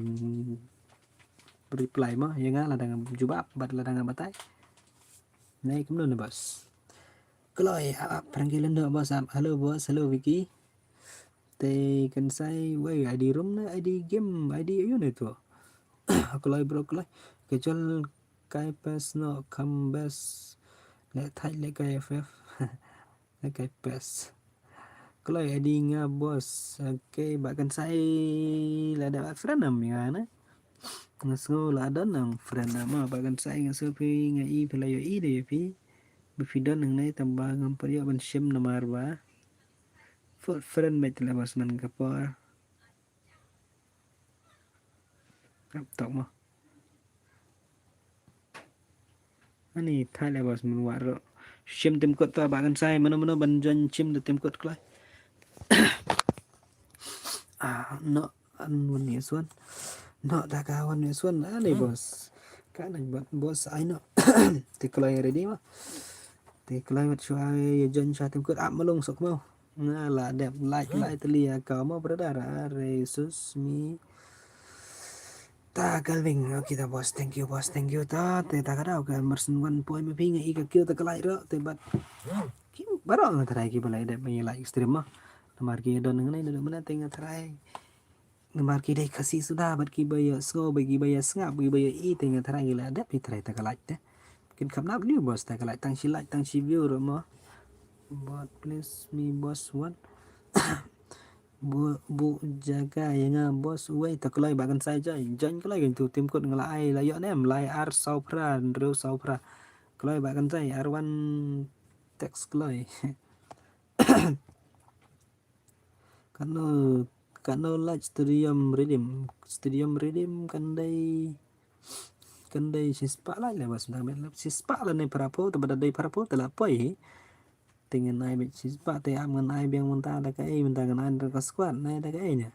reply ma, ya nga la dang jubab, bat la dang batai. Nai kumno ne bos. Kloi, ap, ap, Frankie Lendo bos, ap, hello bos, hello Vicky. Te kan sai, wei, I D room ne, I D game, I D ayu ne tu. Kloi bro, kloi. Kejol kai pes no, kam bes. Le thai le kai F F. Okay, pes. Kloi adi nga bos. Okay, ba kan sai la da friend am ya na. Nga sngew la don am friend am ba kan sai nga sngew phi nga i phi la ïohi da ïa phi. Ba phi don nang nai tamba ngam pyrshah ban shim namar ba. Fot friend met la bos man ka por. Ap tok mo. Ani thai le bos mun waro. Shim tim kut ta ba kan sai mano mano ban join shim da tim kut kloi. Ah, no, an one S one. No, da ka one S one. Ani bos. Ka nang bos, bos, I know. Te kloi ready ma. Te kloi mat shwa ya join shwa tim kut ap malung sok mo. Nga la dep like, like teli ya ka mo brother. Are sus mi. Ta Calvin, okay ta bos, thank you bos, thank you ta. Te ta ka daw ka mersen wan poi ma phi nga i ka kiew ta ka like ro te bat. Ki baroh nga tharai ki ba like dep ma like stream ma. Namar ki don ngan ai dep mana te nga tharai. Namar ki dei Khasi suda bat ki ba ya sngew, bat ki ba ya sngap, ki ba ya i te nga tharai ki la dep ki tharai ta ka like te. Kin kham nap liu bos ta ka like tang shi like tang shi view ro mo. But please me bos one. Bu, bu jaga ïa nga boss, uwei ta kloi ba kan sai join. Join kloi kan tu tim kut nglai la ïoh nem, lai ar saw phra, hynriew saw phra. Kloi ba kan sai, ar wan text kloi. Kano, kano like Stadium Redeem. Stadium Redeem kan dei, kan dei shispah like le boss, nda bet lap shispah lane phra phew, te ba da dei phra phew te la poi hi. Te ngan ai beit shispah te ap ngan ai biang mynta da kaei, mynta ngan ai da ka squad ne da kaei ne.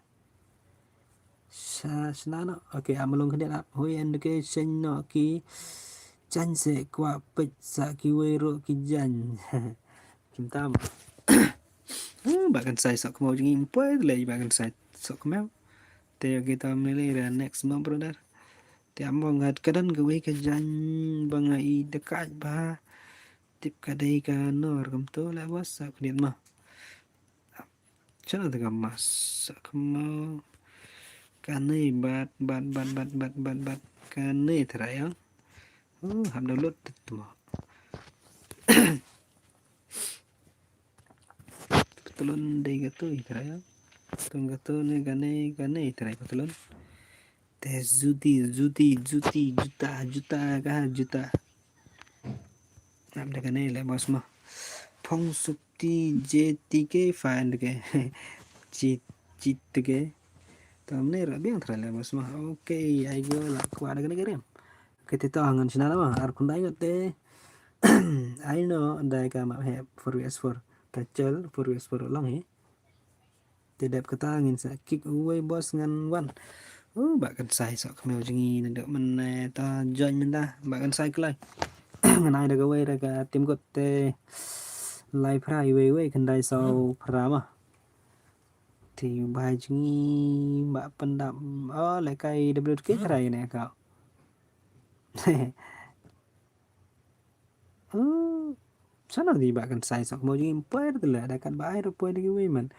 Sha, shna noh. Okay, ap ma long khyndiat ap. Hoi, en da ke shen noh ki jan se kwah peit sa kiwei ruh ki jan. Kim tam. Hmm, ba kan sai sok kmau jingim poi le ba kan sai sok kmau. Te okay, tam ne le ra next mo brother. Te ap mo ngat ka don kawei ka jan ba nga i da ka ba tip ka dei ka nor kam to le boss, sa khyndiat mo. Chana ta ka mas sa kmau. Kane bat, bat, bat, bat, bat, bat, bat. Kane trai ya. Oh, hap download tu mo. Patlun dei katu i trai ya. Tun katu ne kane, kane i trai patlun. Te zuti, zuti, zuti, juta, juta, ka juta. Ap da kane le boss mo. Phong Supti J T K fan de ke. Chit, chit de ke. Tam ne ra biang trai le boss mo. Okay, ai go la kwah da kane ka riam. Okay, te to ngan shna la mo. Ar pun dai ngot te. Ai no, dai ka map he four V S four. Ta chal four V S four long hi. Te dep kata ngin sa kick away boss ngan wan. Oh, ba kan sai sok kmau jingim na dok men, eh, ta join men da. Ba kan sai kloi. Ngan ai da kawei da ka tim kot te lai phra iwei iwei kan dei saw phra ma. Te ba jingim ba pyndap. Oh, le kai W K phra ne ka. Hmm, sana di ba kan sai sok mo jingim poi da la da kan ba ai ro poi da ki wei man.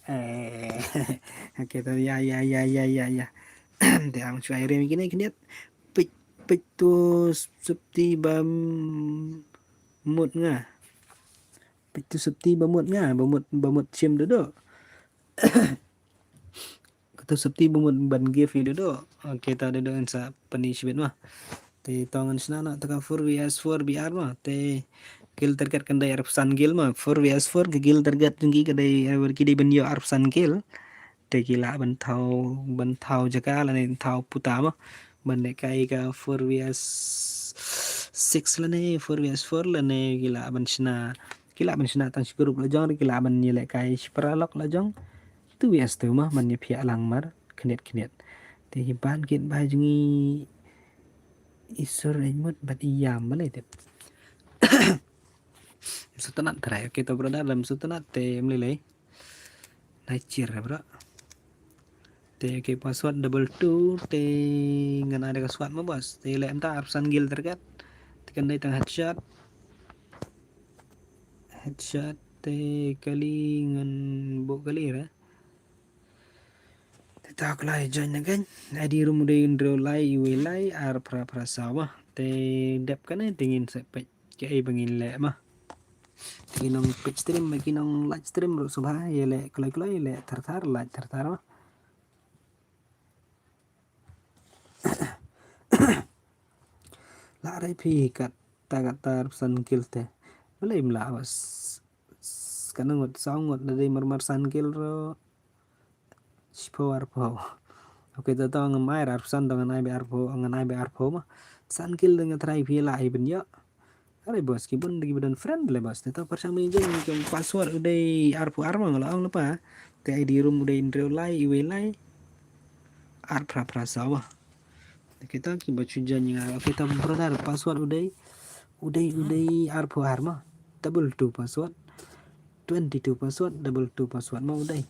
Eh, okay, ta ya, ya, ya, ya, ya, ya. Te ang chuai rem kine kine. Pit, pit tu septi ba mut nga. Pit tu septi ba mut nga, ba mut, ba mut chim dodo. Katu septi ba mut ban give ïa dodo. Okay, ta dodo ngan sa pynshibit ma. Te to ngan shna na ta ka four V S four B R ma. Te kill target kan dei arphew san kill ma. Four V S four ki kill target jong ki ka dei, eh, ki dei ban ïoh arphew san kill. Te ki lah ban thaw, ban thaw jaka lane thaw puta ma. Ban lehkai ka four V S six lane four V S four lane ki lah ban shna, ki lah ban shna tang shi group la jong, ki lah ban ïalehkai shi para lok la jong. Two V S two ma, ban ïaphiah lang mar khyndiat khyndiat. Te hi ban kit ba jong i Isur Edmund bad i Yam, balei te. Sutanat trai, okay, to brother, lam sutanat te mlei lei. Nai chir, bro. Te okay, password double two te ngan ai da ka squad ma boss. Te leh mynta arphew san kill target. Te kan dei tang headshot. Headshot te kali ngan buh kali ra. Te ta kloi join again. I D room u dei hynriew lai, iwei lai, ar phra phra saw ma. Te dep kane te ngin sa peit kaei ba ngin leh ma. Te ki nong peit stream, ki nong live stream ruh sngewbha ïaleh kloi kloi, ïaleh thar thar, live thar thar ma. Lah rai phi kat ta kat ta arphew san kill te. Balei ym lah bas. Katno ngut, saw ngut, da dei marmar san kill ruh. Shiphew arphew. Okay, to to ngam ai arphew san, to ngan ai beit arphew, ngan ai beit arphew ma. San kill da nga trai phi lah hi ban ïoh. Are boss, ki bun da ki ba don friend le boss. Te to pyrshang ban join, ki password u dei arphew ar ma nga la ong lypa. Te I D room u dei hynriew lai, iwei lai, ar phra phra saw. Kita ki ba shu join nga. Okay, to brother, password u dei, u dei, u dei arphew ar ma. Double two password. Twenty two password, double two password ma u dei.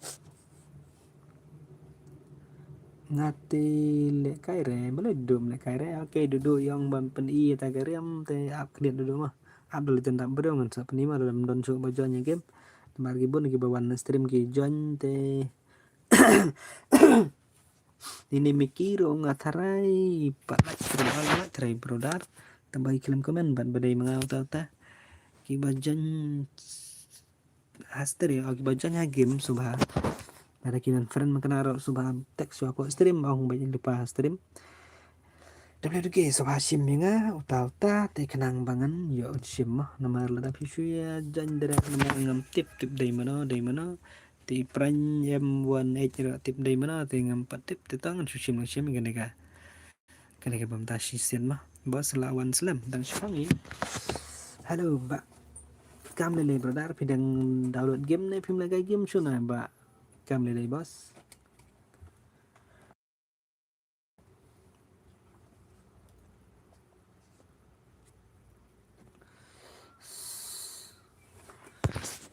Nga te lehkai re, balei dum lehkai re. Okay, dudu ïong ban pyni ta ka riam te ap khyndiat dudu ma. Ap da la jan dap briew ngan sa pyni ma, da lam don shuh ba join ïa game. Namar ki bun ki ba wan stream ki join te. Ini Mickey ruh nga tharai pat, like stream, like tharai brother. Tang ba ki khlem comment bad ba dei ma nga uta uta. Ki ba join ha stream, oh, ki ba join ha game sngewbha. Lada ki don friend ma kane ruh sngewbha text shuwa hapoh stream, ba ong ba lypa stream. Te phi leh ruh ki sngewbha shim ïa nga uta uta, te khnang ba ngan ïoh shim mo. Namar lada phi shu ïa join direct namar ngam tip, tip dei mano, dei mano. Te Prime M one H ruh tip dei mano, te ngam pat tip, te tang ngan shu shim lang shim ïa kane ka. Kane ka bam ta shisien mo. Boss la wan slem, dang shipang ïa. Hello, Bah. Kam lei lei brother, phi dang download game ne phim lehkai game shuh na, Bah? Kam lei lei, boss.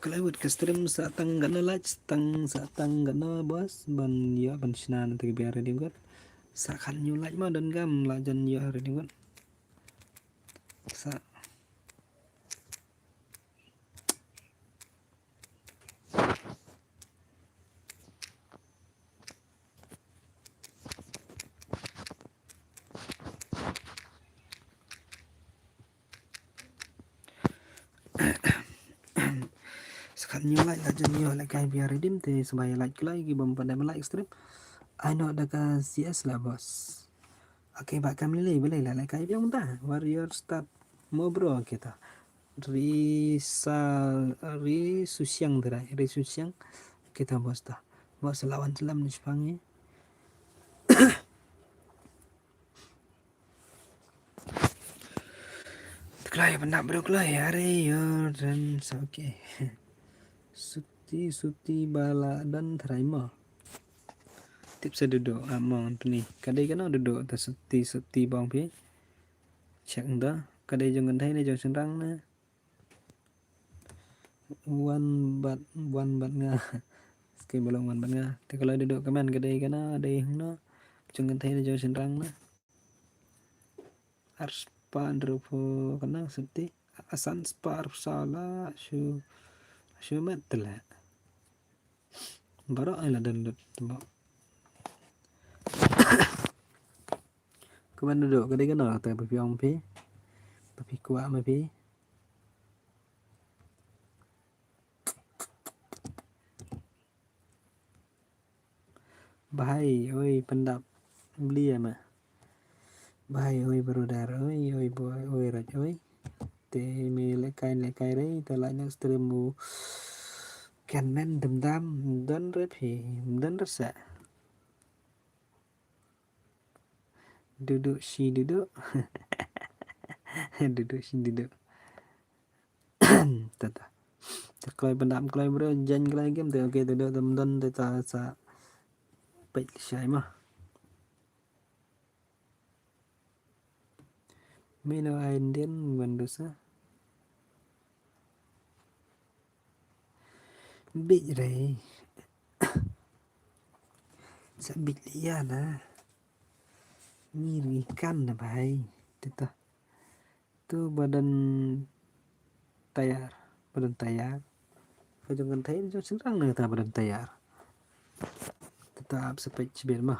Khlem wut ka stream sa tang katno like, tang sa tang katno, boss, ban ïoh ban shna na te ka biar ready ngut. Sa khat hynñiew like mo, don kam la jan ïoh ready ngut. Sa Sa khat hynñiew like la jan ïoh lehkai biar redeem, te sngewbha ïa like kloi ki bym pat dei ban like stream. Ai noh da ka C S la, boss. Okay, Bah, kam lei lei, balei la lehkai biang mynta? Warrior start mo bro, kita. Ri sa, Ri Susiang trai, Ri Susiang. Kita, boss, ta. Boss, la wan slem na shipang ïa. Te kloi, pyndap bro, kloi, are your friends, okay. Suti, suti ba la don trai mo. Tip sa Dudu, ah, mo Anthony. Ka dei kano Dudu, ta suti, suti bong phi. Check nda, ka dei jong kynthei ne jong shynrang ne. Wan bad, wan bad nga. Ski balong wan bad nga. Te ka la Dudu comment ka dei kano, dei hangno. Jong kynthei ne jong shynrang ne. Arspah hynriewphew khyndai senti. Asan spah arphew saw la shu, shu met te la. Baroh ai la download te mo. Kumne Dudu, ka dei kano kata ba phi ong phi? Ba phi kwah ma phi? Bhai, oi, pyndap bli ïa ma. Bhai, oi, brother, oi, oi, boy, oi, raj, oi. Te me lehkai, lehkai re, te like na stream u. Kan men dum dam, don re phi, don re sa. Dudu shi dudu. Dudu shi dudu. Tata. Te kloi pyndap kloi bro, jan kloi game te, okay, te dok tem don te ta sa peit shai ma. Mino Indian bandu sa. Bit re. Sa bit lia na. Ngir ngi kan na bhai. Te ta. Tu ba don tayar, ba don tayar. Ka jong kynthei jong shynrang ne ta ba don tayar. Te ta ap sa peit shibit ma.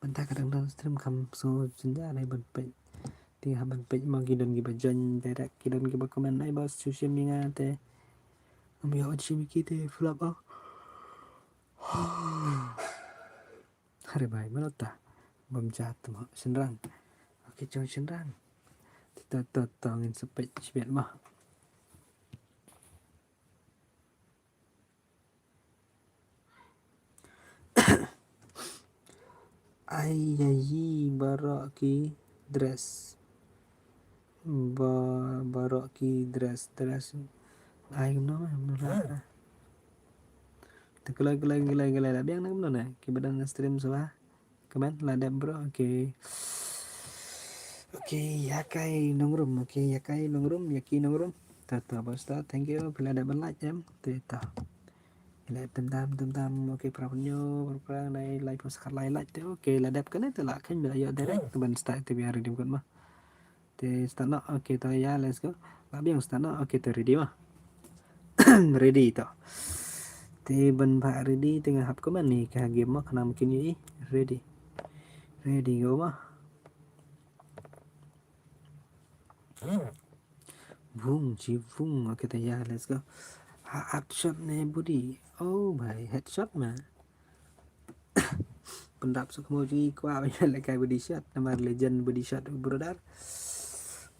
Mynta ka dang don stream kam so jynjar ai ban peit. Te ha ban peit ma ki don ki ba join direct, ki don ki ba comment ai ba shu shim ïa nga te. Ngam ïoh ban shim ïa ki te flop ah. Hare bhai, mano ta? Bam jat mo, shynrang. Okay, jong shynrang. To, to, to, ngin sa peit shibit mo. Ai, ai, baroh ki dress. Ba, baroh ki dress, dress. Ai, kumno, kumno la. Te kloi, kloi, kloi, kloi, la biang na kumno na. Ki ba dang stream sa ba. Comment la dep bro, okay. Okay, ïa kai nongrum, okay, ïa kai nongrum, ïa ki nongrum. Ta ta basta, thank you, phi la dep ban like em, te ta. Ïa la dep tam tam, tam tam, okay, pra nyo, pra pra, nai like, pas kat lai like te, okay, la dep kane te la, kan bila ïa direct, te ban start te biar redeem kot ma. Te start noh, okay, to ïa, let's go. La biang start noh, okay, to ready ma. Ready to. Te ban ba ready te nga hap comment ni ka game ma khnang kin ïohi. Ready. Ready go ma. Vung chi vung, okay, to ïa, let's go. Ha, headshot ne body. Oh bhai, headshot ma. Pyndap suk mo jong ngi kwah ban lehkai body shot. Namar legend body shot brother.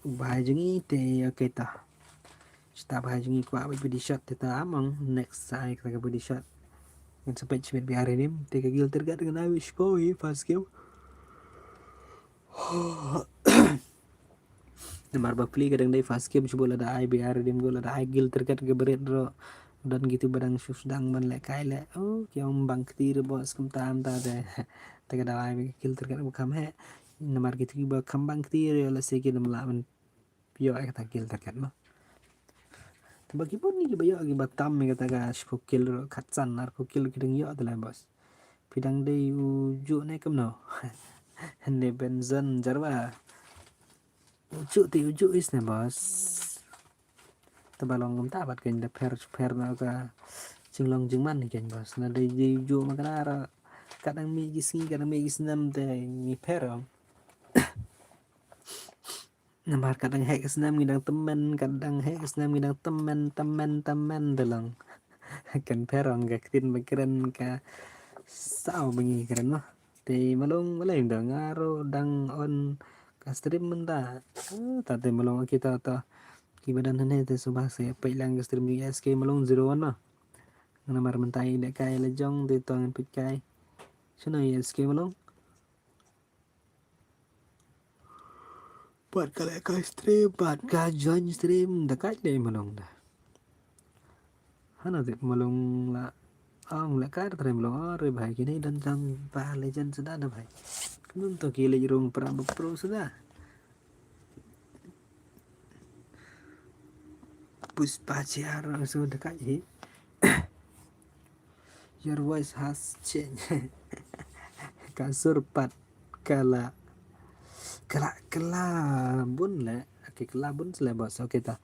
U bhai jong ngi te, okay ta. Sita bhai jong ngi kwah body shot te ta among next sa ai ka body shot. Ngan sa peit shibit biar rim te ka kill target ngan ai shiphew hi first game. Namar ba pli ka dang dei first game shu bula da ai biar rim go la da ai kill target ka barit ro. Don kitu ba dang shu sdang ban lehkai le. Oh, ki ong bang kti re boss kumta amta de. Te ka da ai kill target ba kham he. Namar kitu ba kham bang kti re la se ki dam la ban pio ai kata kill target ma. Te ba ki bun ni ki ba ïoh ki ba tam ïa kata ka shiphew kill ro khatsan arphew kill ki dang ïoh te la boss. Phi dang dei u juh ne kumno? Ne Benzon Jarwa. U juh te u juh is ne boss. Te ba long kumta bad keiñ da pher pher na ka jinglong jingman ni keiñ boss. Na dei dei u juh ma kane ra. Kat dang mih ki sngi kat dang mih ki snem te ngi pher ong. Namar kat dang heh ka snem ngi dang tymmen, kat dang heh ka snem ngi dang tymmen, tymmen, tymmen te long. Kan pher ong ka ktien ba kren ka saw ba ngi kren ma. Te Malung balei dang aro dang on ka stream mynta. Ah, ta te Malung, okay ta ta. Ki ba don hangne te sngewbha sa peit lang ka stream jong S K Malung zero one ma. Namar mynta i lehkai la jong te to ngan peit kai. Shano i S K Malung? Bad ka lehkai stream, bad ka join stream, da kait lei Malung da. Hana dei Malung la, ong lehkai da trai Malung, oh, re bhai kine don jam ba legend suda da bhai. Kumno to ki lei rung pra ba pro suda. Puspa chiar so da kait hi. Your voice has changed. Ka sur pat kala kala kala bun le. Okay, kala bun sle boss. Okay ta.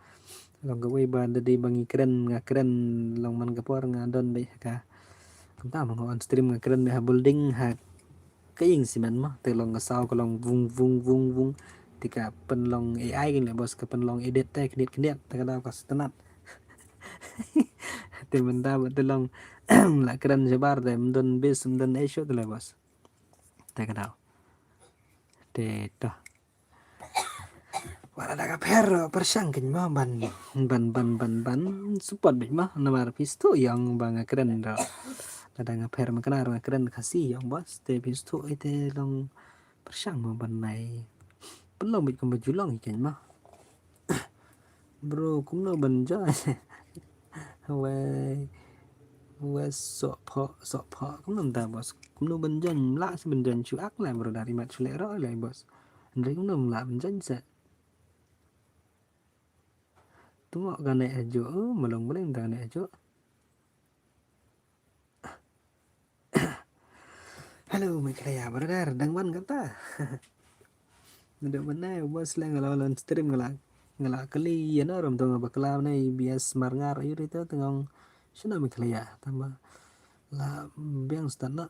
Long kawei ba da dei ba ngi kren nga kren long man ka por nga don beit ha ka. Kumta ma nga on stream nga kren beit ha building ha ka ïing simen ma te long ka saw ka long vung vung vung vung. Te ka pynlong A I kine boss ka pynlong edit te khyndiat khyndiat te ka daw ka sngewtynnat. Te mynta ba te long la kren shabar te ym don base ym don issue te le boss. Te ka daw. Te to. Wat lada ka pher pyrshang keiñ mo ban ban ban ban ban support beit mo namar phi sngewthuh ïa ong ba nga kren ro. Lada nga pher ma Khasi nga kren Khasi ïa ong boss te phi sngewthuh ïa te long pyrshang mo ban nai. Pynlong beit kumba ju long ïa keiñ mo. Bro kumno ban join? Wei wei sok pho sok pho kumno mynta boss? Kumno ban join? Lah sa ban join shu ak lah bro dari mat shu leh ro leh boss. Hynrei kumno lah ban join sa. Tungo kane ajo, oh, Malung Malung tang ne ajo. Hello Meghalaya brother, dang wan kata. Ndu bane boss le nga la lan stream nga la nga la kali ïa no rum tong bakla ne B S Marngar yu rito tengong shino Meghalaya tamba la biang stana.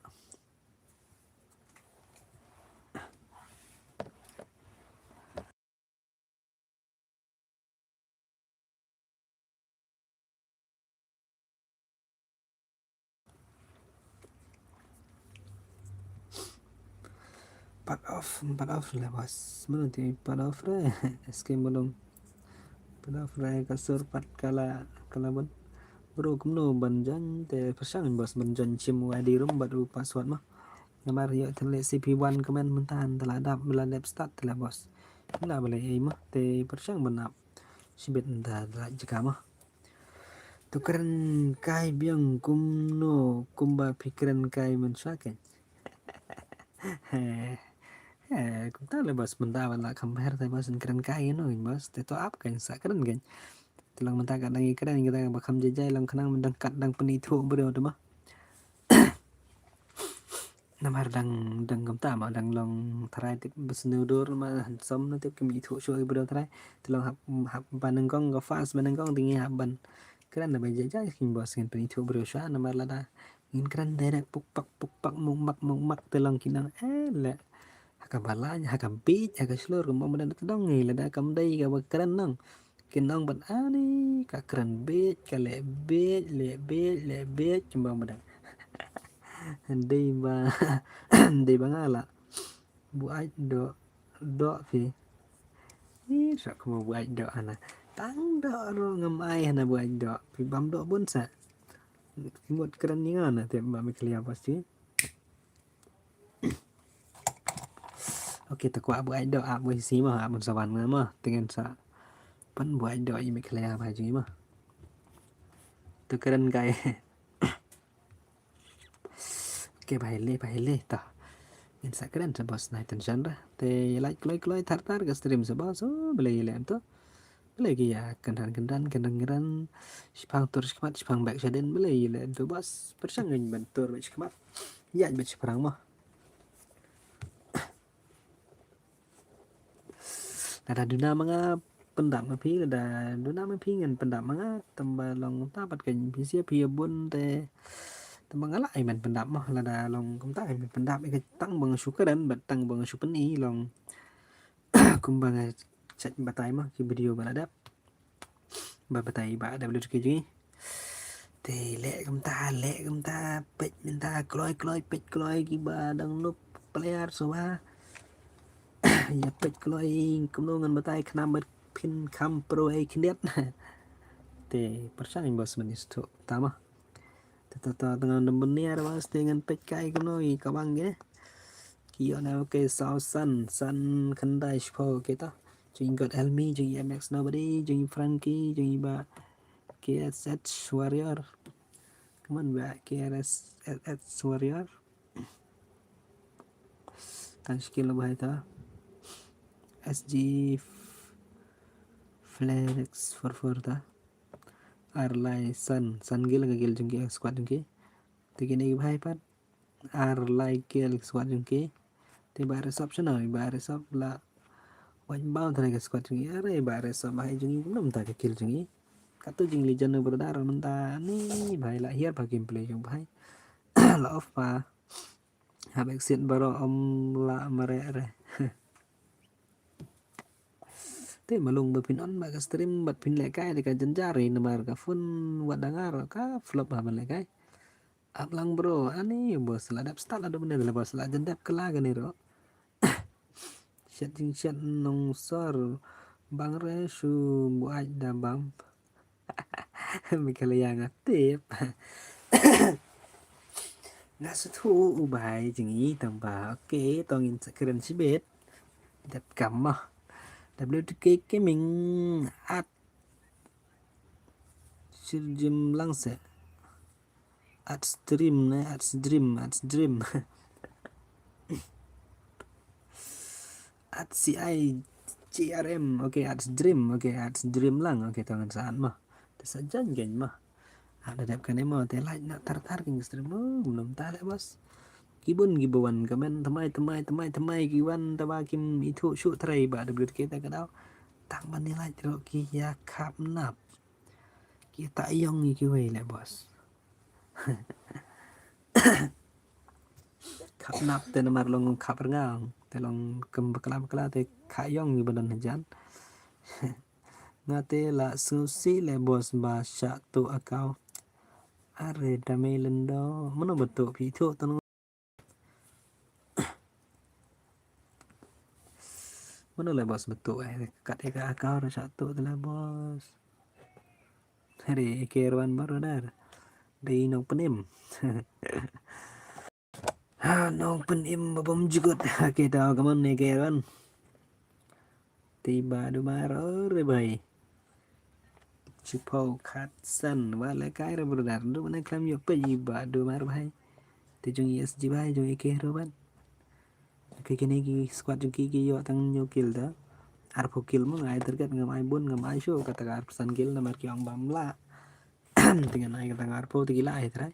Part of, part of le boss. Mano ti part of re? S K Malung. Part of re ka sur pat kala, kala bun. Bro kumno ban join te pyrshang boss ban join shim wa di rum bad u password ma. Namar ïoh te leh C P one comment mynta te la dap, la dep start te la boss. Ym lah ba leh ei mo te pyrshang ban ap. Shibit mynta te la jaka mo. To kren kai biang kumno kumba phi kren kai mynshuwa keiñ. He he kumta le boss mynta ban la compare te boss kren kai no boss te to ap keiñ sa kren keiñ. Te long mynta ka dang i kren kita ba kham jai jai long khnang mynta kat dang pynithuh briew te ma. Namar dang dang kumta ma dang long tharai tip ba sniew dur ma handsome na tip kim ithuh shuh i briew tharai. Te long hap hap ban nyngkong ka fast ban nyngkong te ngi hap ban kren na ba jai jai king boss ngin pynithuh briew shuwa namar lada ngin kren direct puk pak puk pak muk mak muk mak te long ki nang eh le ha ka ba lain ha ka beat ha ka shlur ka mo madan ka dong ngi lada kam dei ka ba kren nang. Kin ong ban ani ka kren bej, ka leh bej, leh bej, leh bej, kembang bedang. Dei ba, dei ba nga lah buaid doh, doh phi. Ni sa kemo buaid doh ana. Tang doh ro ngam ai hana buaid doh. Phi bam doh bun sa. Mut kren ni nga na te ba mi kelia pasti. Okay, ta kwah buaid doh ap buaid si mo, ap mun sawan nga mo. Tengen sa pan buaid doh i mi kelia ba ji mo. Tu kren kai. Okay, bhai le, bhai le ta. Ngin sa kren sa bos na tension ra. Te like kloi kloi thar thar ka stream sa bos. Oh, bele le em to. Bele ki ya kendan kendan kendan kendan. Shipang tur shikmat shipang back shadin bele le em to bos. Pershang ngin ban tur back shikmat. Ya back shipang mo. Lada duna ma nga pyndap ma phi, lada duna ma phi ngan pyndap ma nga, tang ba long kumta pat kan phi sia phi bun te. Tang ba nga la ai man pyndap ma, lada long kumta kan pyndap ïa ka tang ba nga shu kren, bad tang ba nga shu pyni long. Kumba nga chat batai ma, ki video ba la dep. Ba batai ba W T K jong ngi. Te leh kumta, leh kumta, peit mynta, kloi, kloi, peit kloi, kiba dang noob player, so ba. Ïa peit kloi, kumno ngan batai, khnang ba phin kham pro ei khyndiat. Te, pyrshang bos mynta stu, tama. Te, te, te, tengah nang beniar, bos, te ngan peit kai kumno, i kabang ge. Ki ïoh na, okay, Saw San, San Khyndai Shiphew, okay, ta. Jong i God Helmi, jong i M X Nobody, jong i Frankie, jong i ba K S H Warrior. Come on, ba K S H Warrior. Tang skill ba hai ta. S G Flex four four ta. Ar lai San, San gil ka gil jong ki, squad jong ki. Te kine ki ba hai pat. Ar lai kill squad jong ki. Te ba resop shano, ba resop la. Wan bau tang ka squad jong ki. Are ba resop ba hai jong ki, kumno mynta ka kill jong ki. Katu jong Legend brother mynta ni ba hai la hiar ba gameplay jong ba hai. La off pa. Hap exit baroh ym lah mareh re. Te malung ba phin on ba ka stream bad phin lehkai te ka jynjar hi namar ka phone wat dangar ka flop ba ban lehkai. Ap lang bro, ani bos la dep start la dep ne la bos la jan dep kala kane ro. Shet jing shet nong sor bang re shu buaid da bam. Meghalaya nga tip. Nga suthu u bai jing i tang ba. Okay, tong in sa kren shibit. Dep kam ma. W T K Gaming at Sirjim lang se. At stream ne, at stream, at stream. At C I G R M, okay, at stream, okay, at stream lang, okay, tong sa at ma. Te sa jan gen ma. Ada dep kane ma, te like na tar tar king stream ma, belum ta le bos. Kibun kiba wan comment, thamai, thamai, thamai, thamai, ki wan taba kim ithu shu trai ba W T K ta ka dau. Tang ban ni like ro ki ya khap nap. Ki ta yong ki wei le bos. Khap nap te namar long khap rnga, te long kem bakla bakla te kha yong ngi badan hajan. Nga te la susi le bos ba sha tu akau. Are da me lendo. Mano betul pi tu tu. Mano le bos betul eh. Kat eka akau ra sha tu le bos. Hari eke ruan baru dar. Dei nong penim. Ha, nong penim babam jugut. Kita kaman eke ruan. Tiba du mar re bai. Chipau khat san wa le kai re brother. Du mana klam yok pe iba du mar bai. Te jong S G bai, jong eke ruan. Ki kine ki squad jong ki ki ïoh tang hynñiew kill ta. Arphew kill mo nga ai target ngam ai bun ngam ai shuh kata ka arphew san kill namar ki ong bam lah. Te ngan ai kata ka arphew te ki lah ai trai.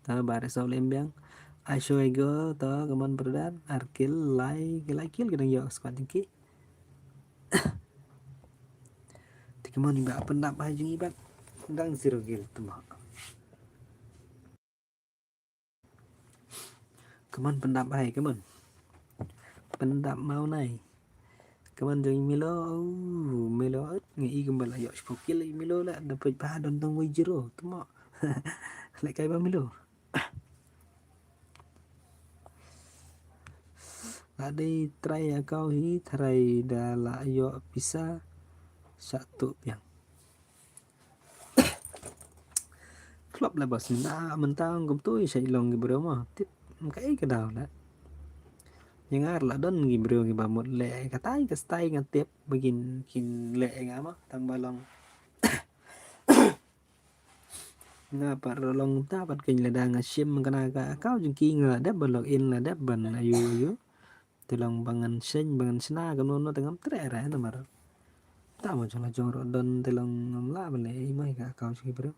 Ta ba result lem biang. Ai shuh ai go ta kaman brother ar kill lai ki lai kill ki dang ïoh squad jong ki. Te kaman iba pyndap ai jong iba dang zero kill tuma. Kaman pyndap hai kaman. Pyndap mau nai. Kaman jong i Milo, oh, Milo, eh, nga i kumba la ïoh shiphew kill i Milo la, da peit ba don tang wei zero, tu mo. Lehkai ba Milo. La dei trai account hi, trai da la ïoh pisa, sa tu biang. Klop la bos na mynta ngam tu i sa i long ki briew mo. Tip, ka ei ka daw la. Ïa nga la don ki briew kiba mut leh katai ka stai nga tip ba kin, kin leh ïa nga mo. Tang ba long. Nga pat long ta pat kin leh da nga shim kane ka account jong ki nga la dep ban log in la dep ban ayu ayu. Te long ba ngan seng, ba ngan shna, kumno kumno te ngam treh re namar. Ta mo jong la jong ruh don te long ngam lah ban leh ei mo ïa ka account jong ki briew.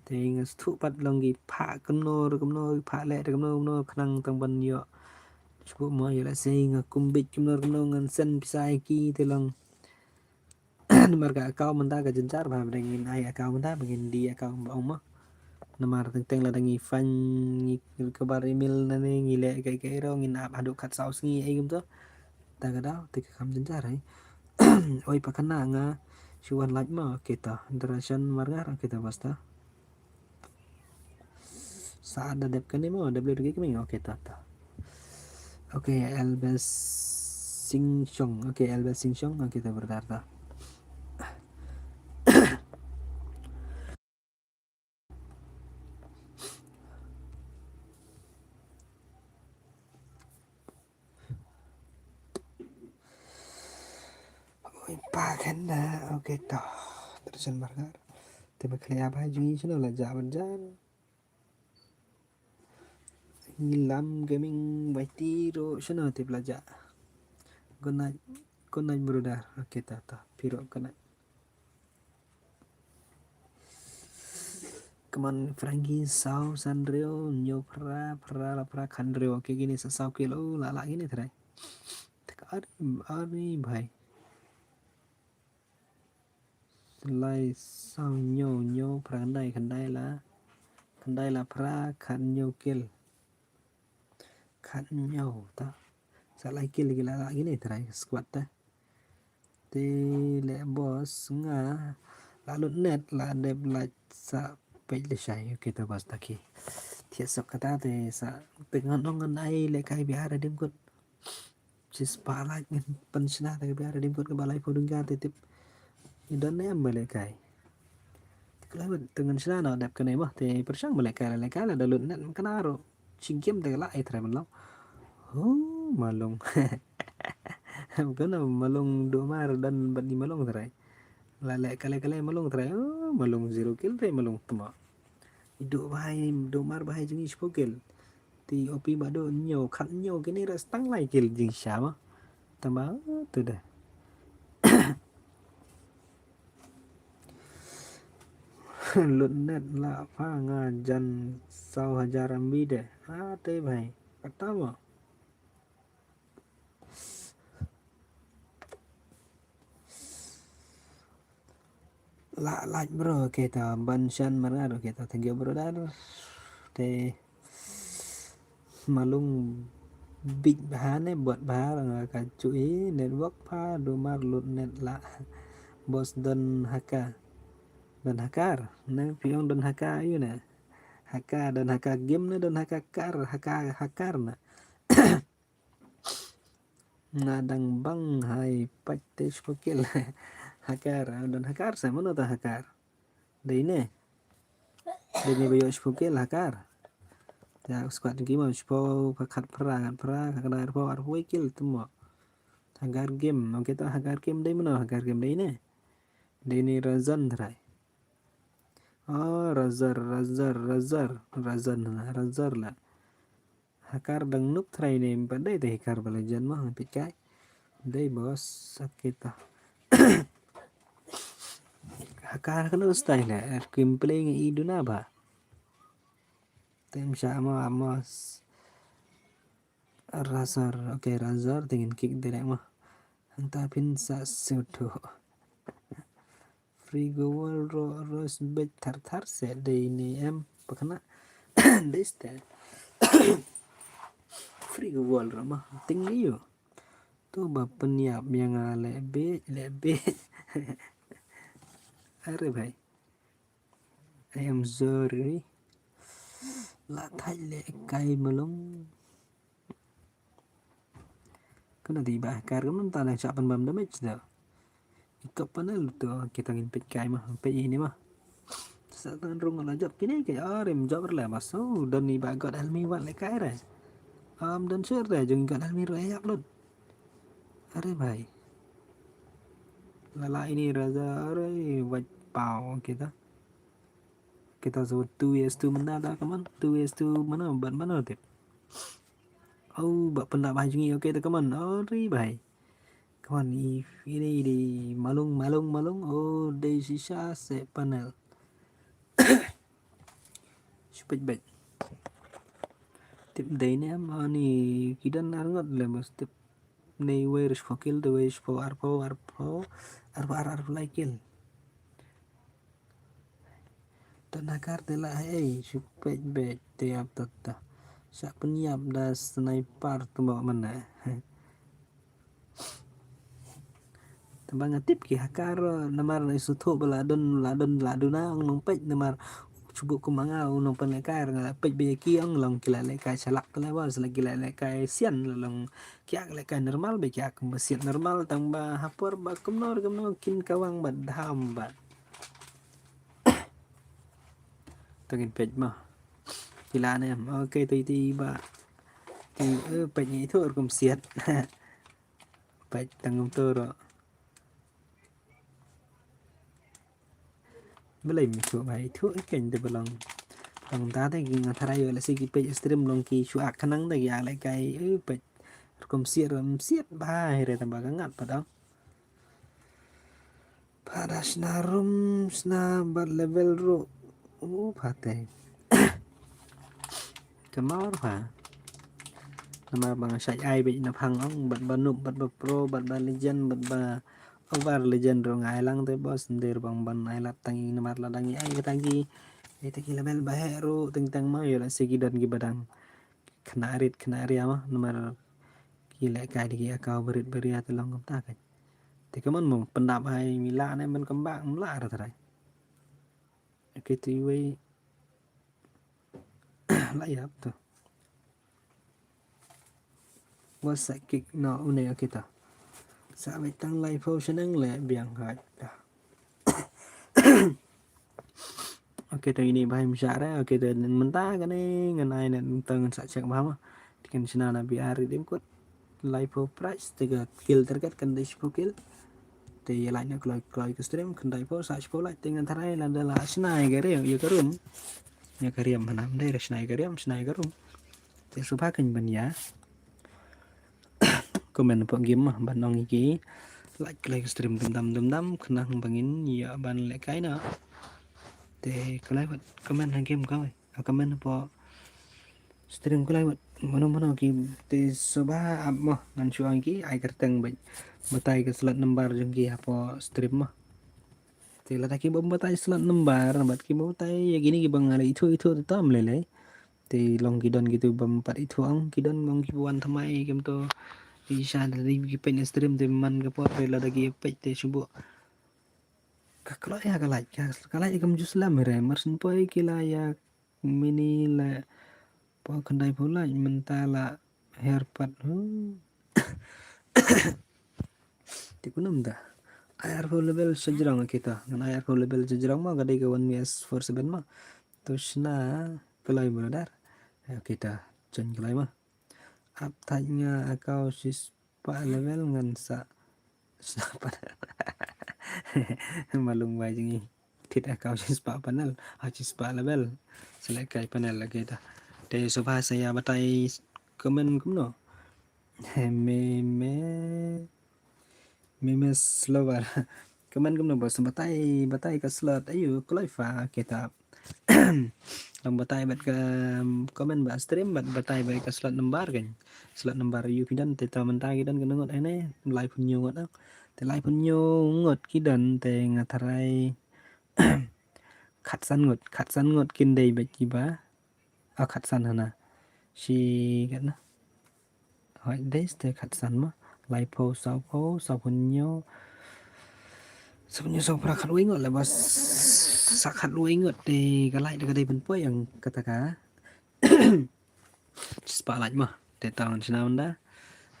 Te nga sngewthuh pat long ki phah kumno re kumno, ki phah leh re kumno kumno khnang tang ban ïoh. Shu mo ïoh lehse nga kum bit kumno re kumno ngan send pisa ïa ki te long. Namar ka account mynta ka jynjar bha, ba ngin ai account mynta ba ngin die account ba ong mo. Namar teng teng lada ngi find, ngi recover email nangne, ngi leh kaei kaei ruh ngin ap haduh khatsaw sngi ei kumto. Ta ka daw te ka kham jynjar hi. Oi pa khana nga shu wan lait mo, okay to. Darasan Marngar, okay to basta. Sa da dep kane mo, W W Gaming, okay to to. Okay, Elbes Singshong, okay, Elbes Singshong, okay to brother to. Oi pa khana, okay to. Terus Marngar. Te ba khlieh ba jong i shano la jah ban jan. Ngilam Gaming Y T ruh shano tip la jah. Good night, good night brother. Okay to to. Phi ruh good night. Kaman Frankie saw san hynriew, hynñiew phra, phra la phra, khathynriew. Okay, kine sa saw kill, oh, la la kine trai. Te ka ar, ar ni bhai. Lai saw hynñiew, hynñiew phra khyndai, khyndai la, khyndai la phra, khathynñiew kill. Khathynñiew ta. Sa lai kill ki la la kine trai squad ta. Te leh boss nga la lut net la dep lait sa peit lashai. Okay to basta ki. Thiah sok kata te sa te ngan ong ngan ai lehkai biar dim kut. Shispah lait ngan pynshna te ka biar dim kut kaba laiphew dynga te tip. I don ne em ba lehkai. Te ka lai bad te ngan shna na dep kane mo te pyrshang ba lehkai la lehkai la da lut net kane ruh. Shi game te ka la ai trai ban long. Hu, malung. Kane malung Domar don bad i malung trai. La leh kale kale malung trai. Oh, malung zero kill trai malung tma. I Domar, Domar ba hai jong i shiphew kill. Te i O P ba do hynñiew, khathynñiew kine ra stang lai kill jingshisha ma. Tangba, oh, to da. Lut net la pha nga jan saw hajar M B de. Ah, te bhai. Kata mo. La like bro, okay to ban shan marar, okay to thank you brother. Te malung bit bha ne bot bha nga ka chui network pha Domar lut net la. Boss don haka. Don hakar. Ne phi ong don haka ïu ne. Haka don haka game ne don haka kar, haka hakar na. Nga dang bang hai pat te shiphew kill. Hakar, don hakar sa mano ta hakar. Dei ne. Dei ne ba ïoh shiphew kill hakar. Ya squad ki ma shiphew ka khat phra, khat phra, ka khyndai arphew, arphew kill tmo. Hakar game, okay to hakar game dei mano, hakar game dei ne. Dei ne Razan trai. Oh, Razar, Razar, Razar, Razan, Razar la. Hakar dang nup trai ne em pat dei te hakar ba la jan ma pit kai. Dei boss sakita. Hakar kano style eh gameplay ngi i duna ba. Tem sha ama ama. Razor, okay, Razor te ngin kick direct ma. Hangta phin sa sutu. Free go wall ro ro sbet thar thar se dei ni em pakna. Dei ste. Free go wall ro ma. Ting ni yo. Uba pynïap ïa nga leh beit, leh beit. Are bhai. I am sorry. La thait leh kai malong. Kane dei ba kar ka mynta dang shah pynbam damage da. I kop panel to kita ngin peit kai ma, peit ini ma. Sa tan rung la jop kine ke arim jop le ma so don i ba god helmi wat leh kai re. Am don sur re jong god helmi re ïap lut. Are bhai. Lala ini raja are wat pau kita. Kita so two is two mana da kaman two is two mana bat mana tip. Oh, ba pynda bhai jong i okay da kaman. Are bhai. Kaman i ini di malung malung malung. Oh, dei shisha se panel. Shupet bet. Tip dei ne am ani kidan arngot le mas tip. Nei wei rish pokil de wei shpo arpo arpo arpo ar arpo lai kil. Tana kar te la hei shupet bet te ap tata. Sa pynïap da sniper tu ma mana. Taba nga tip ki hakar namar na isu thu ba la don la don la duna ong nong peit namar chubu kum anga ong nong pynlehkai nga la peit ba ïa ki ong long ki la lehkai shalak ki la ba shalak ki la lehkai sian long ki ak lehkai normal ba ki ak ba siat normal tang ba hapor ba kumno kumno kin kawang ba dham ba. Tang in peit ma. Ki la ne em. Okay tu iti ba. Ti eh peit ngi thu rukom siat. Peit tang um tu ro. Belai mi thu bai thu ken de belong. Long ta te ki nga tharai ïa la si ki peit stream long ki shu ak khnang te ki ak lehkai eh peit. Rukom siat rum siat bai re tang ba ka ngat pa dang. Pada sna rum sna bad level ru. U pate. Kemar pha. Namar ba nga shait ai bad na phang ong bad ba noob bad ba pro bad ba legend bad ba over legend ru nga ai lang te boss ndir bang ban ai lat tangi namar la dangi ai ka tangi. Ai te ki level ba he ru teng teng ma ïa la si ki don ki badang. Kena rit kena ria ma namar ki lehkai de ki akau barit baria te long kumta ka. Te kaman mo pyndap hai mi la ne men kembang mla ra trai. Ake tu iwei la ïap tu. Wa sa kik no une ake ta. Sa wei tang lai pho shanang le biang hai ta. Okay, to ini bai msha re. Okay, to mynta kane ngan ai ne to ngan sa check ba ma. Tiken shna na B R dim kut. Lai pho price te ka kill target kan de shipho kill. Te ïa lai ne kloi kloi ka stream kan dai pho sa shipho lai te ngan tharai la da la shna ïa ka riam ïa ka rum. Ïa ka riam hanam de shna ïa ka riam shna ïa ka rum. Te suba kan ban ïa. Comment pok game mah ban ong iki. Like like stream dum dam dum dam khnang bangin ïa ban lehkai na. Te kalai wat comment ha game kawai. Comment hapo stream kalai wat mano mano ki te soba ap mo ngan shu ong ki ai kyrteng bait. Batai ka slot number jong ki hapo stream mo. Te lada ki bym batai slot number bad ki bym batai ïa kini ki bang ngalai ithuh ithuh te tam lei lei. Te long ki don kitu bym pat ithuh ong ki don bang ki wan thymmai kem to. Te sha da ri ki peit na stream te man ka por te lada ki peit te shu buh. Ka kloi ha ka lait ka lait kam ju slem re mar syn poi ki la ïa mini la po khyndai phew lait mynta la her pat hu. Te kunum da ai arphew level sejrong kita ngan ai arphew level sejrong ma ka dei ka one V S four seven ma. To shna kloi brother. Ayo kita chen kloi ma. Ap thait nga akau shispah level ngan sa. Shna pat. Malung bai jngi. Thit akau shispah panel. Ha shispah level. Select kai panel lagi ta. Te soba saya batai comment kumno. Me me me me slower. Comment kumno bos batai batai ka slot ayu kloi fa kita. Long batai bat ka comment ba stream bat batai bat ka slot number kan. Slot number yu ki don te ta mynta ki don ka ngut ai ne lai pun nyu ngut. Te lai pun nyu ngut ki don te nga tharai. Khatsan ngut khatsan ngut kin dei bat ki ba. A khatsan hana. Shi kat na. Hoi dei ste khatsan ma. Laiphew, sawphew, sawphew hynñiew, sawphew hynñiew, sawphew phra, khatwei ngut leh ba sa khatwei ngut te ka like da ka dei ban poi ïa kata ka spotlight mo. Te tang shna ynda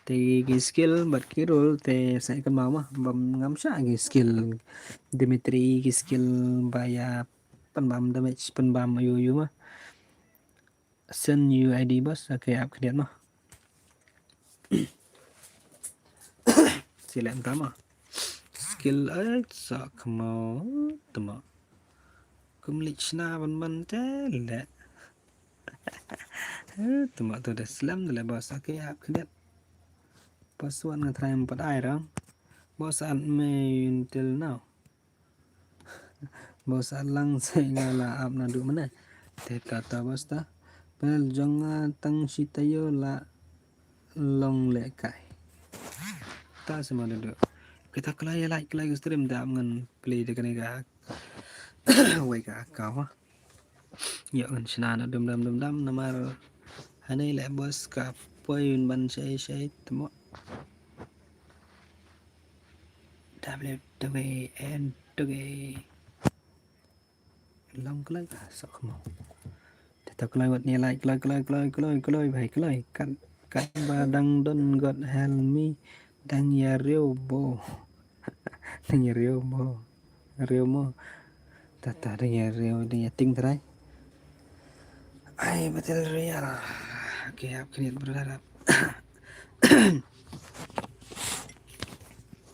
te ki skill bad ki rule te sa ïa kynmaw mo, bam ngam shah ki skill Dimitri, ki skill ba ïa pynbam damage, pynbam ïu ïu mo. Send U I D boss, okay, ap khyndiat mo. Select tama. Skill, eh, sa kmo tama. Kum leit shna ban ban te leh. Eh, tama tu dah slem dah leh boss, okay, ap khyndiat. Password nga try em pat ai rang. Boss add me until now. Boss add lang se nga la ap naduh mynne. Te ta ta boss ta. Pel jong nga tang shi taïew la long lehkai. Ta se ma naduh. Kita kloi ïa like, kloi ka stream da ap ngan play da kane ka wei ka account. Ïoh ngan shna na dum dam dum dam namar hangne leh boss ka poi un ban shai shai tmo. W W N W. Long kloi ka sok mo. Te ta kloi wat ni lai kloi kloi kloi kloi kloi bhai kloi. Kat kat ba dang don God help me dang ïa riew bo. Dang ïa riew bo. Riew mo. Ta ta dang ïa riew dang ïa ting trai. Ai Battle Royale. Okay, ap khyndiat brother ap.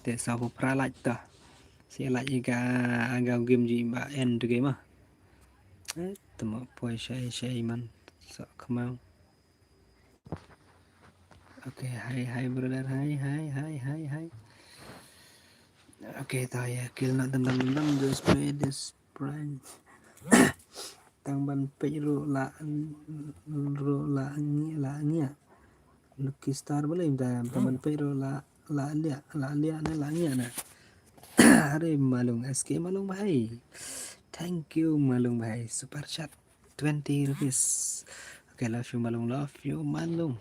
Te sawphew phra like ta. Sa like ïa ka game jong i ba end game ah. Eh, tama poi shai shai man. Sa kmang. Okay, hi hi brother, hi hi hi hi hi. Okay, ta ïa kill na dam dam dam dam, just play this prank. Tang ban peit ruh la ruh la ngi la ngi. Lucky Star balei mynta, tang ban peit ruh la la liah la liah na la ngi na. Are Malung S K Malung bhai. Thank you Malung bhai, super chat. Twenty rupees. Okay, love you Malung, love you Malung.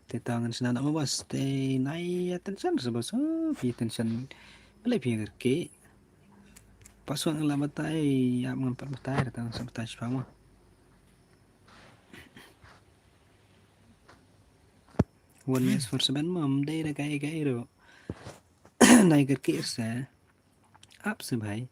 Te tang ngan shna na ma boss. Te nai attention sa boss. Oh, phi attention. Balei phi ngerke. Password ngan la batai, ap ngan pat batai, te tang sa batai shipang ma. One S four seven ma, ym dei da kai kai ruh. Nai ngerke sa. Ap sa bhai.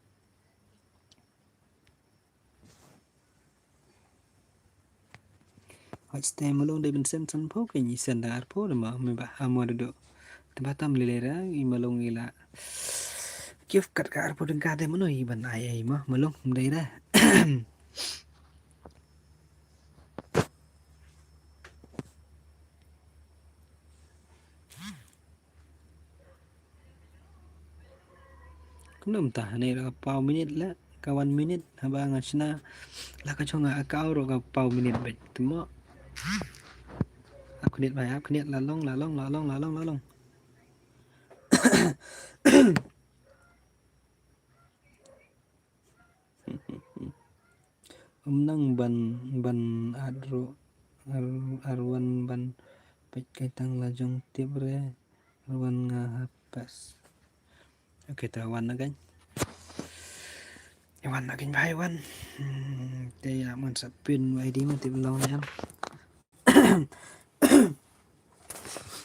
Hot stem Malung dei ban send sanphew, kein send da arphew da ma, me ba amo da do. Te ba tam lele ra i Malung i la. Gift card ka arphew tyngka te mano i ban ai ai ma Malung dei ra. Kumno mynta ne ka paw minit la ka one minute haba nga shna la ka jong nga account ruh ka paw minit bad tmo. Ap khyndiat bhai, ap khyndiat, la long la long la long la long la long. Ym nang ban ban ad ruh ar, ar wan ban peit kai tang la jong tip re ar wan nga ha pas. Okay, ta wan na kein. Wan na kein bhai wan. Hmm, te ïa man sa pin wai di ma tip long ne.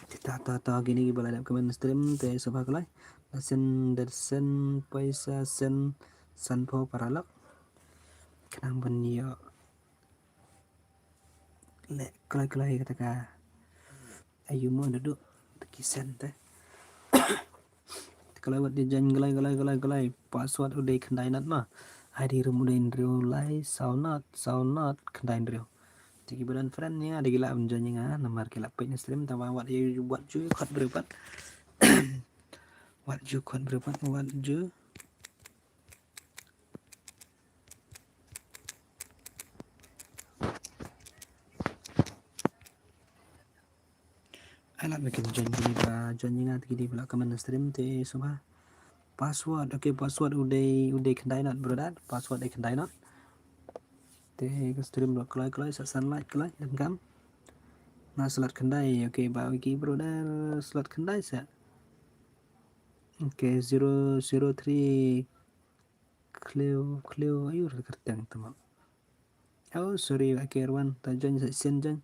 Te ta ta ta kine kiba la dep comment stream te sngewbha kloi. Da send da send paisa send sanphew paralok. Khnang ban ïoh leh kloi kloi kata ka ayu mo da duh ki send te. Kloi wat ïa join kloi kloi kloi kloi. Password u dei khyndai not ma. I D room u dei hynriew lai saw not saw not khyndai hynriew. Te kiba don friend ïa nga da ki lah ban join ïa nga namar ki la peit na stream, tangba wat ïa wat ju khot briew pat. Wat ju khot briew pat, wat ju. Ai lad ba kin join kine ba join ïa nga te kine ba la comment na stream te sngewbha. Password, okay, password u dei u dei khyndai not brother, password dei khyndai not. Te ka stream ba kloi kloi sa san like kloi donkam. Nga slot khyndai, okay, ba wiki brother slot khyndai sa. Okay, zero zero three Cleo, Cleo, ayu, kyrteng tama. Oh, sorry, ba K R one, ta join sa sien join.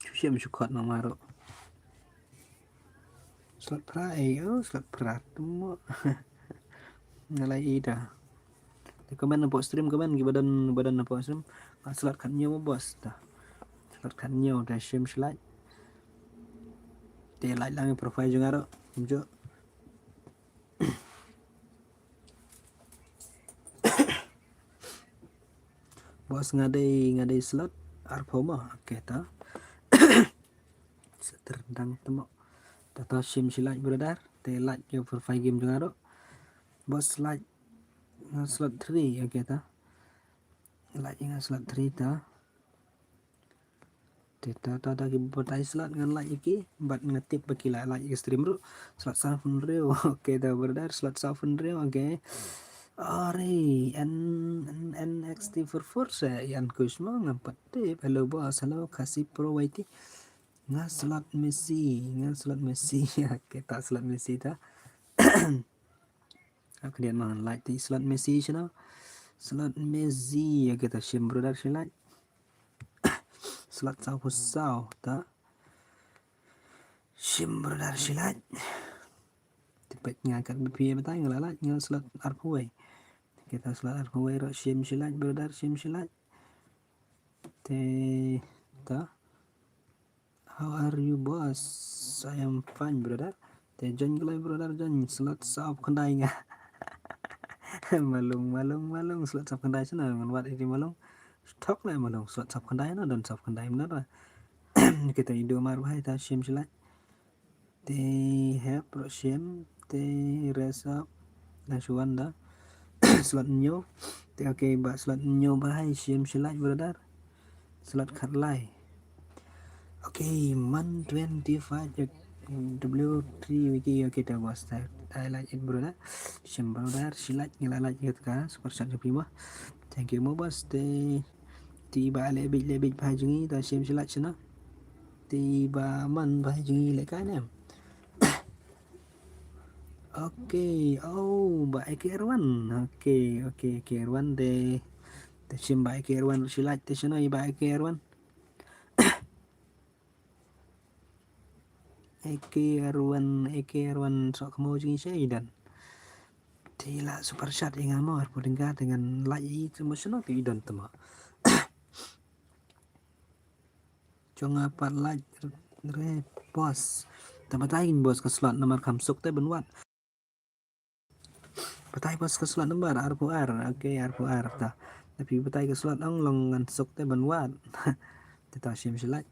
Shu shem shu khot namar ruh. Slot phra, eh, oh, slot phra tu mo. Nga la i da. Te comment hapoh stream, comment ki ba don, ba don hapoh stream. Nga slot khathynñiew mo boss ta. Slot khathynñiew ta shem shi lait. Te lait lang profile jong nga ruh. Kumjuh. Boss nga dei, nga dei slot arphew mo. Okay ta. Sa tyrang tamo. Ta ta shem shi lait brother. Te lait ïa profile game jong nga ruh. Boss lait nga slot three, okay ta. Lait nga slot three ta. Te ta ta ta ki batai slot ngan lait ïa ki. Bad nga tip ba ki la lait ïa ki stream ruh. Slot saw phew hynriew. Okay ta brother, slot saw phew hynriew, okay. Ari, N, N, N X T four four sa ïan kush mo ngam pat tip. Hello boss, hello Khasi Pro Y T. Nga slot Messi, nga slot Messi. Okay ta slot Messi ta. Ak dian man lait ti slot Messi shano. Slot Messi, okay ta shem brother shi lait. Slot saw phew saw ta. Shem brother shi lait. Te peit nga kat ba phi batai nga la lait nga slot arphew wei. Okay ta slot arphew wei ruh shem shi lait brother, shem shi lait. Te ta. How are you boss? I am fine brother. Te join kloi brother, join slot saw phew khyndai nga. Malung, malung, malung, slot saw phew khyndai shano ngan wad ïa ki malung. Thok leh malung, slot saw phew khyndai na don saw phew khyndai mynta. Kita idu mar bhai ta shem shi lait. Te hep ruh shem, te rest up. Na shuwan da. Slot hynñiew. Te okay ba slot hynñiew bhai shem shi lait brother. Slot khatlai. Okay, man twenty-five W three wiki, okay ta boss ta. I like it brother. Shem brother, shi lait nga la lait ïa ka super chat jong phi mo. Thank you mo boss. Te te ba leh bit leh bit bhai jong ngi ta shem shi lait shano. Te ba man bhai jong ngi leh kai ne. Okay, oh, ba A K R one. Okay, okay, A K R one te. Te shem ba A K R one shi lait te shano ba A K R one. A K R one, A K R one sok mo jing sha i don. Te la super chat ïa nga mo arphew tyngka te ngan lait ïa i te mo shano te i don te mo. Jong nga pat lait re boss. Te batai kin boss ka slot namar kham suk te ban wad. Batai boss ka slot number arphew ar. Okay, arphew ar ta. Tapi batai ka slot ong long ngan suk te ban wad. Te ta shem shi lait.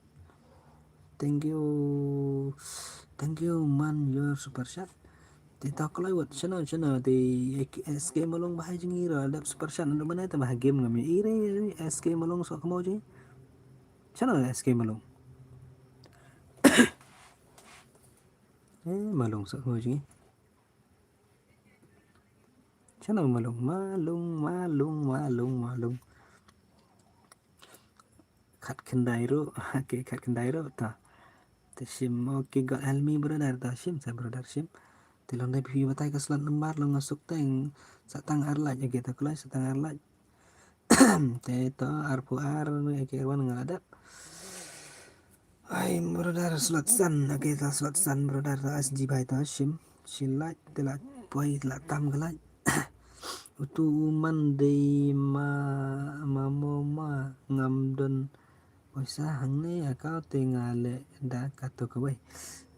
Thank you. Thank you man your super chat. Te ta kloi wat shano shano te S K Malung bhai jong ngi ruh la dep super chat naduh mynne te bha game ngam ïohi re S K Malung sok mo jong ngi. Shano S K Malung. Eh, Malung sok mo jong ngi. Shano Malung, Malung, Malung, Malung, Malung. Khat khyndai ruh, okay, khat khyndai ruh ta. Te shem, okay, God help me brother ta shem, sa brother shem. Te long dei phi batai ka slot number long nga suk teng. Sa tang ar lait, okay, ta kloi sa tang ar lait. Te to arphew ar, A K R one nga la dep. Ai brother slot san, okay ta slot san brother ta S G bhai ta shem. Shi lait te la poi la tam ka lait. Utu u man dei ma, ma mo ma ngam don poisa hangne account te nga leh da kato kawei.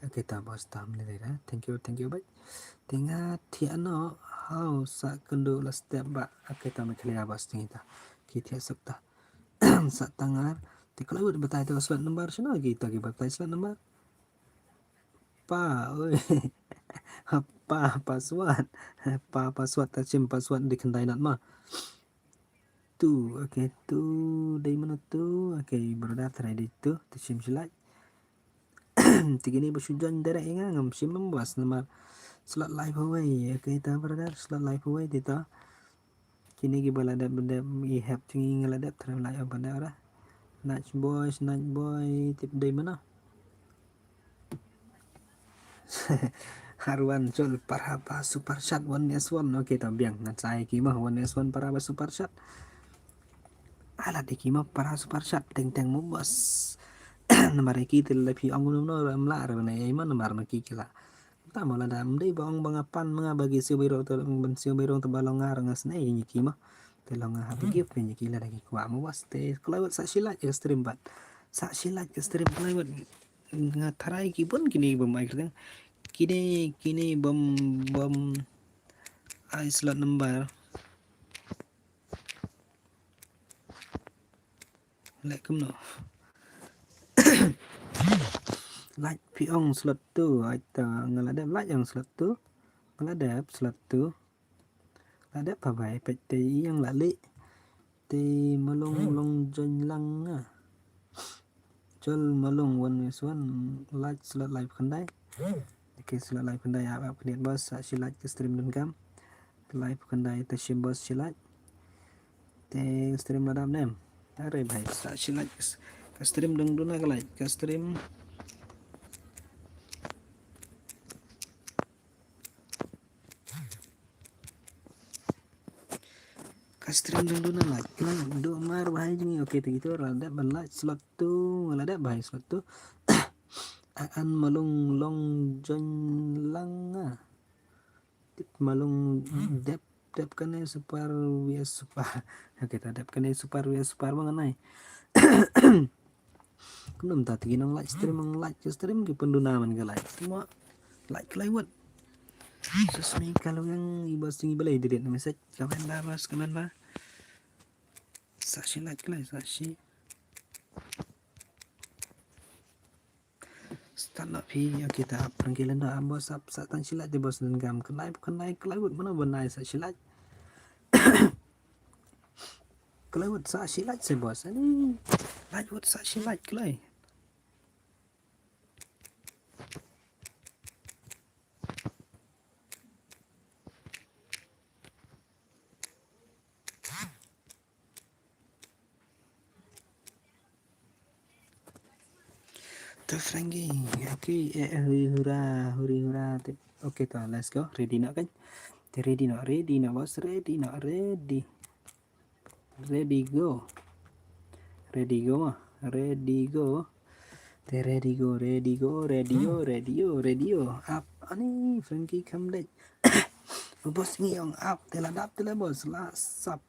Okay ta boss tam le da. Thank you, thank you bhai. Te nga thiah noh, haw sa kynduh la step ba. Okay ta me khlia boss te ta. Ki thiah suk ta. Sa tang ar. Te kloi wat batai te slot number shano kita ki batai slot number. Pa, oi. Pa password. Pa password ta shem password dei khyndai not ma. Tu, okay, tu dei mano tu. Okay, brother try dei tu, te shem shi lait. Te kine ba shu join direct ïa nga ngam shim em boss namar slot lai phew wei. Okay ta brother, slot lai phew wei te ta. Kine ki ba la dep, dep i hep jong ngi nga la dep threm lai ba dep ra. Snatch boy, snatch boy, tip dei mano? Harwan Chol, para ba super chat, one S one. Okay, to biang ngan sa ai ki ma one S one para ba super chat. Ala de ki ma para super chat teng teng mo boss. Namar ki te la phi ong no no ram la ra na ai ma namar na ki ki la. Ta mo la da mdei ba ong ba nga pan ma nga ba ki siu birong te ban siu birong te ba long nga ra nga snei ni ki ma. Te long nga ha ba gift ni ki la da ki kwah mo boss te kloi wat sa shi like ka stream bad. Sa shi like ka stream kloi wat. Nga tharai ki bun kini bom ai kyrteng. Kini, kini bom, bom ai slot number. Leh kumno? Like phi ong slot two, ai ta nga la dep like ong slot two. Nga la dep slot two. La dep pa bai pet te ïang la leh. Te malung long join lang nga. Chol malung one is one, like slot live khyndai. Okay, slot live khyndai ap ap khyndiat boss, sa shi like ka stream dun kam. Live khyndai te shim boss shi like. Te stream la dam nem. Are bhai, sa shi like. Ka stream dang duna ka like. Ka stream. Ka stream dang duna like. Like do mar bhai jing. Okay, te gitu la dep ban like slot two, la dep bhai slot two. An malung long join lang nga. Tip malung dep, dep kane super vs super. Okay, ta dep kane super vs super bang nai. Kumno ta tigi nong like stream, nong like stream ki pun duna man ka like. Semua like kloi wat. Sus ni kalau yang iba singi balai didit na message. Kamen ba, bas, kamen ba. Sa shi like kloi, sa shi. Start na phi, okay, ta ap rangki lenda am boss ap sa tang shi like de boss dun kam kloi, kloi, kloi wat mana banai sa shi like. Kloi wat sa shi like se boss. Ani like wat sa shi like kloi. To Frankie, okay, eh, eh, huri hura, huri hura. Te, okay, to, let's go. Ready noh kan? Te ready noh, ready noh boss, ready noh, ready. Ready go. Ready go ma. Ready go. Te ready go, ready go, ready go, ready go, ready go. Ap, ani Frankie kham dei. Boss ngi ong ap, te la dap te la boss, la sap.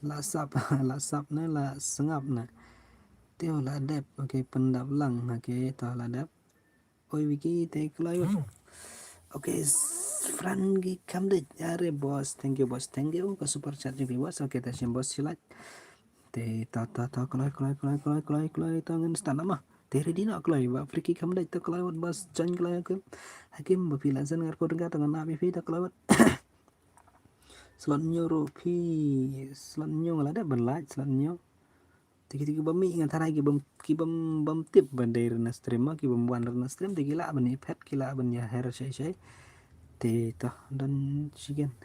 La sap, la sap ne, la sngap ne. Te la dep, okay, pyndap lang, okay, to la dep. Oi Vicky, te kloi wat. Okay, Frankie kham dei. Are boss, thank you boss, thank you. Ka super chat jong phi boss. Okay, ta shim boss shi like. Te ta ta ta kloi kloi kloi kloi kloi kloi ta ngan start nama. Te ready noh kloi ba Frankie kham dei ta kloi wat boss join kloi Hakim. Hakim ba phi la zen ngar ko dengka ta ngan na phi ta kloi wat. Slot nyo ro phi slot nyo la dep ban like slot nyo. Tiki tiki bam mi ngan tharai ki bam ki bam bam tip ban dei rena stream ma ki bam wan rena stream tiki la ban ïa phet ki la ban ïa her shai shai. Te to don chicken.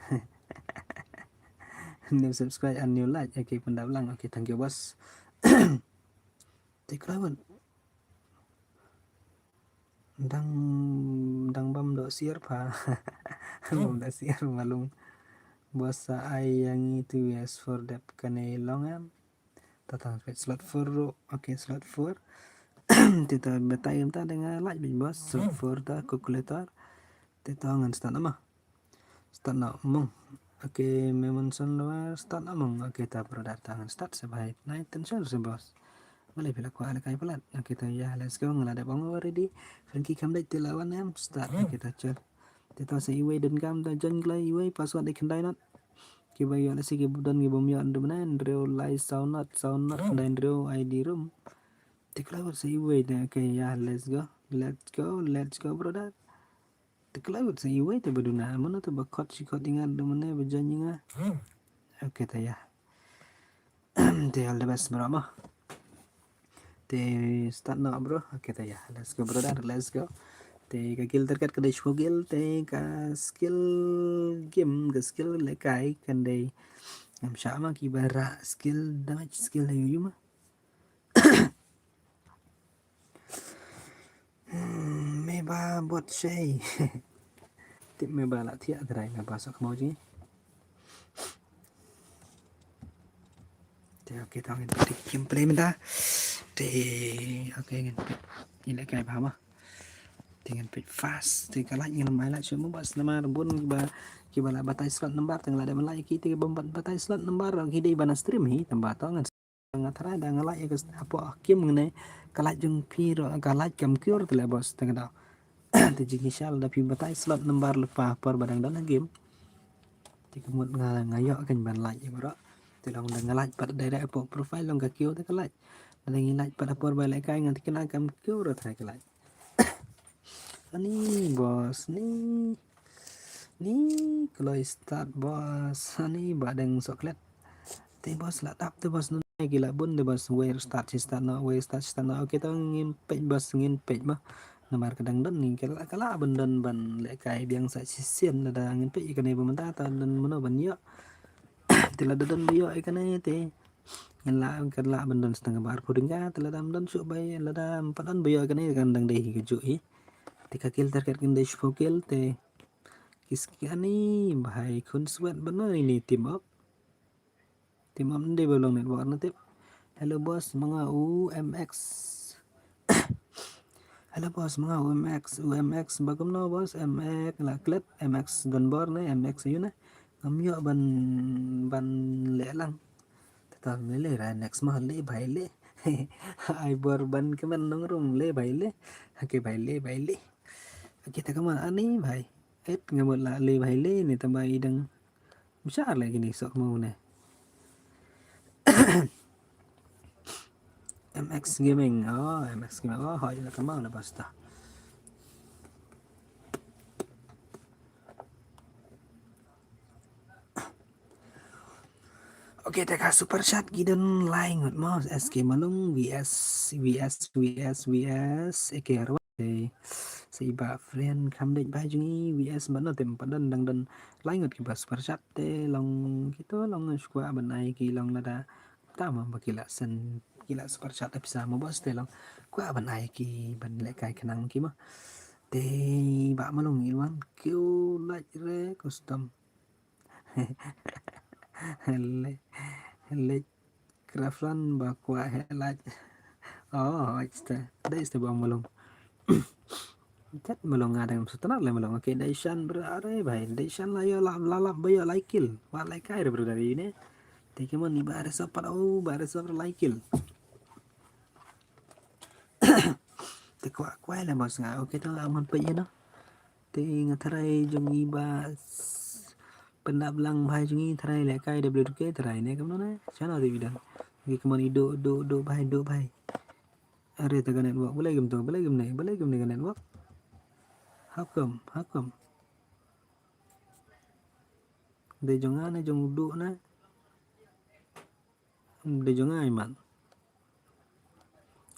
New subscribe and new like. Okay, pyndap lang. Okay, thank you boss. Te kloi wan. Dang dang bam doh siar pa. Bam doh siar malung. Boss sa ai ïa ngi tu yes for dep kane long em. Ta tang pet slot four ro. Okay, slot four. Te ta batai em ta dang light bit boss slot four ta calculator. Te ta ngan start nama. Start na mong. Okay, memon son lower start na mong. Okay, ta brother ta ngan start se bhai. Nai tension se boss. Bale phi la kwah la kai palat. Okay, ta ya let's go. Nga la dep ong ready. Frankie kham dei te la wan em start. Okay, ta chal. Te ta sa iwei dun kam ta join kloi iwei password dei khyndai not. Ki ba ïoh la si ki don ki bam ïoh dun na Andrew lai sound not sound not khyndai Andrew I D room. Te kloi wat sa iwei te. Okay, ya let's go. Let's go. Let's go brother. Te kloi wat sa iwei te ba duna mano te ba khot shi khot ïa nga dun mane ba join ïa nga. Okay, ta ya. Te all the best bro mo. Te start noh bro. Okay, ta ya. Let's go brother, let's go. Te ka guild target ka dei shiphew guild te ka skill game ka skill lehkai kan dei. Ngam shah ma ki ba rah skill damage skill ha ïu ïu ma. Hmm, me ba bot shei. Tip me ba la thiah trai me ba sok mo ji. Te okay, tang ngin peit gameplay mynta. Te okay, ngin peit. Ngin leh kai ba ma. Te ngin peit fast. Te ka light ngin mai light shuh mo bas namar bun kiba, kiba la batai slot number te nga la dep light ki te kiba batai slot number ki dei ban stream hi tang ba tang. Nga tharai da nga light ïa ka hapoh kim ngne ka light jong phi ruh ka light kam kiew te leh boss te nga da. Te jingkhishal da phi batai slot number lypa por ba dang don ha game. Te ka mut nga, nga ïoh kan ban light ïa baroh. Te long da nga light pat direct hapoh profile long ka kiew te ka light. Da ngi light pat ha por ba lehkai nga te kane kam kiew ruh te ka light. Ani boss ni. Ni kloi start boss. Ani ba dang soklet. Te boss la dap te boss nun ki la bun te boss wei start shi start noh, wei start shi start noh. Okay, to ngin peit boss, ngin peit ma. Namar ka dang don ni ka la, ka la ban don ban lehkai biang sa shisien lada ngin peit ïa kane ba mynta to don mano ban ïoh. Te lada don ba ïoh ïa kane te ngin la, ka la ban don sdang ba arphew ding ka te lada ym don shuh ba ïa, lada ym pat don ba ïoh ïa kane kan dang dei hi ka juh hi. Te ka kill target kan dei shiphew kill te ki scan ni bhai khun swet ban ni team up. Team up ndei ba long network na tip. Hello boss, ma nga u M X. Hello boss, ma nga u M X, u M X ba kumno boss, M X la klet, M X don bor ne, M X ïu ne. Ngam ïoh ban, ban leh lang. Te to me leh ra next ma leh bhai leh. Ai bor ban kmen nong rum leh bhai leh. Okay bhai leh, bhai leh. Okay, te ka mon ani bhai. Et nga mut la leh bhai leh ni tang ba i dang. Mshar leh kini sok mo ne. M X Gaming. Oh, M X Gaming. Oh, hoi la ka ma la basta. Okay, te ka super chat ki don lai ngut mo, S K Malung V S, V S, V S, V S, A K Arwa. Te sa i ba friend kham dei ba jong i V S ba no te ym pat don dang don lai ngut ki ba super chat te long kito long shu kwah ban ai ki long lada ta ma ba ki la send ki la super chat pisa mo boss te long kwah ban ai ki ban lehkai khnang ki ma. Te ba Malung i wan kiew light re custom. Leh, leh kraflan ba kwah he light. Oh, ista. Dei ista ba Malung. Tet Malung nga dang sutnat le Malung. Okay, dei shan ber are bhai. Dei shan la ïoh la la la ba ïoh lai kill. Wa lehkai re brother ini. Te ki mon ni ba are sop pat, oh, ba are sop lai kill. Te kwah kwah le boss nga. Okay, to la mon pe ïa no. Te nga tharai jong i ba s-, pyndap lang bhai jong i tharai lehkai W K tharai ne kumno ne. Shano te bidang. Ngi kumno i do, do, do bhai, do bhai. Are te ka network. Balei gum to, balei gum ne, balei gum ne ka network. How come, how come? Dei jong nga ne jong u do ne. Dei jong nga i man.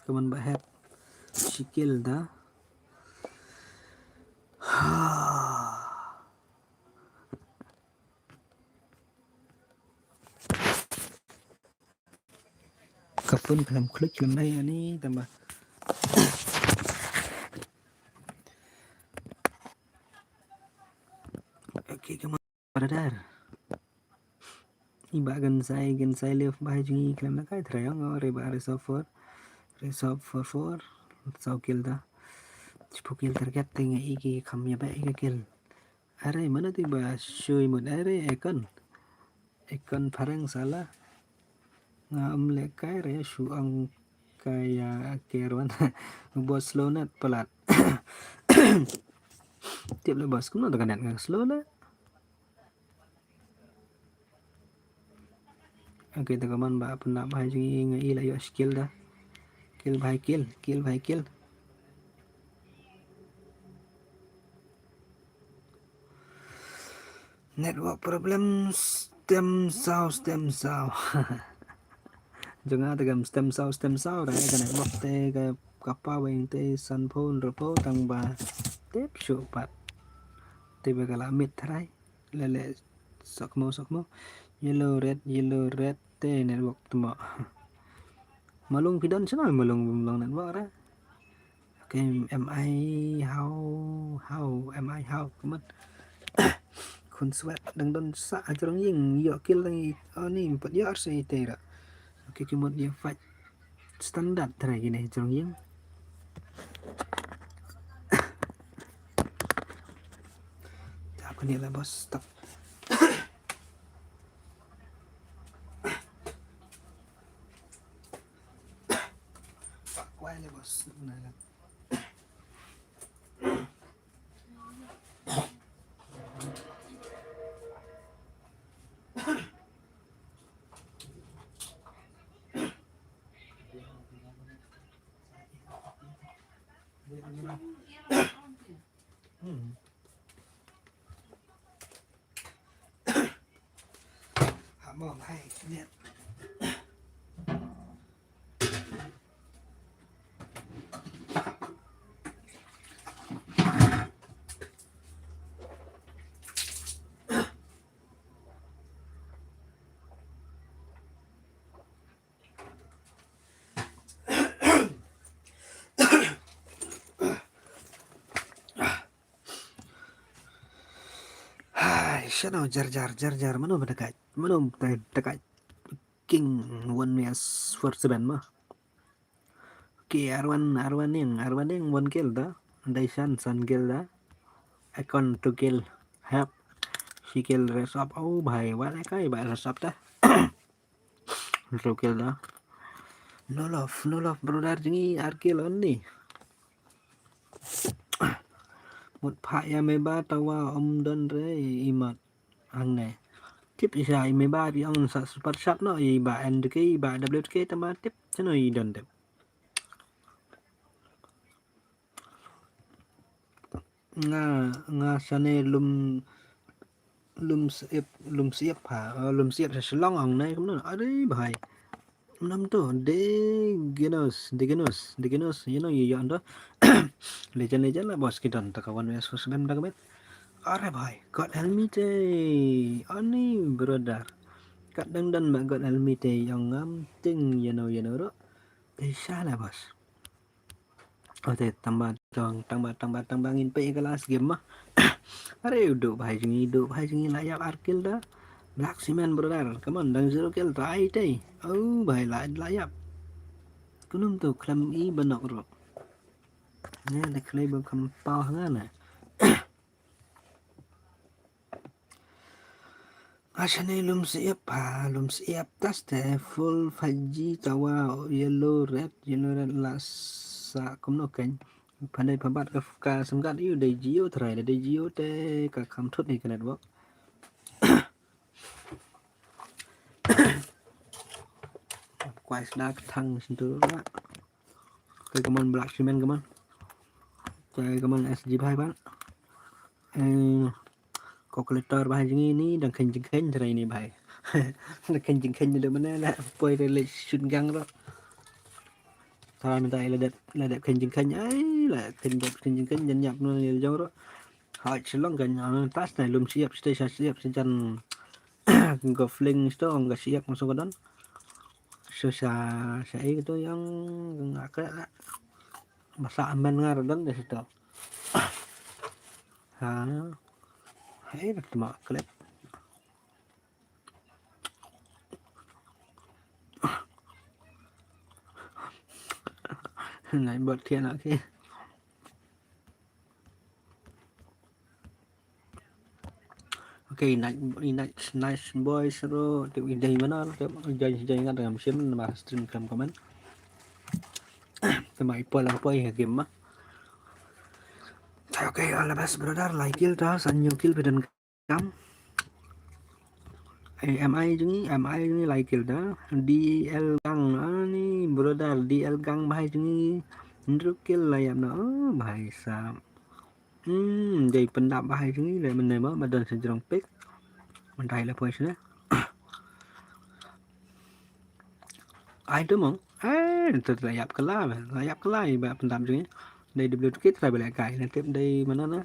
Ka man ba hep. Shi kill da. Ka phone ka lam klik lam dei ani tamba. Okay, ka man brother. I ba gan sai, gan sai left ba jong i khlem la kai thrayong, oh, re ba re so four. Re so four four. So kill da. Chipu kill target te nga i ki kham ya ba i ka kill. Are mana ti ba shui mut are ekon. Ekon phareng sala. Nga um le kai re shu ang kaya kerwan. Boss slow net pelat. Tip le boss kumno to ka net nga slow le. Okay, te ka man ba pynap bha jong i nga i la ïoh skill da. Kill bha kill, kill bha kill. Network problem stem saw, stem saw. Jong nga te kam stem saw, stem saw, ra ka network te ka kapa weng te san phone repo tang ba tip shu pat. Te ba ka la mit tharai. Lele sokmo sokmo. Yellow red, yellow red te network tmo. Malung phi don chano malung bum long network ra. Kem em ai hau hau em ai hau kumut. Khun swet dang don sa ha jrong ïing ïoh kill dang i, oh, ni ym pat ïoh ar sa i te ra. Okay, ki mut ïa fight standard trai kine ha jrong ïing. Jap kane la boss, stop. Kwai la boss. Hai, shano jar jar jar jar, mano ba da kait, mano ba da kait. King one vs four seven ma. Okay, Arwan, Arwan Ning, Arwan Ning one kill da. Daishan san kill da. Icon two kill. Hap. Shi kill rest up. Oh bhai, wat ekai ba rest up ta. Two kill da. No love, no love brother, jngi ar kill only. Mut phah ïa me ba tawa ym don re i mat. Hangne. Tip i sha i me ba ri ong sa super chat no i ba N D K i ba W T K tama tip chano i don tip. Nga, nga shane lum, lum siap, lum siap ha, oh, lum siap sha Shillong ong nai kumno. Are bhai. Nam to, Degenus, Degenus, Degenus, you know, you yonder. Legend, legend la boss ki don ta ka one vs four seven da ka met. Are bhai, God help me te. Ani brother. Kat dang don ma God help me te ong ngam ting, you know, you know ro. Te sha la boss. Ote, tang ba tang, tang ba, tang ba, tang ba ngin peit ïa ka last game ma. Are u duh bhai jngi, duh bhai jngi la ïap ar kill da. Black Cement brother, come on, dang zero kill try te. Oh bhai la, la ïap. Kumno to khlem i ba nok ruh. Ne da khlei ba kham paw ha nga na. Nga shane lum siap ha, lum siap tas te full five G tawa yellow red, yellow red la sa kumno kein. Phandai phabat ka, ka semkat ïu dei Jio trai, dei Jio te ka kham thut ni ka network. Kwai sda ka thang sentu la. Kai kaman Black Cement kaman. Kai kaman S G bhai ban. Eh, calculator bhai jngi ni dang khein jingkhein jrai ni bhai. Dang khein jingkhein ni da mana la poi re le shoot gang ro. Tara minta ila dep, ila dep khein jingkhein ai, la khein dep khein jingkhein jan ïap no ni jong ro. Hai Shillong kan tas na lum siap station siap sejan. Go fling sto ong ga siap masuk ka don. So sa sa e to yang ngak la. Masa amen ngar don de situ. Ha. Hai dah tuma klep. Nai bot thian okay. Okay, nice, nice, nice boys ro, tip i dei mana, tip i dei, i dei ngat ngam shim, nama stream khlem comment. Tema i poi lang poi ha game ma. Okay, all the best brother, lai kill ta, san ïoh kill phi donkam. Eh, M I jngi, M I jngi lai kill da. D L Gang, ani brother, D L Gang bhai jngi. Hynriew kill la ïap na, oh bhai sahab. Hmm, dei pyndap bha jngi le mynne ma, ma don sha jrong pik. Mynta la poi shane. Ai tu mong. Eh, tu la ïap kylla, la ïap kylla i ba pyndap jngi. Dei W T K trai ba lehkai, na tip dei mana na.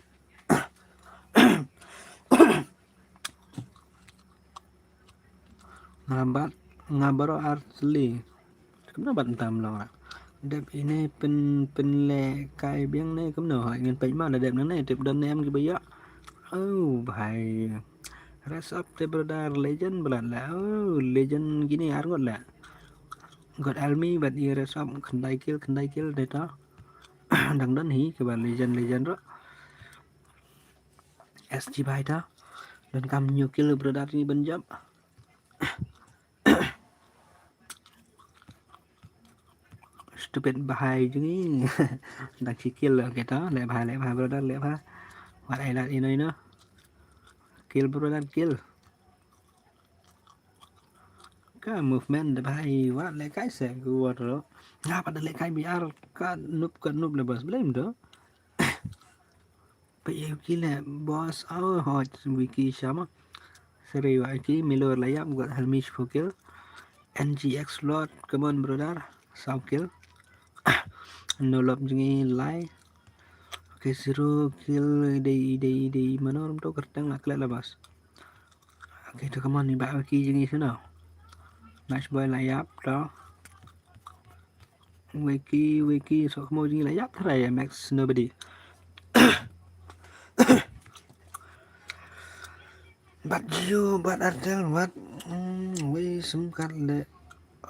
Nga bat, nga baroh ar tylli. Kumno bat mynta mlong la. Dep ine pyn pynlehkai biang ne kumno, ha ngin peit ma la dep nangne, tip don ne em kiba ïoh. Oh bhai. Rest of the brother legend blat la. Oh legend kine ar ngut la. Got Almi bad i rest of khyndai kill, khyndai kill de to. Dang don hi kiba legend, legend ruh. S G bhai to. Donkam hynñiew kill brother ni ban jop. Stupid bhai jong ngi. Dang shi kill, okay to. Leh bha, leh bha brother, leh bha. Wat ai lad ino ino. Kill brother, kill. Ka movement da bhai, wat lehkai se ku wat ro. Nga pat da lehkai B R, ka noob, ka noob le boss, blame do. Peit ïa ki le boss, oh hot wiki shama. Seri wa ki Milo la ïap, got Helmi shiphew kill. N G X Lord, come on brother, saw kill. No lop jong ngi lai. Okay, zero kill, dei dei dei mano rum to kyrteng, nga klet la boss. Okay to, come on, i bah wiki jong ngi shuh no. Nice boy la ïap to. Wiki, wiki, sok mo jong ngi la ïap trai, Max nobody. Bad Jio, bad Airtel, bad, hmm, wei sim kat le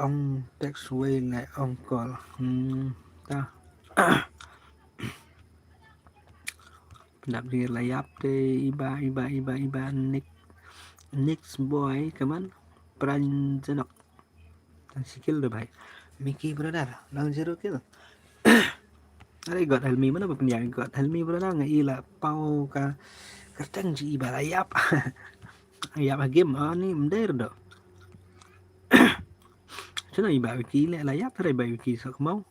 ong text, wei le ong call. Hmm, ta. Pyndap jingir la ïap te, i bah, i bah, i bah, i bah, Nick, Nick boy, kaman, Pran Janok. Dang shi kill da bhai. Mickey brother, dang zero kill. Are got Helmi, mano ba pynïaid got Helmi brother, nga i la paw ka kyrteng jong i ba la ïap. Ïap ha game, ah, ni mder do. Shano i bah wiki le la ïap, trai bah wiki sok mo.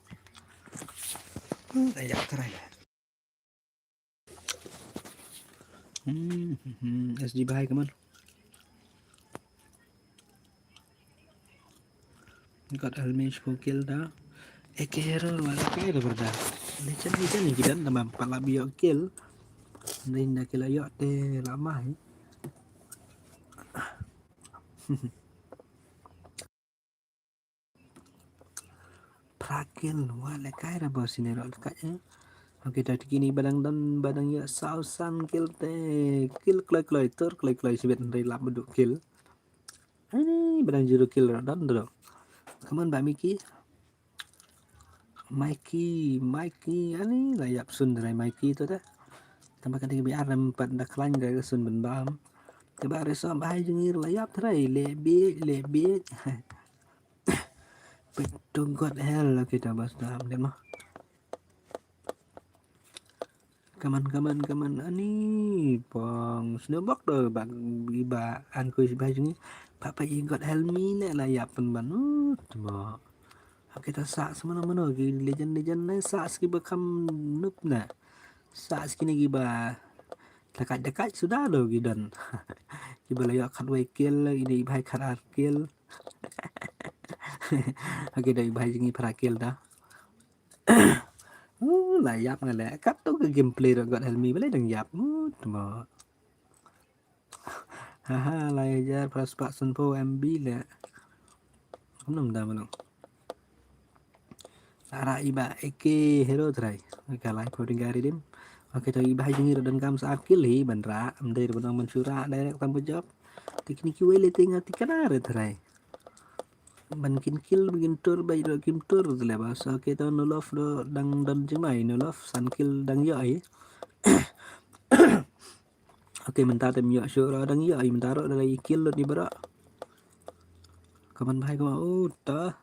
Hmm, la ïap trai. Hmm, hmm, hmm, S G bhai, come on. Got Helmi shiphew kill da. Eke hero wala kai da brother. Ni chen ni chen ni kidan da mam pala bio kill. Ni da kill ayo te lama hi. Phra kill, wa lehkai ra ba sini ro lehkai, eh. Okay, ta tiki ni ba dang don, ba dang ïa saw san kill te. Kill kloi kloi, tur kloi kloi, sibit hynrei lap ba duk kill. Ani ba dang zero kill ro don ro. Come on, bah Mickey. Mikey, Mikey, ani la ïap sun drai Mikey to da. Tamba ka dei B R ram pat da khlaiñ drai sun ban bam. Te ba reso ba hai jingir la ïap trai, le biej, le biej. Peit to got hell, okay, ta bas da ham dei mo. Come on, come on, come on. Ani pong snowbox do ba, ba an ko ba jing. Papa i got Helmi ne la ïap pynban. Uh, tmo. Okay, ta sa semano mano ki legend, legend ne sa ski ba kham noob na. Sa ski ne ki ba dekat dekat suda do ki don. Ki ba la ïoh khatwei kill, i dei i bhai khat ar kill. Okay, dei i bhai jing i phra kill da. Uh, la ïap nga le. Kat to ka gameplay ro got Helmi, balei dang ïap. Uh, tmo. Haha, lai hajar phra spah sanphew M B le. Kumno mda malong. Lara iba eke hero trai. Ka lai pho ding gari dim. Okay, to iba hai jing i ro don kam sa kill hi ban ra. Am dei ban ong ban shura direct tam jop. Teknik ki wei le tinga tikana re trai. Ban kin kill, ban kin tur, bai ro kim tur le ba. So, okay, to no love do dang don jing mai, no love san kill dang yo ai. Okay, mynta te ym ïoh shuh ruh dang ïoh, mynta ruh da i kill lut ni baroh. Kaman bhai kaman, oh, ta.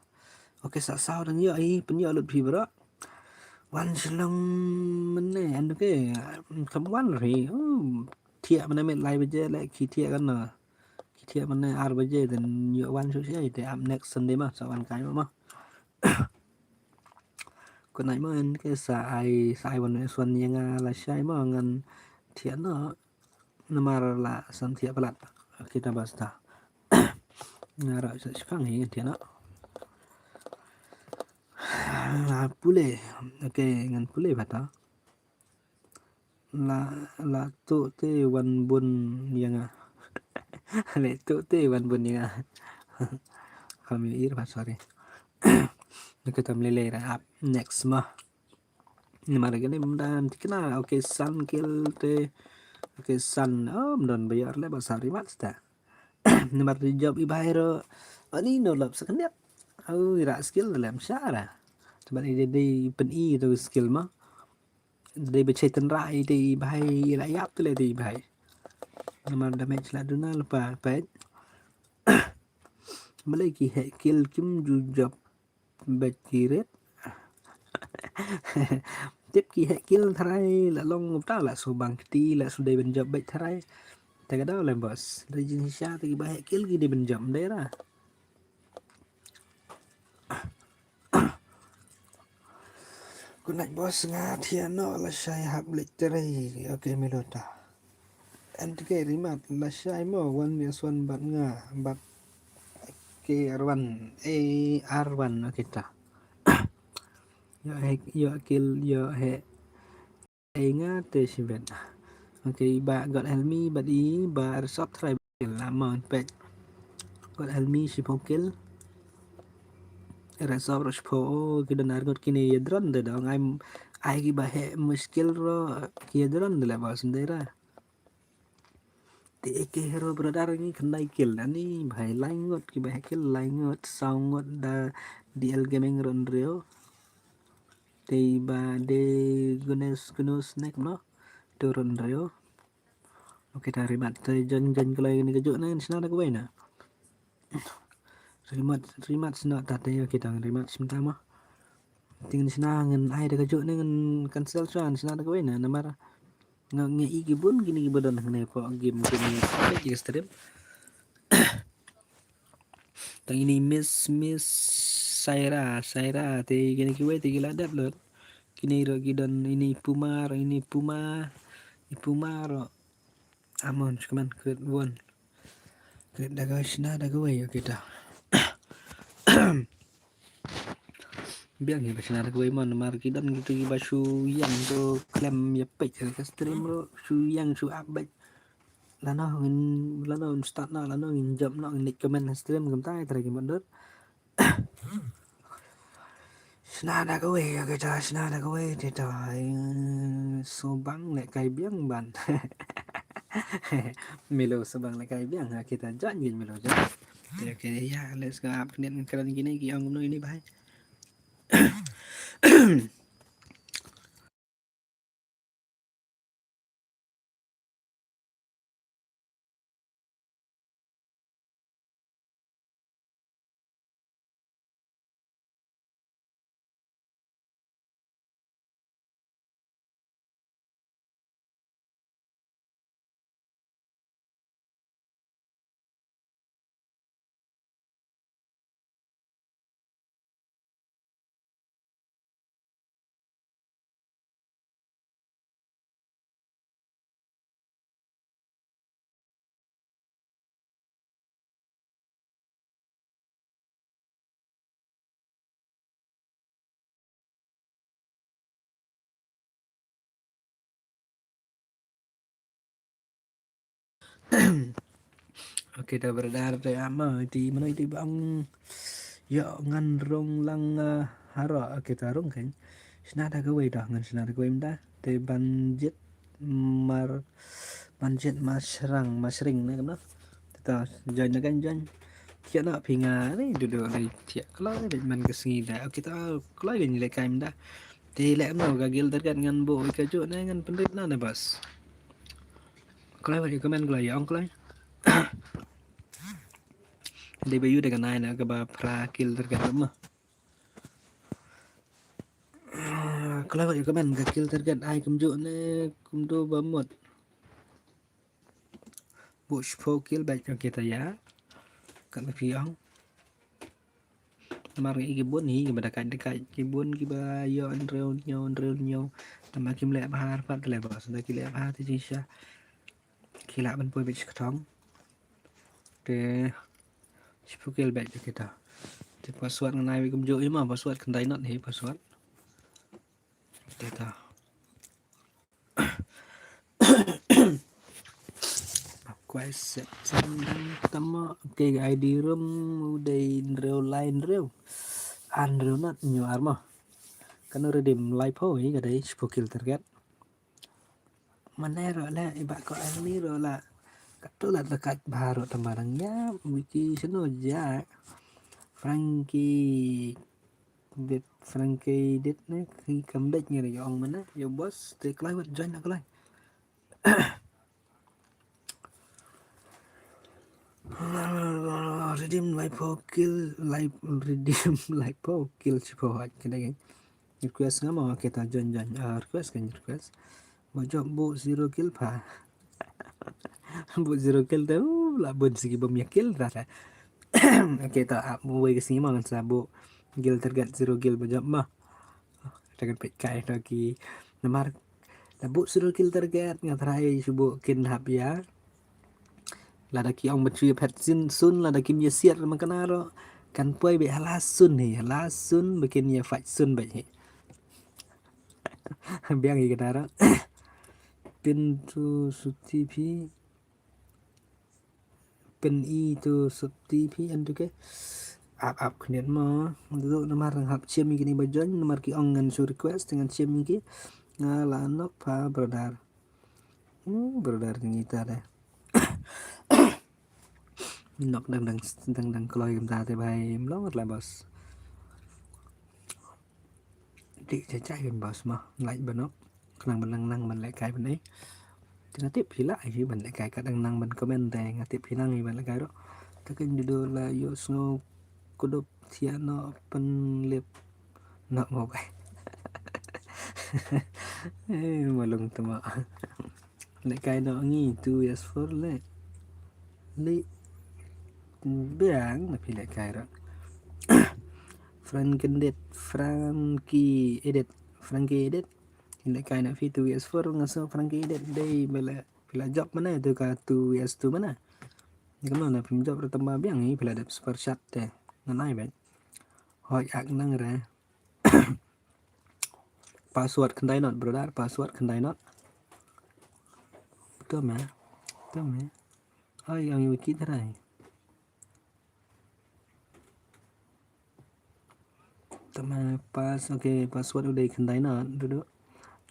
Okay, sa saw dang ïoh i, pynïoh lut phi baroh. Wan shlong mynne, and okay, kam wan ri. Oh, thiah mynne met lai baje le, ki thiah kan na. Ki thiah mynne ar baje, then ïoh wan shuh shuh, te ap next Sunday ma, sa wan kai ma. Ko nai mo en ke sa ai, sa ai wan swan ïa nga lashai mo ngan thiah noh. Namar la san thiah palat. Kita basta. Nga ra sa shipang hi ngan thiah noh. La pule. Okay, ngan pule bata. La, la tu te wan bun ïa nga. Le tu te wan bun ïa nga. Kami ir ba, sorry. Kata mlei lei ra ap next mo. Namar kane mynta thikna, okay, san kill te. Okay, san, oh, ym don ba ïoh leh ba sa rimat sta. Namar te jop i bhai ruh, ani no lop sa khyndiat. Au, i rah skill te lem shara. Te bad i dei, dei pyni to skill mo. Dei ba chei tynrai te i bhai, i la ïap te leh te i bhai. Namar damage la duna lypa peit. Balei ki heh kill kim ju jop bad ki rit. Tip ki heh kill tharai la long, ta la shu bang kti, la shu dei ban jop bad tharai. Te ka daw lem boss. Dei jingshisha te ki ba heh kill ki dei ban jop, ym dei ra. Good night boss, nga thiah noh, lashai hap leit trei. Okay, milo ta. N T K rimat, lashai mo, one versus one bad nga, bad K R one, A R one, okay ta. Ïoh heh, ïoh kill, ïoh heh. Ai nga te shibet. Okay, ba God help me, bad i ba resort try kill la mo peit. God help me, shiphew kill. Resort ruh shiphew, oh, ki don ar ngut kine ïa drone te dong. Ai, ai ki ba heh mushkil ruh ki ïa drone te leh ba sendera. Te A K Hero brother ngi khyndai kill, ani bhai lai ngut ki ba heh kill, lai ngut, saw ngut da D L Gaming ruh hynriew. Te ba de Gunes, Gunus nek no. Tu ruh hynriew. Okay, ta rimat te jon, jon kloi kane kajuh ne ngan shna da kawei na. Rimat, rimat shna ta te, okay, ta rimat shna ta mo. Te ngan shna ngan ai da kajuh ne ngan cancel shwa, ngan shna da kawei na, namar nga, nga i ki bun kine ki ba don hangne hapoh game, game ne, ki stream. Tang ini Miss, Miss Saira, Saira, te kine kiwei te ki la dep lut. Kine ruh ki don, ini Puma, ini Puma, i Puma ruh. Amon, shikaman, grade one. Grade da ka shna da kawei, okay ta. Biang hi ba shna da kawei mon, namar ki don kito ki ba shu ïeng to khlem ïa peit ka stream ruh, shu ïeng shu ap beit. Lano ngin, lano ngin start noh, lano ngin jump noh, ngin comment ha stream kumta, trai ki mut dut. Shna da kawei, okay ta, shna da kawei, te ta, eh, subang lehkai biang ban. Milo subang lehkai biang, okay ta, join ngin milo join. Te, okay, ïa, let's go up, kane ngan kren kine ki ong kumno ini bhai. Okay, ta brother, ta ama, ti mano iti bang. Ïa ngan rung lang, ah, haro, okay, ta rung kan. Shna da kawei ta, ngan shna da kawei mynta. Te ban jit mar, ban jit masrang, masring na kumno. Te ta join na kan join. Thiah na phi nga ni dudu ni thiah kloi dei man ka sngi da. Okay, ta kloi kan lehkai mynta. Te leh no ka kill target ngan buh ïa kajuh ne ngan pynrit na ne bas. Kloi wat ïa comment kloi ïa ong kloi. Dei ba ïu da ka nai na kaba phra kill target ma. Kloi wat ïa comment ka kill target ai kumjuh ne kumto ba mut. Buh shiphew kill bad, okay ta ïa. Katba phi ong. Namar ngi i ki bun hi kiba da kait da kait, ki bun kiba ïoh hynriew hynñiew hynriew hynñiew. Namar kim leh bha pat te leh bha, sngewbha ki leh bha te jingshisha ki lah ban poi bad shi kthong. Te shiphew kill bad, okay ta. Te password ngan ai bad kumjuh hi ma, password khyndai not hi password. Te ta. Kwai set sendang tama. Okay, ka I D room u dei hynriew lai hynriew. Andrew Nat ñu ar mo. Kano redeem lai pho i ka dei shiphew kill target. Mane ro la i ba ko ani ro la. Kato la takat bha ro tamarang ya. Wiki seno ja. Frankie dit, Frankie dit ne ki kam dek ngi ro ong mana. Yo boss te klai wat join na klai. Redeem lai pho kill, lai redeem lai pho kill shiphew haj kene. Request nga mo kita join join. Ah, request kan request. Mo job bu zero kill pha. Bu zero kill te u la bun sigi bom ya kill ta ta. Kita ap mu wei ke sini mo ngan sa bu kill target zero kill mo job mo. Jangan pek kai to ki namar la bu zero kill target nga try shu bu kin hap ya. Lada ki ong ba shu ya phet sin sun lada kim ya siat ma kana ro. Kan poi be hala sun hi, hala sun ba kin ya fight sun ba hi. Biang i kana ro. Pin tu suti phi. Pin i tu suti phi an tu ke. Ap ap khniat mo. Dulu namar hap chem i kini ba join namar ki ong ngan shu request ngan chem i ki. Nga la nok pha brother. Hmm, brother ni ta de. Nok dang dang dang dang kloi kam ta te bai mlong la boss. Dik cha cha kan boss mo. Like ba nok. Khnang ban nang nang ban lehkai ban ei. Te nga tip phi la ai phi ban lehkai ka dang nang ban comment te nga tip phi nang i ban lehkai ro. Te kan judo la yo sngew kudup thiah no pynlip no mo bai. Eh, malung te mo. Lehkai no ngi two S four le. Le biang na phi lehkai ro. Frank Edit, Frankie Edit, Frankie Edit. Lehkai na phi two S four nga so Frankie Edit dei bela phi la job mana tu ka two S two mana. Ni kam na phim job ra tamba biang i phi la dep super chat te. Ngan ai bet. Hoi ak nang re. Password khyndai not brother, password khyndai not. Tama. Tama. Ai ang wiki trai. Tama pass, okay, password u dei khyndai not dudu.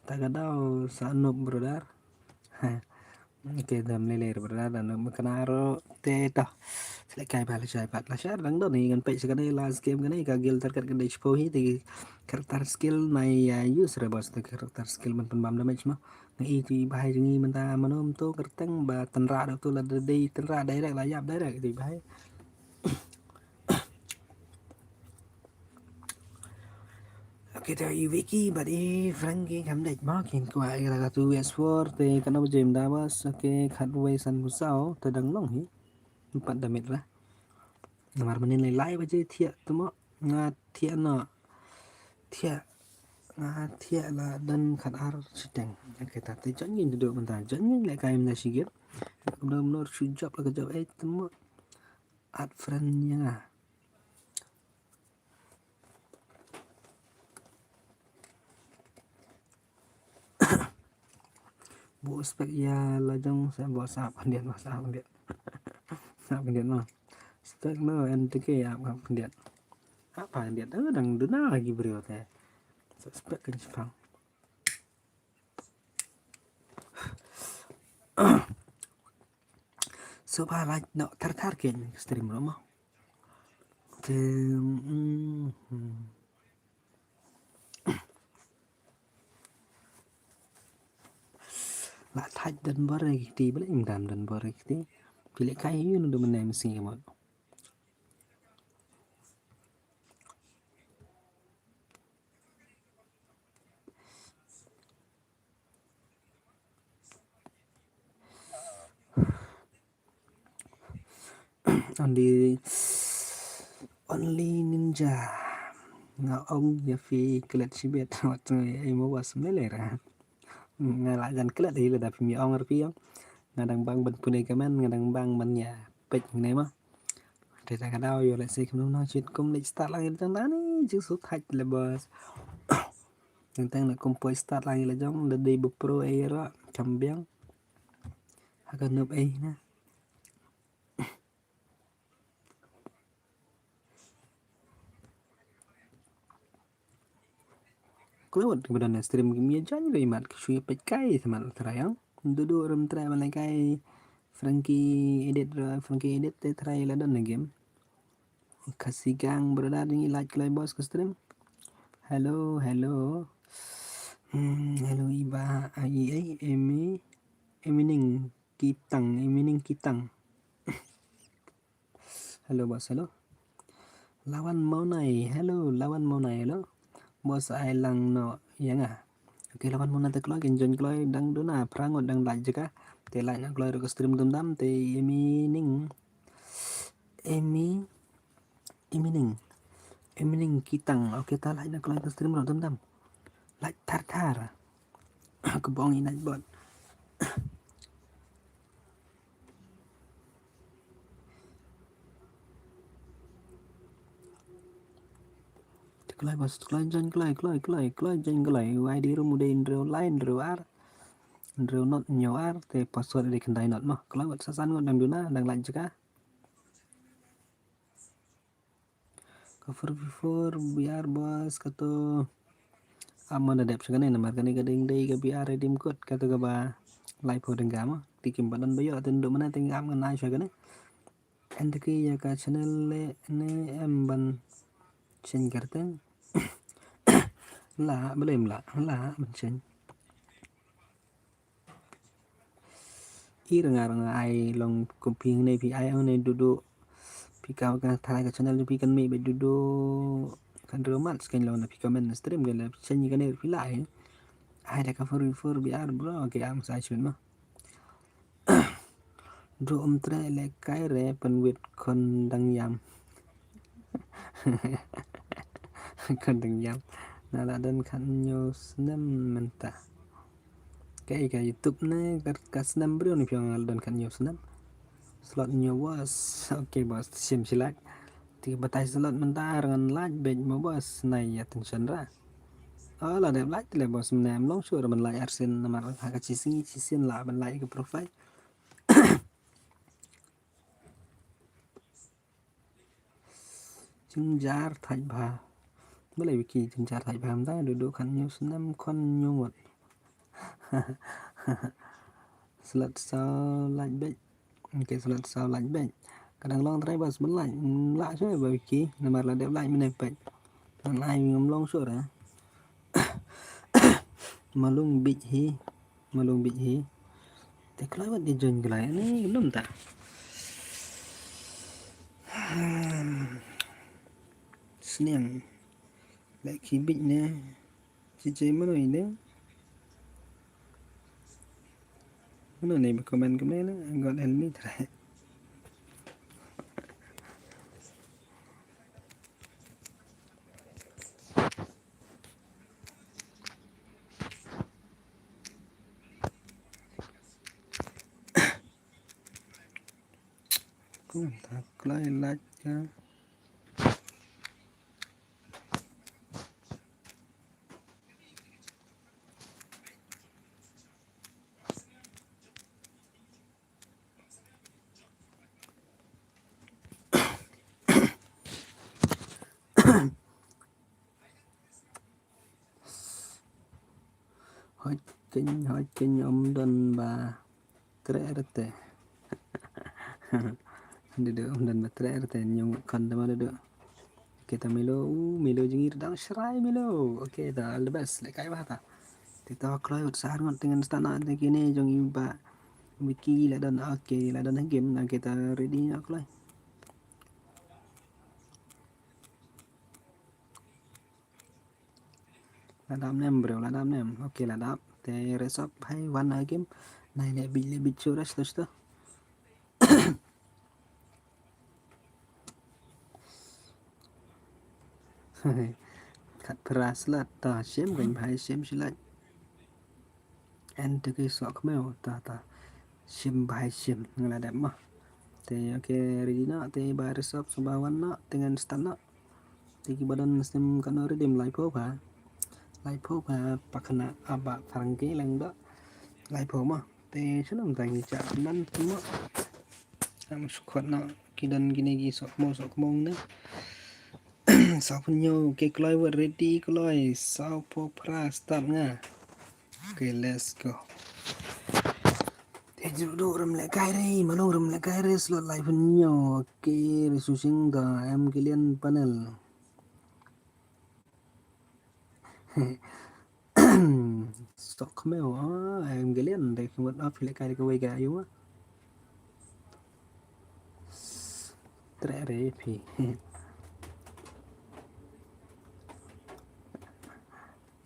Ta ka daw sa nup brother. Ha. Okay, dam lele brother, dam nup kana ro te to. Select kai ba la shai pat la shar dang don hi ngan pek sa kane last game kane ka guild target kane shiphew hi te character skill nai ya use re boss te character skill ban pynbam damage mo. Ngi i tu i bahai jong i mynta mano mynta kyrteng ba tynrah da tu la dei tynrah direct la yap direct tu i bahai. Okay, te i Vicky bad i Frankie kam dei ma kin kwah i la ka two S four te kano ba jem da bas. Okay, khatwei san phew saw te dang long hi. Empat da mit lah. Namar mynnin lai lai baje thiah te mo nga thiah no thiah nga thiah la don khat ar shiteng. Okay, ta te jon ngin duduk mynta jon ngin lehkai mynta shigit. Kumno kumno shu job la ka job eh te mo. Add friend ïa nga. Bu spek ïa la jong sa bu sap khyndiat bu sap khyndiat. Sap khyndiat ma. Spek no en te ke ap khyndiat. Ap khyndiat eh dang duna lagi briew te. Spek kan shipang. So ba like no thar thar ke stream ro mo. Te mm, la thaj dan bor ki ti bele im dam dan bor ki ti. Pile kai yu no do mene mesti mo. Only, only ninja. Nga ong ïa phi klet shibit wat ngi ai mo was melera. Nga la jan klet hi lada phi mi ong ar phi ong. Nga dang bang ban pune kamen nga dang bang ban ïa pek ne ma. Te ta ka daw ïoh lehse kumno nang chit kum leh start lang ïa la jong tani jing sut haj le boss. Teng teng na kum poi start lang ïa la jong da dei ba pro ei ro kam biang. Ha ka nup ei na. Kloi wat kaba don na stream kim ïa join ruh i mat, ki shu ïa peit kai te mat trai ïa. Dudu ruh ym trai ban leh kai. Frankie Edit ruh, Frankie Edit te trai la don na game. Khasi Gang brother, ngi like kloi boss ka stream. Hello, hello. Hmm, hello Iba, ai ai Emi, Emi Ning Kitang, Emi Ning Kitang. Hello boss, hello. Lawan Mawnai, hello Lawan Mawnai, hello. Boss ai lang noh ïa nga. Okay, Lawan Mawnai te kloi, kin join kloi dang duna, phra ngut dang like jaka. Te like noh kloi ruh ka stream dum dam, te Emi Ning. Emi, Emi Ning. Emi Ning Kitang. Okay, ta like noh kloi ka stream ruh dum dam. Like thar thar. Ka bong i night bot. Te kloi boss, kloi join kloi, kloi, kloi, kloi join kloi. U I D ruh u dei hynriew lai hynriew ar. Hynriew not hynñiew ar, te password dei khyndai not mo. Kloi wat sa san ngut dang duna, dang like jaka. Ka four V four B R boss kato. Am ma da dep sha kane namar kane ka ding dei ka B R redeem code kato kaba lai phew tyngka mo. Te kim pat don ba ïoh te ndu mana te ngam ngan ai sha kane. Ente ki ïa ka channel le ne em ban change kyrteng. La, balei em la, la ban change. I rnga rnga ai long kum phi ne phi ai ne Dudu. Phi ka ka tharai ka channel phi kan mih ba Dudu kan rmat sken long na phi comment na stream kan la chen ka ne phi la ai. Ai da ka four four B R bro, okay, am sa chun ma. Dro um tre le kai re pen wit kon dang yam. Kon dang yam. Na la don khan nyo snem mynta. Ka, ka YouTube ne ka, ka snem briew ne phi ong la don khan nyo snem. Slot nyo boss. Okay boss, shim shilak. Ti batai slot mynta ngan like beit mo boss, nai ïa tension ra. Oh, la dep like le boss, mynne em long shuh ban like arsien namar ha ka chi sngi chi sien la ban like ka profile. Jynjar thait bha. Balei wiki jynjar thait bha mynta, Dudu khan nyo snem khon nyo ngut. Slot saw like beit. Okay, slot saw like beit. Ka dang long trai boss ban like. Lah shuh ba wiki namar la dep like mynne peit. Ban like ngam long shuh ra. Malung bit hi. Malung bit hi. Te kloi wat di join kloi. Ani lum ta. Snem. Lek ki bit ne. Chiche mano ine. Mano ne comment kumne ne. God help me try. Kumta kloi lait ka. Hoi kynja, hoi kynja, ym don ba treh rete. Dede, ym don ba treh rete, nyung kon dama dede. Okay, ta Milo, uh, Milo jingir dang shrai Milo. Okay, ta all the best, leh kai bha ta. Te ta kloi wat sar ngot tengen stana te kine jong i ba Wiki la don, okay, la don game, okay, ta ready na kloi. La dap nem bro, la dap nem. Okay, la dap. Te resop hai wan a game. Nai le bit le bit chura sto sto. Khat phra slot ta shim kan bhai shim shilat. En te ki sok meu ta ta. Shim bhai shim nga la dep ma. Te okay ready na te ba resop sa ba wan na te ngan start na. Te ki ba don snem kano ready lai pho pha. Lai pho pha pakna aba pharang ki lang da. Lai pho ma. Te shalom ta ngi cha nan ma. Am sukhat na ki don kine ki sok mo sok mo ne. Saw phew hynñiew, okay, kloi wat ready, kloi. Saw phew phra start nga. Okay, let's go. Te jruh duh rem lehkai re, malung rem lehkai re, slot lai phew hynñiew. Okay, resusing da em Gillian panel. Sok khmew, ah, em Gillian, dei khmut off lehkai dei kawei ka ayu. Treh re phi.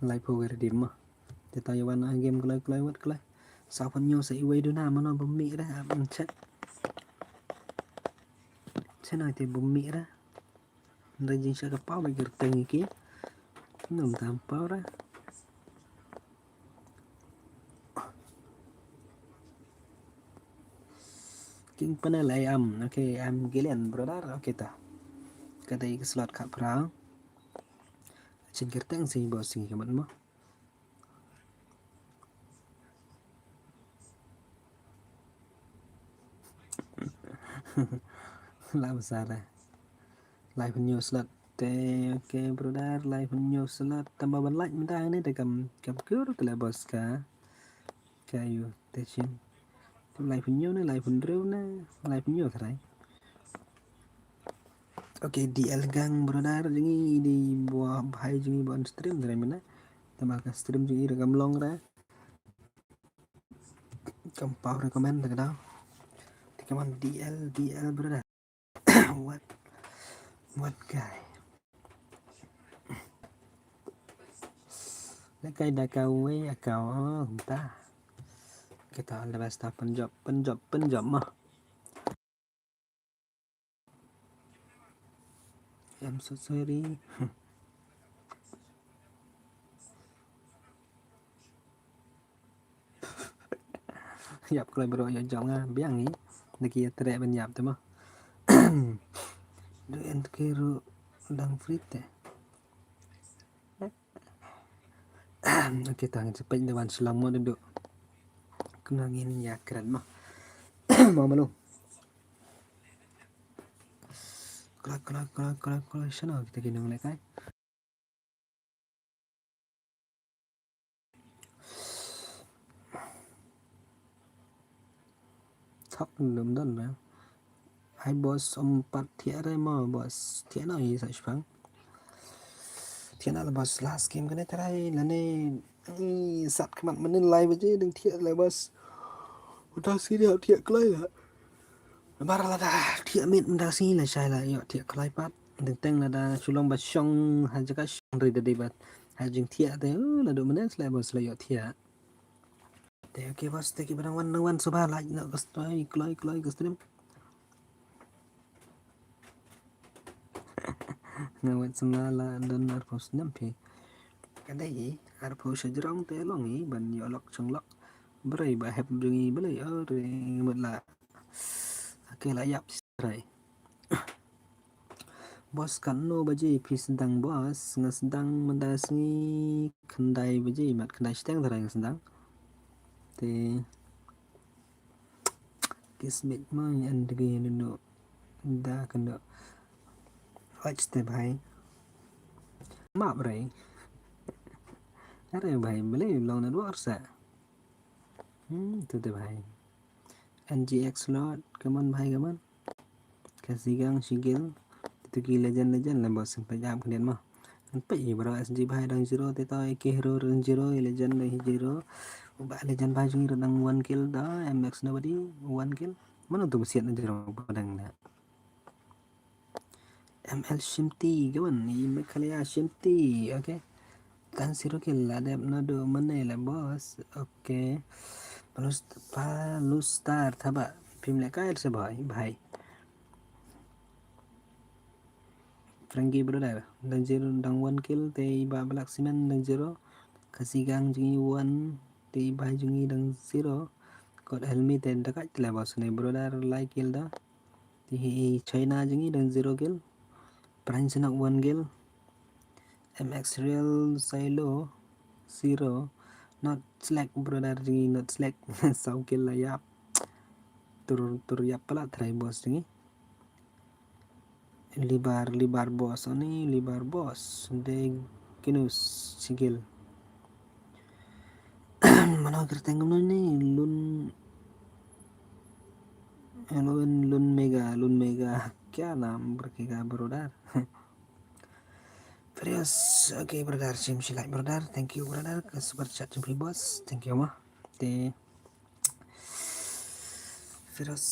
Lai phew ka redeem ma. Te ta yawan ah game kloi kloi wat kloi. Saw phew hynñiew sa iwei duna mano bym mih re, ah, chet. Chet noi te bym mih re. Nda jing sha ka paw ba kyrteng ki. Num tam paw ra. King panel ai am. Okay, am Gillian brother. Okay ta. Ka dei ka slot khatphra. Chin kyrteng si boss si ka mat mo. La besar eh. Lai phew hynñiew slot. Te, okay, brother, lai phew hynñiew slot. Tang ba ban like mynta ne te kam, kam kur te la boss ka. Ka ayu te chin. Te lai phew hynñiew ne, lai phew hynriew ne, lai phew hynñiew trai. Okay, D L Gang brother, jing i di buah bhai jing i buah stream trai mynta. Te ma ka stream jing i re kam long re. Kam paw recommend te ka dau. Te ka man D L, D L brother. What? What guy? Lehkai da kawei, ah, kawei, oh, kumta. Kita all the best, ah, pynjop, pynjop, pynjop mo. I'm so sorry. Ïap kloi bro, ïa jong nga biang i. Daki ïa treh ban ïap te mo. Du en ke ru dang free te. Okay, tang cepet de wan selang mo duduk. Kena ngin ïa kren mo. Mo malu. Kloi, kloi, kloi, kloi, kloi, shano kita ki nong lehkai. Thok lum don na. Hai boss, um pat thiah re mo boss. Thiah na i sa shpang. Thiah na la boss, last game kane trai lane. Sat khmat mynnin lai baje dang thiah la boss. Uta si dia thiah kloi la. Namar lada thiah miet mynta sngi la shai la ïoh thiah kloi pat. Teng teng lada shu long ba shong ha jaka shong ri da dei ba ha jingthiah te, uh, naduh mynne sla ba sla ïoh thiah. Te okay boss, te kiba dang wan dang wan suba like noh ka stream, kloi kloi ka stream. Nga wet samla la don arphew snem phi. Ka dei arphew sha jrong te long i ban ïoh lok shong lok. Brei ba hep jong i balei, oh, ri mut la. Okay, la ïap trai. Boss, katno baje phi sdang boss? Nga sdang mynta sngi khyndai baje, mat khyndai shiteng trai nga sdang. Te kismet ma ïa ndgi nunu da kano. Watch te bhai. Map rei. Are bhai, balei long network sa. Hmm, tu te bhai. N G X Lord, come on bhai, come on. Khasi Gang, Shigil. Itu ki legend, legend lah boss, sampai jam kemudian mah. Sampai i bro S G bhai dang zero, te to i ki hero dang zero, i legend dang zero. Uba legend bhai jong i dang one kill da, M X nobody, one kill. Mana tu mesiat dang zero padang da. M L Shimti, kawan, i Meghalaya Shimti, okay. Kan zero kill la dep naduh mynne la boss, okay. Palus, Palustar, thaba, phim lehkai se bhai, bhai. Frankie brother, dang zero, dang one kill, te i ba Black Cement dang zero. Khasi Gang jong i one, te i bhai jong i dang zero. Kot Helmi te da kait te la boss ne brother, lai kill da. Te hi China jong i dang zero kill. Prince Nok one kill. M X Real Silo zero. Not slack brother jong i, not slack. Saw kill la ïap. Tur, tur ïap pala trai boss jong i. Libar, Libar Boss, ani Libar Boss, de Genus Sigil. Mano kyrteng kumno ni, Lun, Lun, Lun Mega, Lun Mega, kya naam rakhe ga brother? Farius, okay brother, shim shi like brother, thank you brother, ka super chat jong phi boss, thank you ma. Te Farius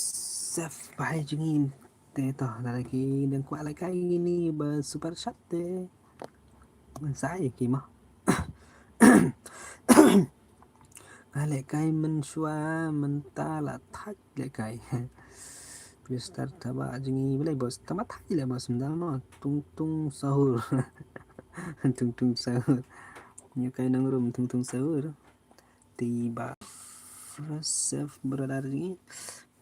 Sef, bhai jong ngi, te to, lada ki dang kwah lehkai ïa kine ba super chat te sa ïa ki ma. Nga lehkai mynshuwa, mynta la thait lehkai. Mister Taba jong ngi, balei boss? Taba thait leh boss, mynta ma, Tung Tung Sahur. Tung Tung Sahur. Ïa kai nongrum Tung Tung Sahur. Te ba Farius Sef brother jong ngi.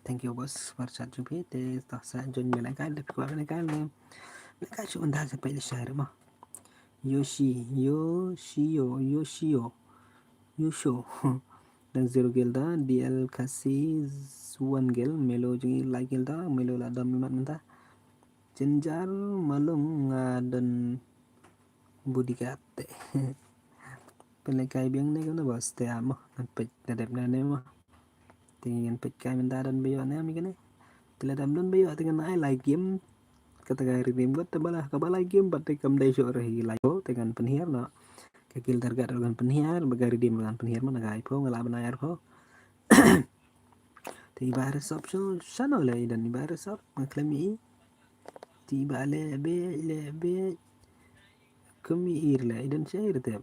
Thank you boss, super chat jong phi. Te to sa join ba lehkai, lada phi kwah ba lehkai, lehkai shuh, mynta sa peit lashai ruh ma. Yoshi, Yoshio, Yoshio, Yosho. Dang zero kill da, D L Khasi one kill, Melo jong ngi lai kill da, Melo la dom imat mynta. Jynjar malung nga don bodyguard te. Pynlehkai biang ne kumno boss, te amo, ngan peit da dep ne ne mo. Te ngan peit kai mynta don ba ïoh ne mi kane. Te lada ym don ba ïoh te ngan ai lai game. Kata ka redeem code te ba la, kaba lai game bad te kam dei shuh ruh hi lai phew te ngan pynhiar noh. Ka kill target ruh ngan pynhiar, ba ka redeem ruh ngan pynhiar, ma na ka ai phew nga lah ban ai ar phew. Te i Bah Resop shu, shano leh i don i Bah Resop, nga khlem i. Te i Bah Lehbeit, Lehbeit. Kum i ir leh i don sha ir te.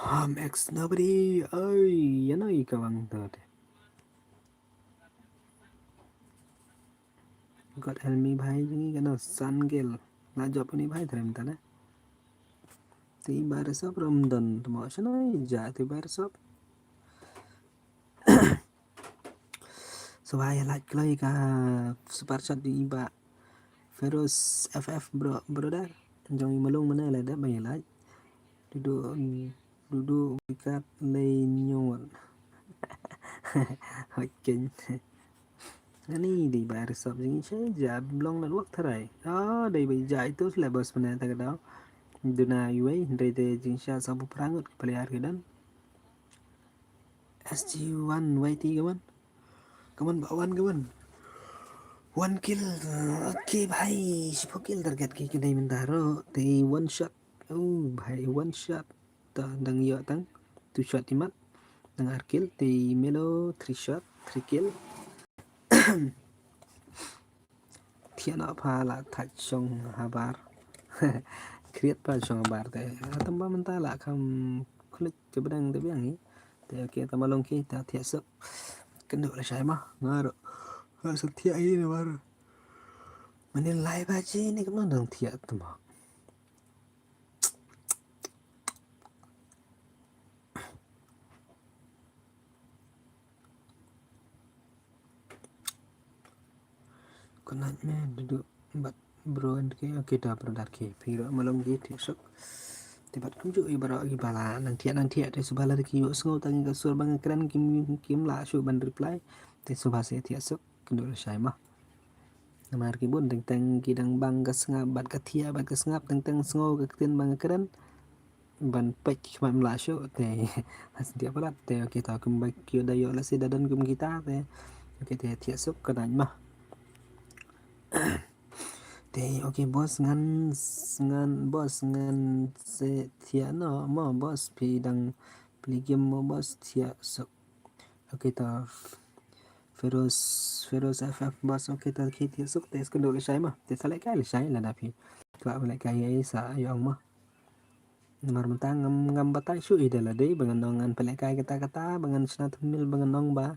Ham ex nobody, oi, ïano i ka wang to te. God help me bhai, jong ngi kano san kill. La jop ni bhai, trem tane. Te i Bah Resop rum don, te mo shano i ja te i Bah Resop. So bhai, like kloi ka super chat jong i Bah Feroz F F bro, brother. Jong i Malung mane la dep ba i like. Dudu, dudu bikat lei nyot. Hoi ken. Ani dei Bah Resop jong i sha ja blong network tharai. Oh, dei ba i ja itu sha leh boss mane ta ka daw. Duna iwei, dei dei jong sha sabu prangut ki player ki don. S G one Y T, come on. Come on, Bah Wan, come on. One kill. Okay, bhai. Shiphew kill target ki kane mynta ruh. Te one shot. Oh, bhai, one shot. Ta dang ïoh tang. Two shot imat. Dang ar kill. Te Melo, three shot, three kill. Thiah noh pha la thait shong habar. Kriat pha shong habar te. Tang ba mynta la kham khluit te bdang te biang hi. Te okay, tang ba long ki ta thiah suk. Kynduh lashai ma. Nga ruh. Nga suk thiah hi ne bar. Mane lai baje ne kumno dang thiah te ma. Kynait me dudu bad bro and ke, okay, da brother ke. Phi ruh malong ki thiah suk. Te bad kumjuh i baroh ki ba la nang thiah nang thiah te suba la ki ïohsngew tang ka sur ba nga kren kim, kim lah shuh ban reply. Te suba se thiah suk, kynduh lashai ma. Namar ki bun teng teng ki dang bang ka sngap bad ka thiah bad ka sngap, teng teng sngew ka ktien ba nga kren. Ban peit ki khmat mlah shuh te. Has dia palat te, okay, ta kum ba ki da ïoh lehse da don kum kita te. Okay, te thiah suk, kynait ma. Te okay boss, ngan, ngan boss, ngan sa thiah noh mo boss, phi dang plie game mo boss, thiah suk. Okay, ta Feroz, Feroz F F boss, okay, ta ki thiah suk te, kynduh lashai ma. Te sa lehkai lashai lada phi kwah lehkai ei sa ïa ong ma. Namar mynta ngam, ngam batai shuh ïa da lade ba ngan ong ngan pynlehkai kata kata, ba ngan shna thumbnail ba ngan ong ba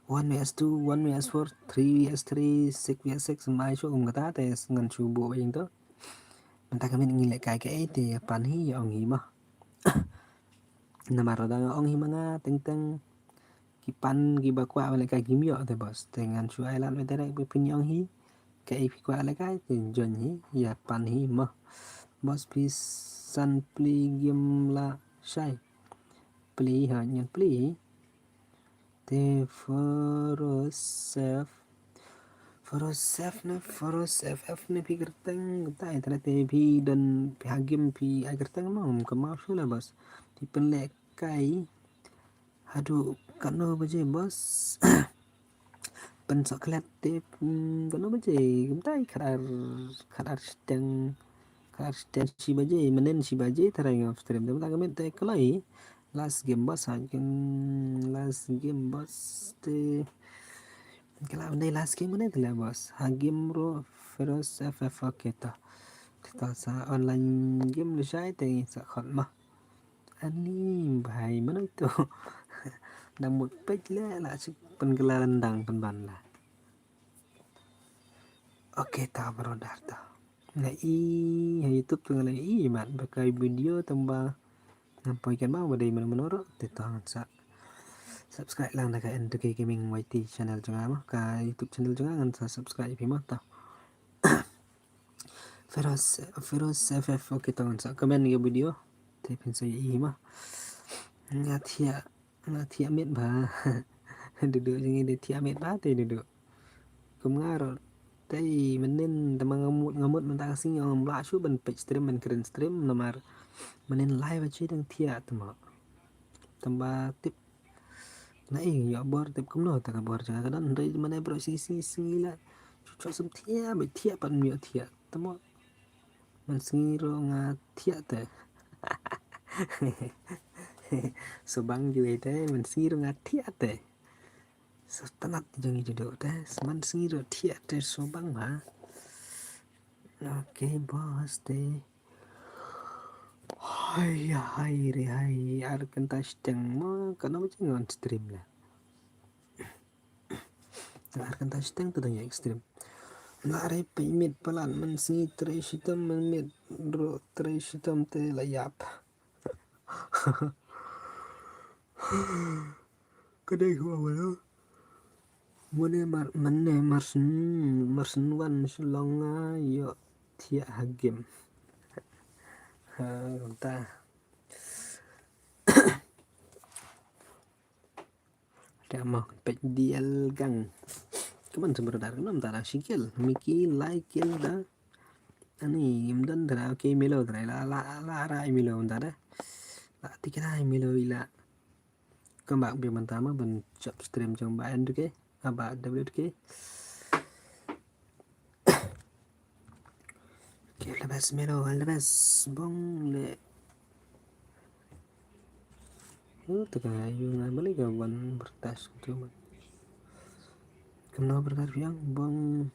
one V S two, one V S four, three V S three, six V S six, mai shuh kum kata te ngan shu buh ba ïing to. Mynta ka miet ngi lehkai kaei te pan hi ïa ong hi ma. Namar lada nga ong hi ma nga teng teng ki pan ki ba kwah lehkai kim ïoh te boss. Te ngan shu ai lad ba direct ba phin ïoh hi. Kaei phi kwah lehkai te join hi, ïa pan hi mo. Boss phi san plie game lashai. Plie ha, ngan plie hi. Te Feroz F, Foros F ne, Foros F F ne phi kyrteng, kumta ïa trai te phi don phi ha game phi ai kyrteng mo, kynmaw shuh la boss. Phi pynlehkai haduh katno baje boss? Pynsohklet te, hmm, katno baje? Kumta khatar, khatar shiteng, khatar shiteng shi baje, mynnin shi baje trai nga off stream. Te mynta ka miet te kloi. Last game boss ha kin, last game boss te. Kala ne last game ne te la boss. Ha game ro Feroz F F, okay to. Kita sa online game lashai te sa khot ma. Ani bhai mano to. Dang mut peit le la sik pynkylla ryndang pynban la. Okay ta brother ta. Nga i ha YouTube tu nga la i mat ba ka video tang ba ngam poi kynmaw ba dei mano mano ruh, te to ngan sa subscribe lang da ka N two K Gaming Y T channel jong nga mo, ka YouTube channel jong nga ngan sa subscribe phi mo to. Feroz, Feroz F F, okay to ngan sa comment ïa video. Te phin sa i mo. Nga thiah, nga thiah miet ba. Dudu jong ngi dei thiah miet ba te dudu. Kum nga ruh te mynnin te ma nga mut, nga mut mynta ka sngi ong ym lah shuh ban peit stream, ban kren stream namar mynnin live ba chi dang thiah te mo. Tang ba tip na i ïoh bor tip kumno ta ka bor jong nga ka don hynrei mane bro sngi sngi sngi la shu shu sum thiah ba thiah pat ym ïoh thiah te mo. Mynsngi ruh nga thiah te. Shu bang ju te mynsngi ruh nga thiah te. Sa tanat jong i judo te, mynsngi ruh thiah te shu bang ha. Okay boss te. Hai hai re hai, ar kynta shiteng mo, kano ba jong on stream la. Ar kynta shiteng te dang ïa stream. La re peit miet palat mynsngi trei shitom, miet ruh trei shitom te la ïap. Ka dei kaba mano? Mane mar, mane mar syn, mar syn wan shu long nga ïoh thiah ha game. Ha, kumta. Te mo peit D L gang. Kaman sa brother, kaman ta da shi kill. Miki lai kill da. Ani im don da, okay, Milo da. La, la, la, ra Milo da da. La, tikna Milo ila. Kamba biang mynta ma ban jop stream jong ba N two K, ah, ba W two K. Okay, all the best Melo, all the best. Bong le. Yu tu ka yu nga balik ka wan bertas tu man. Kemno bertas biang bong,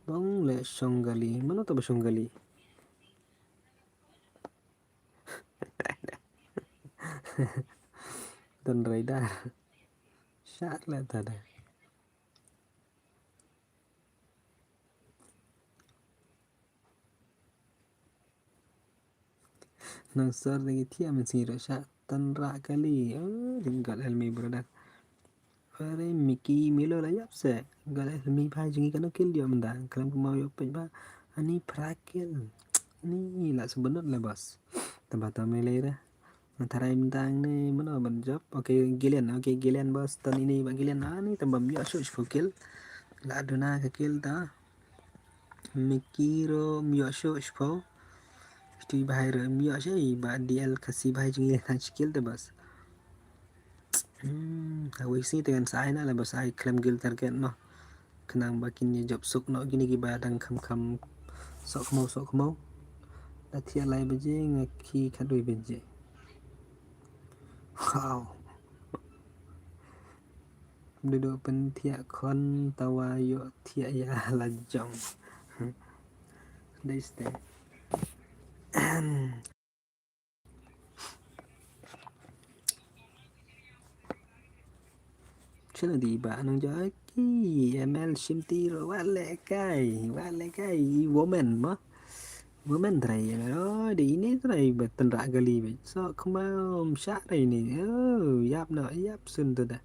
bong le Shongali. Mano tu ba Shongali? Don Raida. Shah le tada. Nang sor lagi thiah mynsngi ruh shah tan rah kali. Oh, God help me brother. Are Mickey Milo la ïap se. God help me bhai jong ngi kano kill ïoh mynta. Khlem kumno ïoh peit ba. Ani phra kill. Ani la shu bynnud le boss. Tang ba tam ne lei re. Nga tharai mynta ne mano ban jop. Okay, Gillian. Okay, Gillian boss. Tan ini ba Gillian. Ani tang ba ym ïoh shuh shiphew kill. La duna ka kill ta. Mickey ruh ym ïoh shuh shiphew. Shu bhai ruh ym ïoh shuh ba D L Khasi bhai jong ngi la shi kill te boss. Hmm, ha wei sngi te ngan sa ai na le boss ai khlem kill target noh. Khnang ba kin ïa jop suk noh kine kiba dang kham kham sohkhmaw sohkhmaw. La thiah lai baje nga khie khatwei baje. Wow. Dudo pynthiah khon tawa ïoh thiah ïa la jong. Dei ste. Chuna di ba nang jaki M L Shimti ro wat le kai, wat le kai woman ma. Woman trai ya lo di ini trai ba tynrah kali ba. So kemau msha trai ni. Oh, yap no, yap sun tu da.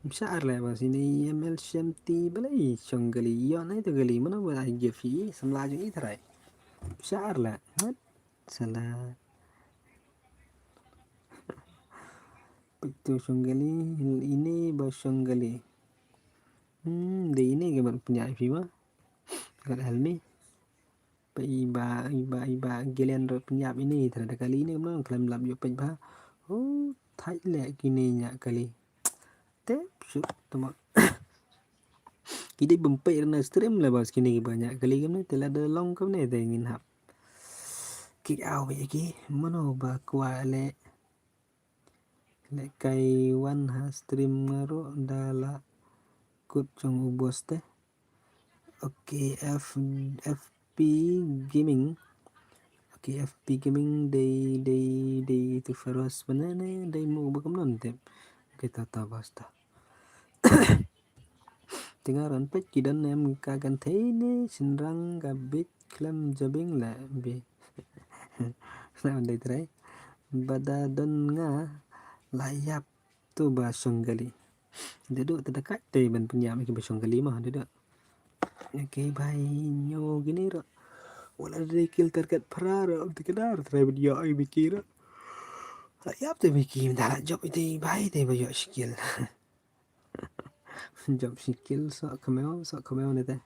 Msha ar le ba sini M L Shimti balai shong kali. Yo nai tu kali mana ba ai gift i samla jong i trai. Msha ar le. Sala. Pekto shong kali, ini ba shong kali. Hmm, dei ine ki ban pynïap ïa phi ma. Kat helmi. Ba i ba i ba i ba Gillian ruh pynïap ine, tara da kali ine kumno khlem lap ïoh peit bha. Oh, thait leh kine ñiah kali. Te shu tama. Ki dei bym peit na stream le bos kine ki ba ñiah kali kumne, te lada long kumne te ngin hap kick out ïa ki. Mano ba kwah leh. Lehkai wan ha stream nga ruh da la kut jong u bos te. Ok, F, F P Gaming. Ok, F P Gaming dei, dei, dei tu Feroz bane ne, dei mu ba kumno tip. Ok, ta, ta, bos ta. Te nga ran peit ki don em ka kan thei ne, shynrang ka bit khlem jabieng la bi. Na dei trai. Bada don nga la ïap tu ba shong kali. Dedu te da kat te ban pynïap ki ba shong kali ma dedu. Ok bhai, ñiew kine ruh. Wat la dei kill target phra ruh, te kena ruh trai ban ïoh ai Mickey ruh. La ïap te Mickey, mynta la jop ite bhai te ba ïoh shi kill. Jop shi kill, sok kmeo, sok kmeo ne te.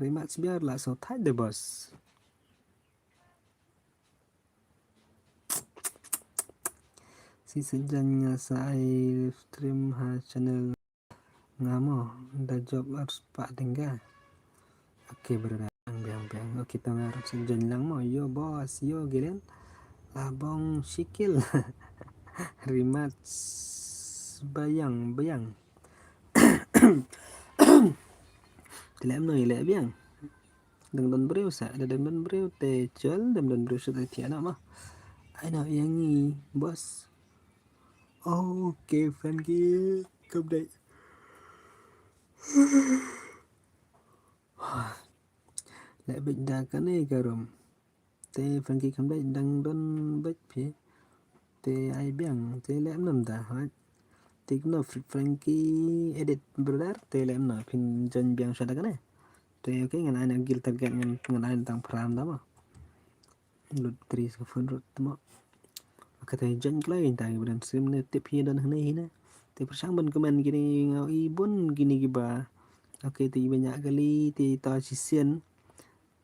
Rematch biar la sok thait de bos. Si sejan nga sa ai live stream ha channel nga mo, da jop ar spah tengga. Ok brother, biang, biang, biang. Ok, to nga ruh sa join lang mo. Yo bos, yo Gillian. Labong shi kill. Rematch. Biang, biang. Te leh mano, leh biang. Dang don briew sa, da dang don briew te chol, dang don briew sa te thiah noh ma. Ai noh ïa ngi bos. Ok, Frankie, kam dei. Leh beit da kane ka room. Te Frankie kam dei, dang don beit phi. Te ai biang, te leh mano da hoi. Te kumno Frankie edit brother, te leh mano phin join biang sha da kane. Te ok, ngan ai na guild target, ngan, ngan ai na tang phra da ma. Loot three sa phone ruh tmo. Ka te join kloi ta ki ba don stream ne, tip hi don hangne hi ne. Te pyrshang ban comment kine, nga i bun kine kiba. Ok, te i ba ñiah kali, te ta shisien.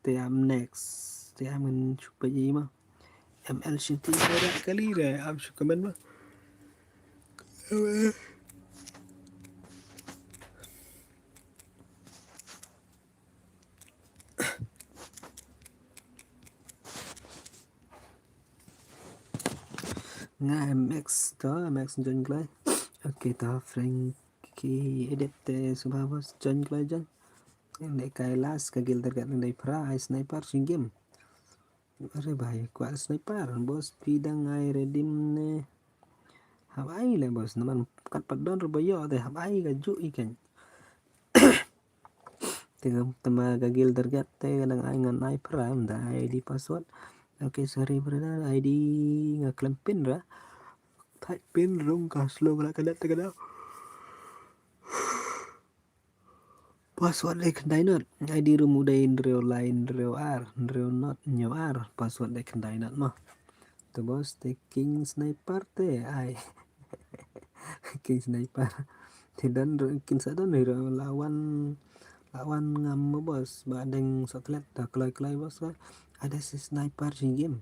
Te am next. Te am ngan shu peit i ma. M L City ba ñiah kali re, am shu comment ma. Nga M X to, M X join kloi. Ok to, Frankie edit te subha bos join kloi join. Ynda kai last ka guild target ynda phra ai sniper sing game. Are bhai, kwah sniper, bos phi dang ai redeem ne. Hap ai le bos, namar kat pat don ruh ba ïoh te hap ai ka juh i kan. Te ka, te ma ka guild target te ka dang ai ngan ai phra, ynda ai I D password. Ok, sorry brother, I D nga khlem pin ra. Thait pin rung ka slow ka la ka dat te ka dau. Password dei khyndai not. I D ruh u dei hynriew lai hynriew ar, hynriew not hynñiew ar. Password dei khyndai not mo. Te bos te King Sniper te ai. King Sniper. Te don ruh kin sa don ruh la wan, la wan ngam mo bos. Ba deng soklet ta kloi kloi bos ka. Ada si sniper si game.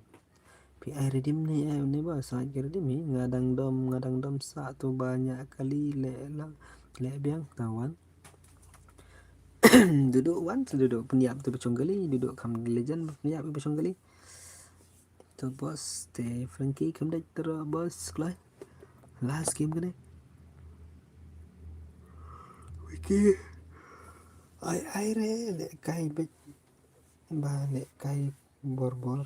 Phi ai redeem ne, ai ne bos, ai ki redeem hi. Nga dang dom, nga dang dom sa tu ba ñiah kali leh lang, leh biang ta wan. Duduk wan, duduk pynïap tu ba shong kali, duduk kam legend pynïap ba shong kali. To bos, te Frankie kam dei tero bos, kloi. Last game kane. Wiki. Ai, ai re, leh kai beit. Ba leh kai bor bor.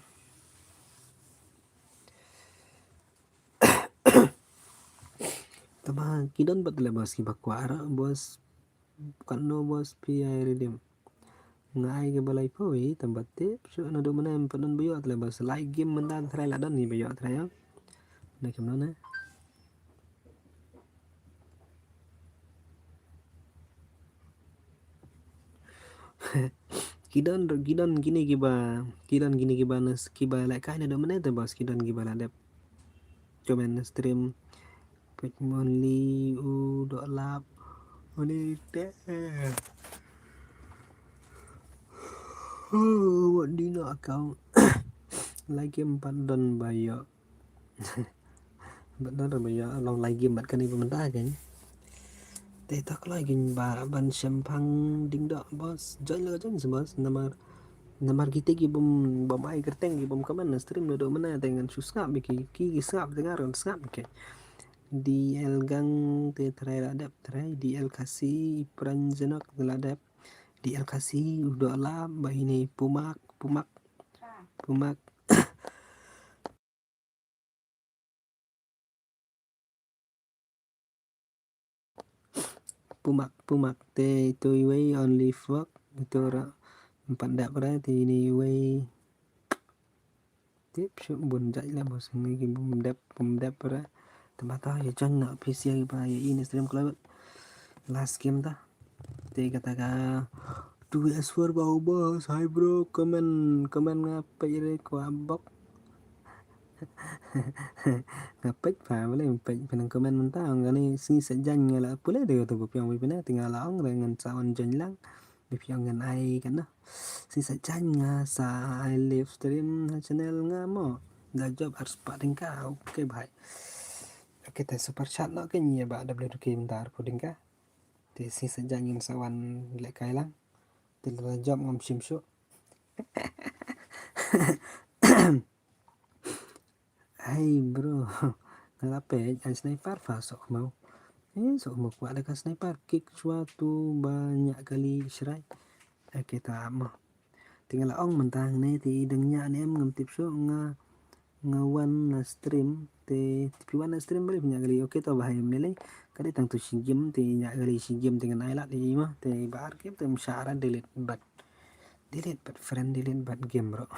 Tama ki don pat le bos ki ba kwah ra bos. Katno bos phi ai redeem. Nga ai ki ba lai phew i tang ba tip shu na du mane em pat don ba ïoh tle bos. Lai game mynta trai la don ni ba ïoh trai ïa. Na kim na na. Ki don, ki don kine kiba, ki don kine kiba nas, kiba leh kai ne do mane te bos, ki don kiba la dep comment stream. Pek Monli u do lap. Uni te. Oh, what do you know account? Like em pat don ba ïoh. Bad na ba ïa long lai game bad kane ba mynta kan. Te ta kloi kan ba ban shemphang ding doh boss. Join la join sa boss. Namar namar kita ki bum bum ai kerteng ki bum comment na stream na doh mana te ngan shu sngap ki ki ki sngap dengar kan sngap ke. D L gang te trai la dep trai D L kasi pran jenok la dep. D L kasi udah la ba ini pumak pumak pumak. Pumak pumak te itu iwei only fuck itu ra empat dak ra te ini iwei. Tip shu bun jai la bos ngi ki bum dep bum dep ra. Te mata ya jan na P C ba ya ini stream club. Last game ta. Te kata ka two S four ba ubos. Hi bro, comment comment nga page re ko abok. Nga page pa bale page pa nang comment mynta nga ni sngi sa jan nga la pule de to ba piang ba pina te nga la ong re ngan sa on jan lang. Ba piang ngan ai kan na. Sngi sa jan nga sa ai live stream ha channel nga mo. Da job ar spah ding ka. Okay bhai. Okay te super chat no ke ni ba W K mynta ar puding ka. Te sngi sa jan ngin sa wan leh kai lang. Te la job ngam shim shuh. Hey bro. Nga la peit ai sniper fa sok mau. Eh sok mau kwah da ka sniper kick shwa tu ba nyak kali shrai. Ake ta mo. Te nga la ong mynta ngne te i dang nyak ne em ngam tip shuh nga nga wan na stream te te phi wan na stream bali phi nyak kali. Okay to ba hai mele ka dei tang tu shi game te nyak kali shi game te ngan ai lad i ma te ba ar game te msha ra delete bad delete bad friend delete bad game bro.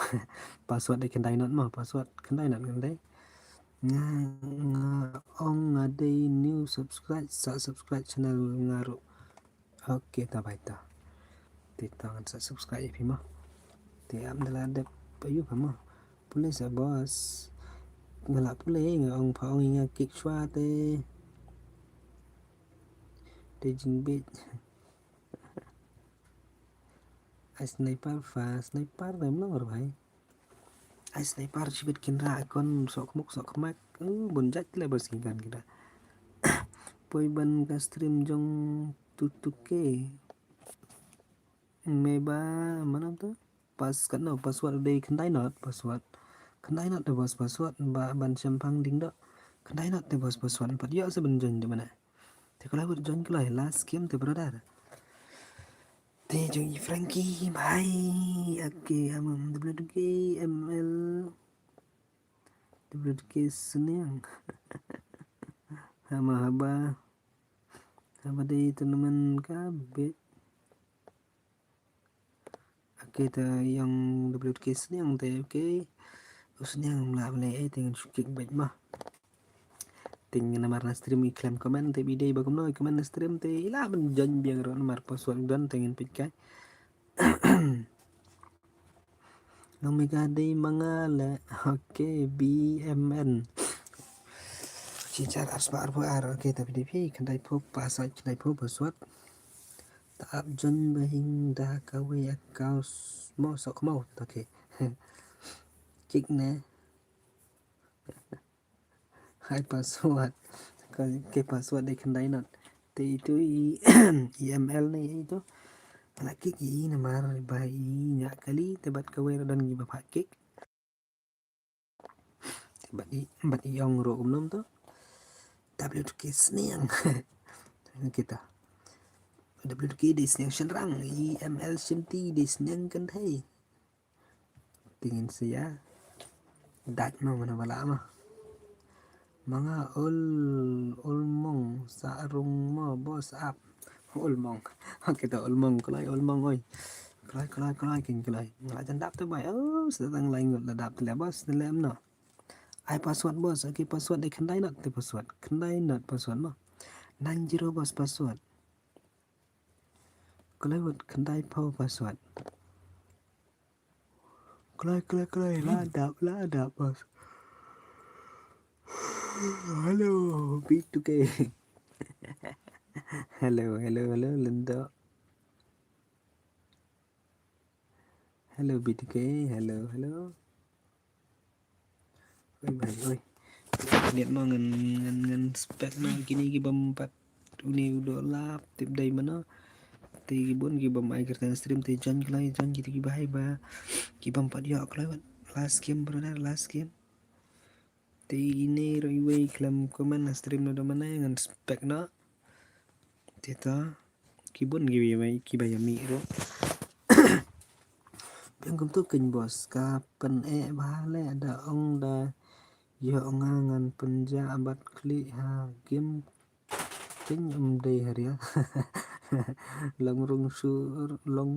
Password dei khyndai not ma password khyndai not ngan dei. Nga nga ong nga dei new subscribe sa subscribe channel nga ruh. Okay ta bai ta. Te ta ngan sa subscribe ïa phi ma. Te am da la dep ayu pha ma. Pule sa boss. Nga la pule nga ong pha ong nga kick shwa te. Te jingbit. Ai sniper fa sniper dam long ruh hai. Ai sniper shibit kin ra kon sok muk sok mak. Uh, bun jait le bas ki gan kita. Poi ban ka stream jong tutuke. Meba mana tu? Pas kat no password dei khyndai not password. Khyndai not de bos password ba ban shemphang ding doh. Khyndai not de bos password pat ïoh sa ban join de mana. Te ko la bud join ko la last game te brother. Te jong i Frankie bhai. Okay amam W K M L W K Sniang. Hama haba haba dei tournament ka bit. Okay ta yang W K Sniang te okay. U Sniang mla mle ai te ngan shu kick back ma. Ting namar na stream i khlem comment te bidei ba kumno i comment na stream te i la ban join biang ro namar password don te ngin pit kai. Nang mega dei manga le. Okay B M N. Chichar arsba arba ar okay tapi dei phi khyndai pho password khyndai pho password. Ta ap join ba hing da kawei account mo sok mo okay. Kick ne. Hai password. Ka ke password dei khyndai not. Te itu i i M L ne itu. Ala kick i namar ba i nyak kali te bad kawei ra don ngi ba pha kick. Te bad i bad i ong ro kumnom to. W K Sniang. Kita. W K dei Sniang Shenrang i M L Shimti dei Sniang Kynthei. Tingin sia. Dak no mana bala ma. Manga ul ul mong sa rung mo bos ap. Ul mong. Kita ul mong klai ul mong oi. Klai klai klai king klai. Ngala jan dap tu bai. Oh, sedang lai ngut la dap tu le bos tu le no. Ai password bos. Okay password dei khyndai not tu password. Khyndai not password mo. Nine zero bos password. Klai wut khyndai pho password. Kloi kloi kloi la dap la dap bos. Hello B two K. Hello, hello, hello, Lindo. Hello, B two K, hello, hello. Oi, bhai, oi. Net ma ngan, ngan, ngan spek na kine ki bym pat. Une u doh lap, tip dei mano. Te ki bun ki bym ai kyrteng stream, te join kloi, join kito ki bhai ba. Ki bym pat ïoh kloi wat. Last game, brother, last game. Te ine ruh iwei khlem comment na stream na doh mane ngan spek na. Te ta ki bun ki ba, ki ba ïa mih ruh. Biang kumtu kein boss ka pyneh bha leh da ong da ïoh nga ngan pynjah bad khlieh ha game. Kein um dei haria. Long rung shu long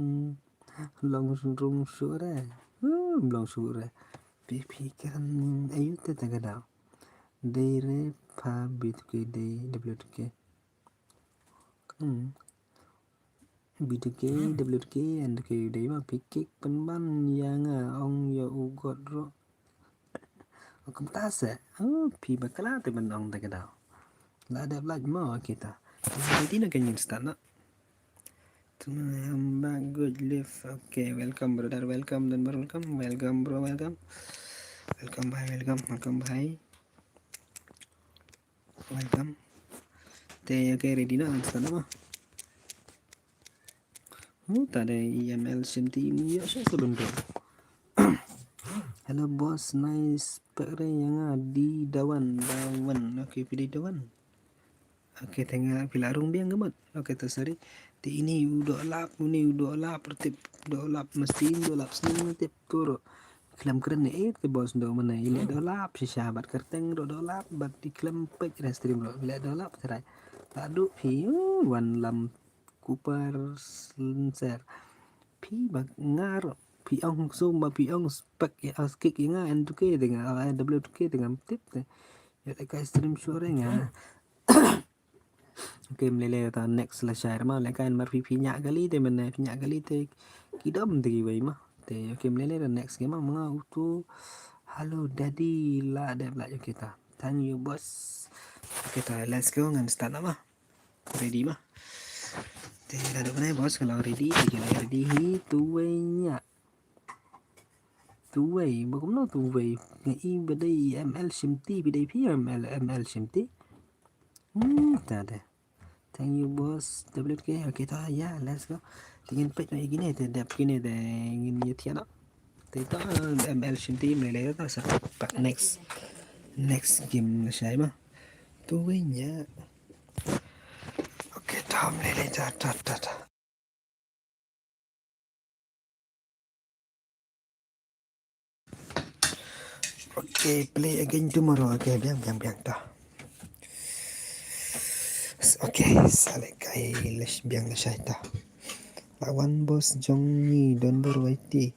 long rung shu re. Hmm, long shu re. Pi pi kan ayu te ta ka dau. Dei re pha B two K dei W two K. Hmm. B two K, W two K, and K dei ma phi kik pynban ïa nga ong ïa u god ro. Kumta se. Oh, phi ba kala te ban ong ta ka dau. La dep laj mo kita. Ti na kan yin start na. Tuma hamba good live. Okay, welcome brother, welcome dan bro, welcome, welcome bro, welcome. Welcome bhai, welcome, welcome bhai. Welcome. Te okay, ready na kan start na ma. Hu ta de E M L sim ti mi yo se sebun tu. Hello boss, nice pek re ïa nga di Dawan, Dawan. Okay, phi di Dawan. Okay, tengah phi la rung biang ka mut. Okay, to sorry. Te ine u doh lap, ine u doh lap, tip doh lap, mesti doh lap snem tip tu ruh. Khlem kren ne eh te boss doh mane, i leh doh lap shisha bad kyrteng ruh doh lap bad i khlem peit re stream ruh, i leh doh lap te rai. Ta duh phi, uh, wan lam kupar slenser. Phi ba nga ruh, phi ong sum ba phi ong spek ïa, ah, kik ïa nga N two K te nga, ah, W two K te nga tip te. Ïa te kai stream sure nga. Okay, mlele ta next la share ma, le kai mar phi phi ñiah kali te mane, phi ñiah kali te ki dom te ki wei ma. Te okay, mlele ta next game ma, ma nga utu. Hello daddy, la dep la, okay ta. Thank you boss. Okay ta, let's go, ngan start na ma. Ready ma. Te la dep na boss, kalau ready, te ki la ready hi, tu wei ñiah. Tu wei, ba kumno tu wei. Ngi i ba dei M L sim ti, ba dei phi M L, M L sim ti. Hmm, ta de. Thank you boss. W K, okay ta, yeah, let's go. Te ngin peit na i kine te dep kine te ngin ïa thiah na. Te ta M L sim ti mlele ta sa pak next. Next game na shai ma. Tu wei ñiah. Okay ta mlele ta ta ta ta. Okay, play again tomorrow. Okay, biang, biang, biang ta. Okay, sa leh kai lesh biang leshai ta. La wan boss jong ngi Don Bor Y T.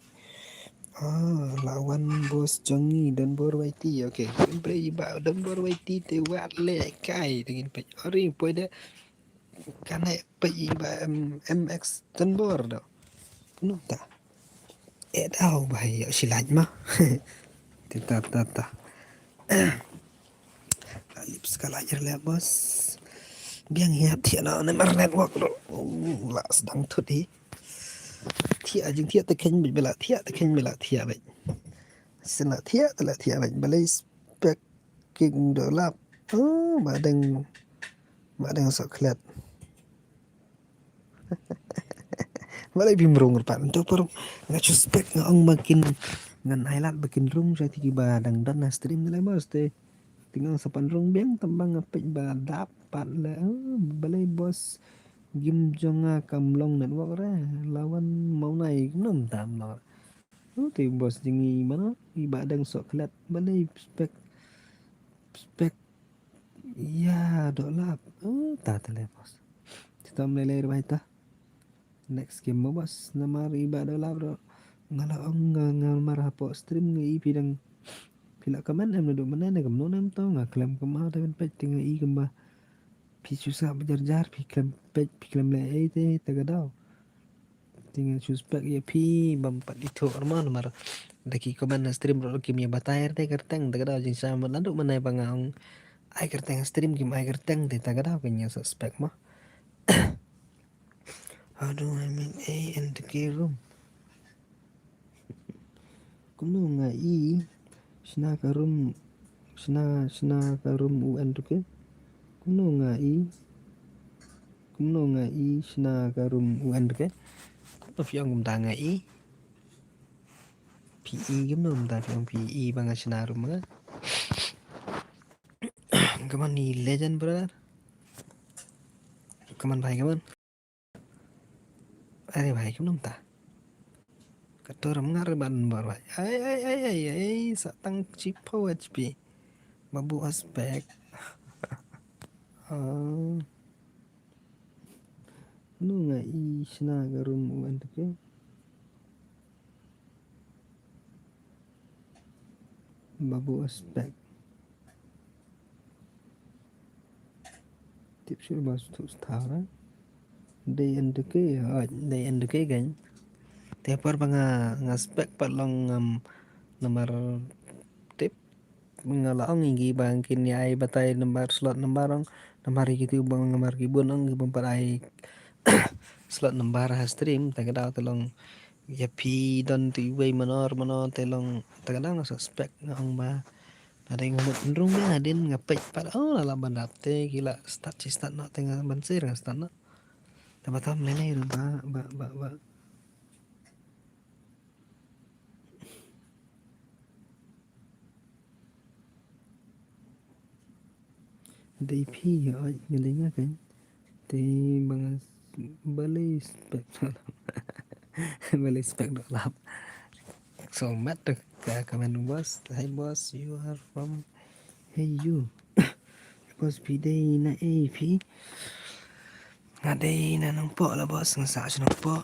Ah, la wan boss jong ngi Don Bor Y T. Okay, play ba Don Bor Y T te wat leh kai te ngin peit. Ori poi de. Kane peit i ba M, M X Don Bor do. Punu ta. Eh, dau ba ïa shi laj ma. Te ta ta ta. Lips ka laj le boss. Biang hiap thiah na ne mar network do. Oh, la sdang thut hi. Thiah jingthiah te khein beit, ba la thiah te khein beit, la thiah beit. Sien la thiah te la thiah beit. Balei spek kik doh lap. Oh, ba dang, ba dang sok klet. Balei bim rung rpat. Ntu por nga suspek nga ong ba kin ngan highlight ba kin rung sha ti ki ba dang don na stream ne la boss te. Ti nga sa pan rung biang tang ba nga peit ba dap pat le. Oh, balei boss game jong nga kam long network re. La wan mawnai kumno tam long. Oh, te boss jong ngi mano, i ba dang sok klet, balei spek, spek, ïa, doh lap. Oh, ta te le boss. Te tam le le bai ta. Next game mo boss, namar i ba doh lap ro. Nga la ong nga, nga mar hapoh stream ngi i phi dang, phi la comment em na doh mane ne kam no nem to, nga klem kam ha te ben peit te nga i kam ba. Phi shu sah ba jar jar, phi klem peit, phi klem le ei te, te ka dau. Te nga suspek ïa phi bym pat ithuh arman mar da ki comment na stream ruh kim ïa batai te kyrteng te ka dau jingsa ma la duh mane ba nga ong ai kyrteng stream kim ai kyrteng te ta ka dau ka nga suspek ma. How do I make A and K room? Kumno nga i shna ka room, shna, shna ka room u and K? Kumno nga i, kumno nga i shna ka room u and K? Kumno phi ong kumta nga i? Phi i kumno kumta phi ong phi i ba nga shna room nga? Come on, ni legend, brother. Come on, bhai, come on. Are bhai, kumno mynta? Ka tur mynta re ban bar bhai. Ai, ai, ai, ai, ai, sa tang shiphew H P. Babu aspek. Ah. Kumno nga i shna ka room u and K? Babu aspek. Tip shuh ba shu star, eh? Dei and K, oh, dei and K kan. Te por ba nga, nga spek pat long, um, namar tip. Nga la ong ïa ki ba kin ïa ai batai nambar, slot nambar ong. Namar ïa kito ba namar ki bun ong ki bun pat ai slot nambar ha stream. Te ka daw te long ïa phi don tu iwei mano mano te long, te ka daw nga suspect nga ong ba. Nga dei nga mut nrung ba nga dien nga peit pat, oh, la lah ban dap te ki la start shi start noh te nga ban sir nga start noh. Te ba tam lei lei ruh ba, ba, ba, ba. Dei phi ïa, oi, nga dei nga kan. Te ba nga, balei spek. Balei spek dok lap. So mat tu ka comment boss. Hi boss, you are from, hey you. Boss, phi dei na ei phi? Nga dei na Nongpoh la boss, nga sah sha Nongpoh.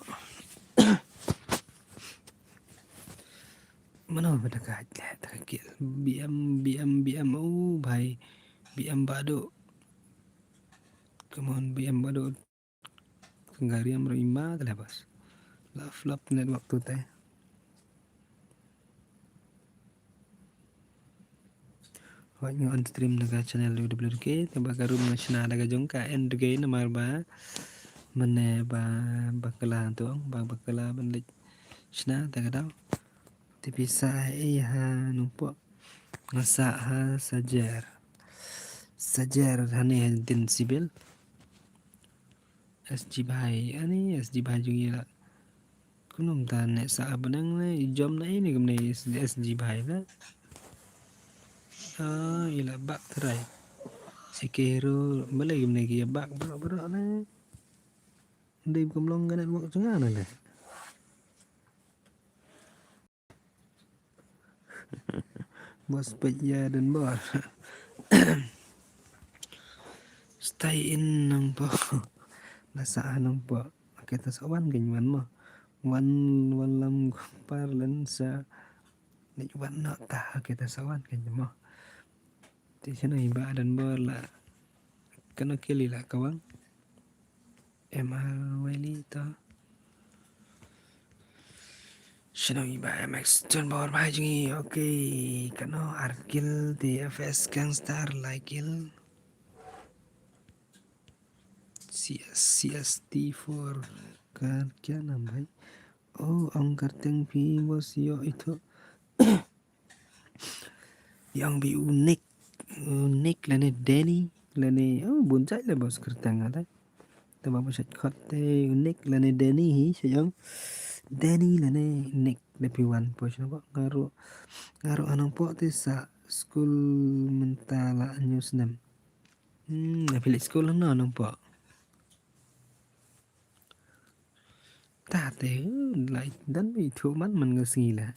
Mano ba da ka, da ka kil. B M, B M, B M, oh bhai. B M Bado. Come on, B M Bado. Gari amro ima tale bas. Lap lap network tu te. Hoi nga on stream na ka channel W W K, te ba ka room nga shna da ka jong ka N D K namar ba. Mane ba bakla tu ong, ba bakla ban leit shna da ka daw. Te phi sah ei ha Nongpoh? Nga sah ha Sajer. Sajer hane ha Din Civil. S G Bhai, ani S G Bhai jong ngi la. Kumno mynta ne sah bneng ne jom na ini kumne S G Bhai la. Ah, ila bak trai. Sike hero bale kumne ki bak bro bro ne. Ndei kum long ka network jong nga ne. Boss peit ïa don bor. Stay in Nongpoh. Nasa Nongpoh. Okay, ta sa wan kein wan mo. Wan wan lam par len sa. Ni wan no ta, okay, ta sa wan kein mo. Ti sino iba don bor la. Kano kili la kawang. M R Willy to. Shino iba M X John Bauer bhai jong ngi. Okay, kano Arkil te F S Gangster Laikil. C S, C S T four kar kya naam bhai? Oh, ong kyrteng phi boss ïoh itu. Ïa ong bi u Nick, u Nick lane Danny lane, oh, bun jait le boss kyrteng ata. Te ba bun jait khot te u Nick lane Danny hi sha ïa ong Danny lane Nick. Da phi wan poi sha Nongpoh, nga ruh, nga ruh ha Nongpoh te sa skul mynta la hynñiew snem. Hmm, da phi leit skul hano Nongpoh? Ta te, lai dan bi thu man man nga sngi la.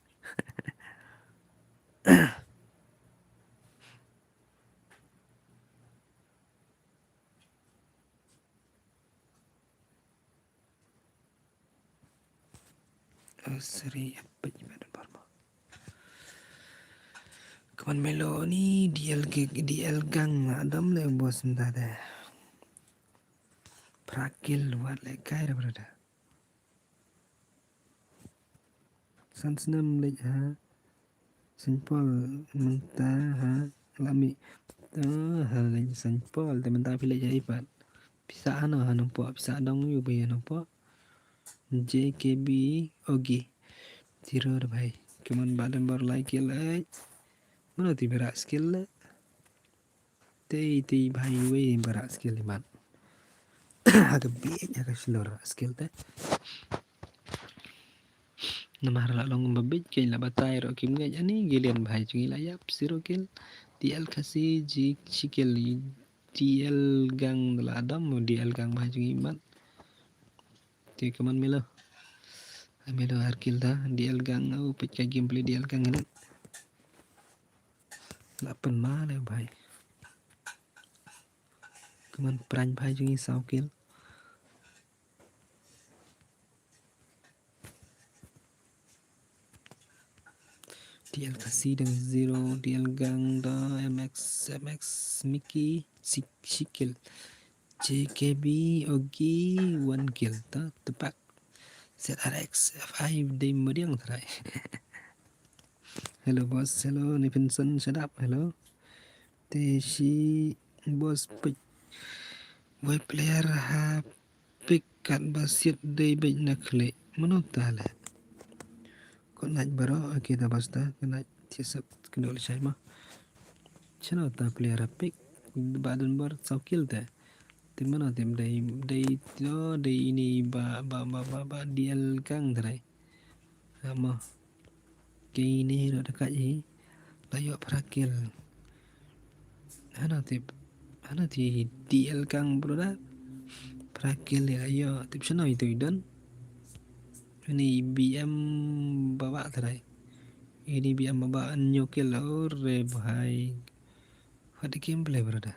Oh, sorry, apa je pada barma. Kaman melo ni D L G, D L gang na adam le bos mynta de. Prakil wat le kai da brother. San snem leit ha Saint Paul mynta ha lami. Ah, ha leit Saint Paul te mynta phi leit ha i pat. P Pisa ano hanung po, pisa dong yu bai hanung po. J K B Ogi. Tiro da bhai. Kaman ba dam bar lai kill ai. Mano ti bara skill le. Tei tei bhai wei bara skill iman. Haga bi haga shlor skill te. Namar la long ba bit ke la batai ro kim ngai ani gilian bhai chungi la yap siro kill. T L Khasi ji sikil T L gang la adam T L gang bhai chungi mat. Te kaman melo. Melo arkil da T L gang au pet ka gameplay T L gang ni. La pen ma le bhai. Kaman pran bhai chungi saw kill. T L Khasi dang zero, T L gang da M X, M X Mickey, sik-, sikil. J K B, Ogi, one kill, ta, tepak. Z R X, F I, dei meriang terai. Hello boss, hello, ni Vincent, shut up, hello. Te shi boss pick. Boy player ha pick kat ba siat dei bej na khlek. Mano ta le. Ko naj baro, okay ta boss ta, ko naj tiesap kendo le shai ma. Chano ta player ha pick, ba dun bar saw kill te. Te mano te dei, dei, dei ini ba, ba, ba, ba, ba, D L gang terai. Amo. Kine ro da kat hi. La ïoh phra kill. Hana tip. Hana ti D L gang brother. Phra kill la ïoh. Tip shano itu i don. Ini B M baba terai. Ini B M baba new kill. Ore bhai. What a gameplay brother.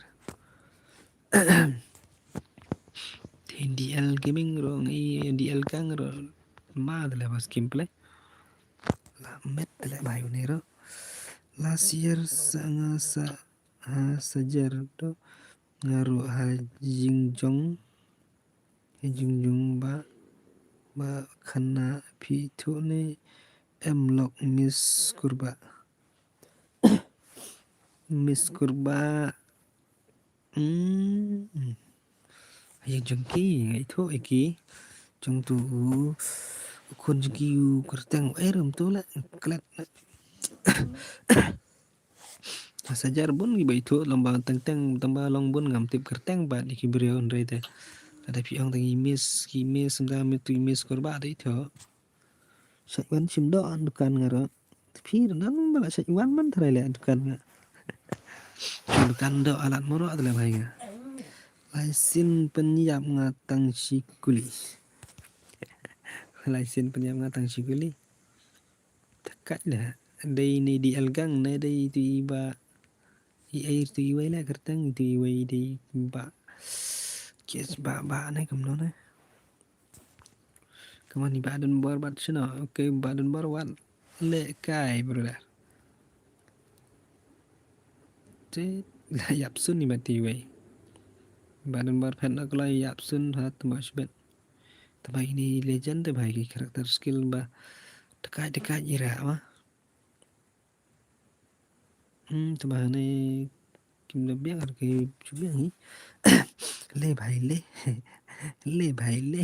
Te D L gaming ro ngi D L gang ro ma de le bas gameplay. La met de le bai une ro. Last year sa nga sa ha sajar do nga ro ha jingjong. Ha jingjong ba ba khana phi thu ne em lok miss kurba. Miss kurba. Hmm. Ayo jong ki ngai thu iki. Jong tu u khun jong ki u kyrteng u erum tu la klet. Sajar bun ki bai thu lamba teng teng tamba long bun ngam tip kyrteng ba di ki briew hynrei te. Lada phi ong tang i miss ki miss nda mi tu i miss kurba dei thu. Shait wan shim doh dukan nga ro. Phi nan ba la shait wan man trai le dukan nga. Dukan doh alat moro trai bhai nga. Lai sin pynïap nga tang shi kuli. Lai sin pynïap nga tang shi kuli. Takat le. Dei ni D L gang ne dei tu i ba. I ai tu i wei le kyrteng tu i wei dei ba. Kes ba ba ne kam no ne. Kaman i ba dun bor bat shino. Okay, ba dun bor wat le kai brother. Te la yap sun i ba ti wei. Ba dun bor phet nok la yap sun ha tuma shbet. Taba ini legend te bhai ki character skill ba. Tekai tekai ira ma. Hmm, tuma ne kim da biang ar ke chu biang hi. Le bhai le. Le bhai le.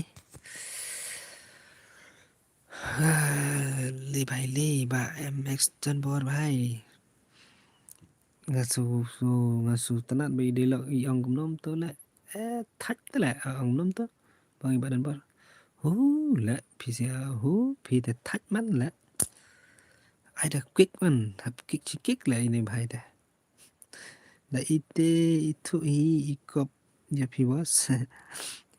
Le bhai le ba M X ton bor bhai. Nga su su nga su tanat ba i de lok i ong kumnom to le. Eh, thach te le ong kumnom to. Bang i ba dan bor. Hu le phi sia hu phi te thach man le. Ai da quick man hap kick chi kick le ini bhai te. Da ite ithu hi ikop ya phi was.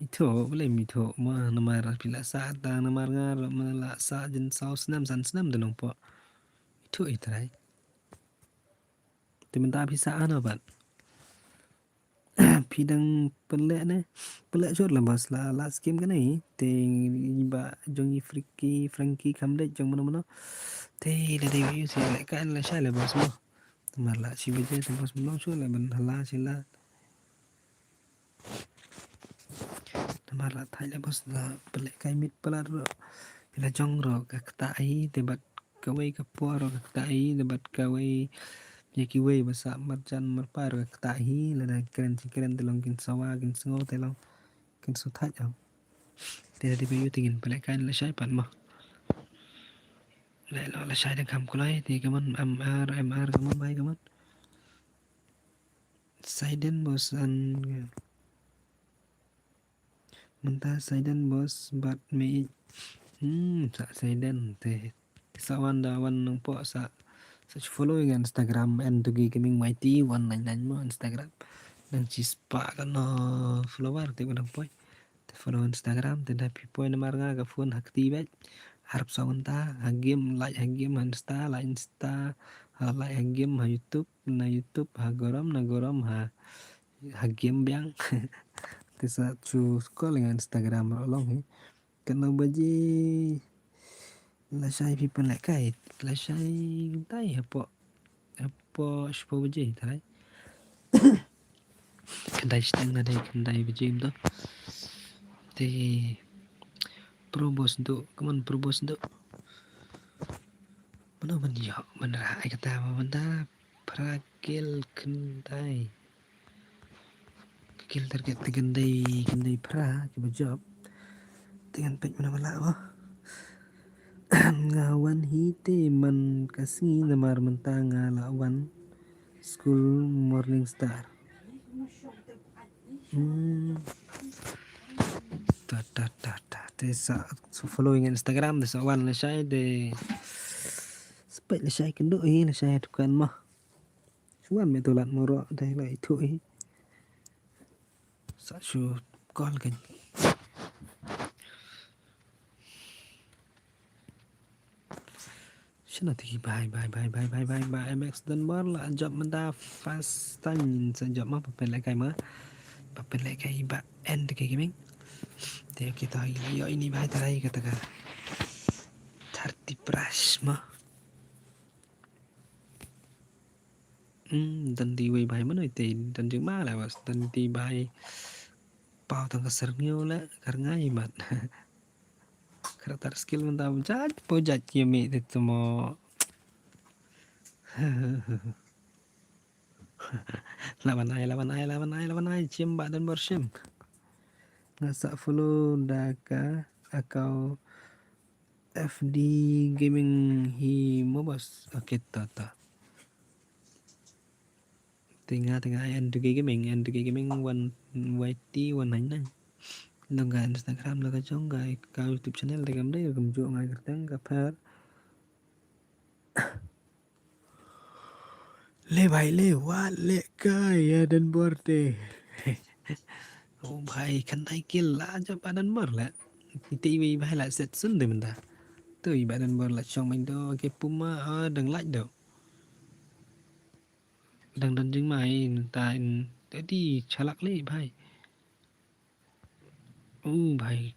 Ithu bole mi thu ma namar phi la sa ta namar nga ro ma la sa jin saw snam san snam da nong po. Ithu i trai. Te mynta phi sa ano ban. Phi dang pynleh ne. Pynleh shot la bas la last game kane. Te ba jong i Frankie Frankie kham dei jong mano mano. Te la dei yu si le kan la shai la bas mo. Mar la shi baje te bas mo shot la ban hala shi la. Namar la thai la bas la pynleh kai mit pala ro. Pila jong ro ka kata ai te bat kawei ka por ka kata ai te bat kawei ya kiwei ba sa marjan marpa ro ka kata ai la da kren chi kren te long kin sawa kin sngo te long. Kan shu thait ong. Te da dei ba ïoh te ngin pynlehkai lashai pat mo. Leh lo lashai dang kham kloi te ka mon M R, M R ka mon bhai ka mon. Saiden bos an. Mynta Saiden bos bad me. Hmm, sa Saiden te. Sa wan da wan nang po sa. Sa follow nga Instagram N two K Gaming Y T one nine nine mo Instagram. Dang shi spah kano follower te ko dang poi. Te follow Instagram te da phi poi namar nga ka phone ha kti bad. Harap sa mynta ha game, like ha game ha Insta, like Insta, ha like ha game ha YouTube, na YouTube ha gorom, na gorom ha ha game biang. Te sa shu scroll nga Instagram ruh long hi. Katno baje lashai phi pynlehkai, lashai dei hapoh, hapoh shiphew baje tharai. Khyndai shiteng na dei khyndai baje kumto. Te Pro Boss Duh, come on Pro Boss Duh. Mano ban ïoh ban rah ai kata ma bynta phra kill khyndai. Ka kill target te khyndai, khyndai phra kiba jop. Te ngan peit mano ba lah mo. Nga wan hi te man ka sngi namar mynta nga la wan skul Morning Star. Hmm. Ta ta ta ta. Te sa, sa follow nga Instagram te sa wan lashai te. Sa peit lashai kynduh hi lashai dukan mo. Shu wan me tu lad mo ruh te la ithuh hi. Sa shu call kan. Shano te ki bhai, bhai, bhai, bhai, bhai, bhai, bhai, M X Dunbar la jop mynta first time sa jop ma, pa pynlehkai ma. Pa pynlehkai ba N two K Gaming. Te kita ïoh ini bhai tarai kata ka. Thirty price ma. Hmm, don ti wei bhai mano te, don jingma la bos, don ti bhai. Paw tang ka syrngiew la, ka rngai mat. Karakter skill mynta jait, po jait ïa mih te tumo. Laban ai, laban ai, laban ai, laban ai, shim ba don bor shim. Nga sa follow da ka account F D Gaming hi mo bos. Okay, ta ta. Te nga te nga ai N two K Gaming, N two K Gaming one Y T one nine nine. Long ka Instagram, long ka jong ka, ka YouTube channel te kam dei kam ju nga kyrteng ka pher. Le bhai le, wat lehkai ïa Dunbar te. O bhai, khyndai kill la jop ba Dunbar la. Te iwei bhai la set sun de mynta. To i ba Dunbar la shong main do ke puma, ah, dang lait do. Dang don jingma mynta in te di chalak le bhai. U bhai.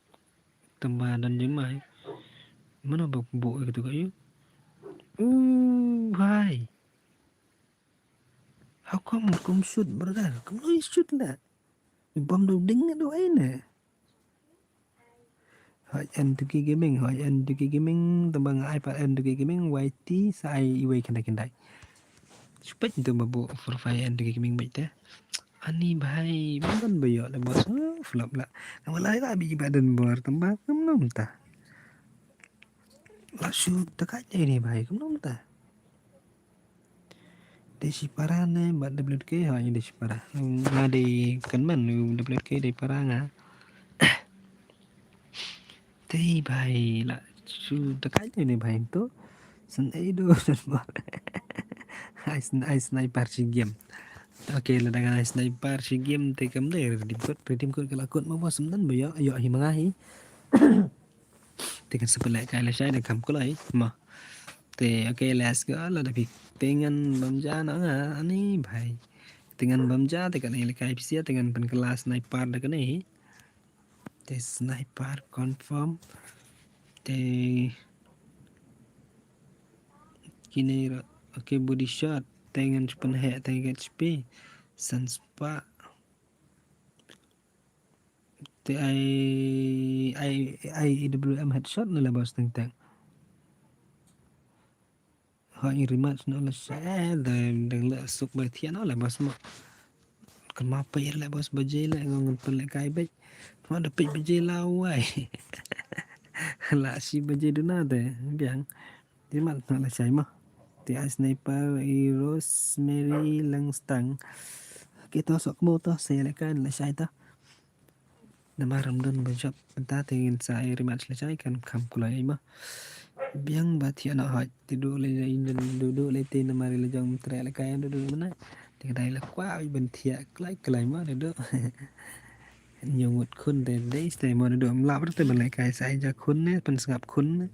Tang ba don jingma. Mano ba buh ïa katu ka ïa. U bhai. How come kum shoot brother? Kumno i shoot la? I bom do ding do ai ne. Hoi N two K Gaming, hoi N two K Gaming, tang ba nga ai pat N two K Gaming, Y T sa ai iwei khyndai khyndai. Shu peit tu ba buh four five N two K Gaming beit te. Ani bhai, ban ban ba ïoh le bos, uh, flop la. Nga ba lai la bit ba Dunbar, tang ba ngam nom ta. La shu ta ka jai ni bhai, ngam nom ta. Dei shipara ne ba W K ha, dei shipara. Nga dei kan man W K dei para nga. Te bhai la shu ta ka jai ni bhai to. San ai do san ba. Ai san ai sniper shi game. Okay, la dang ai sniper shi game te kam dei redeem code, redeem code ka la code mo ba sam dan ba ïoh ïoh hi ma nga hi. Te kan sa pynlehkai lashai da kham kloi ma. Te okay, let's go. La da phi te ngan bam ja na nga ani bhai. Te ngan bam ja te kan lehkai phi sia te ngan pynkylla sniper da kane. Te sniper confirm. Te kine ra, okay, body shot. Te ngan chupan he te ngan chupi. San spah. Te ai ai ai A W M headshot na le bos teng teng. Ha i rematch na le sa de de le suk ba thian na le bos mo. Kan ma pa le bos ba je le ngong pynlehkai bej. Mo da peit baje la wai. La shi baje duna te biang. Te mat na la shai mo. Te ai sniper i Rosemary Langstang. Ke to sok mo to se le kan la shai to. Namar ram don ba jop mynta te ngin sa ai rematch la shai kan kham kulai ai mo. Biang ba thiah na hot. Te du le du du le te namar la jong tre la kai du du mana. Te ka dei la kwah ban thiah klai klai mo du du. Ñiew ngut khun te dei stay mo du du mlap te ban lehkai sa ai ja khun ne pan sngap khun ne.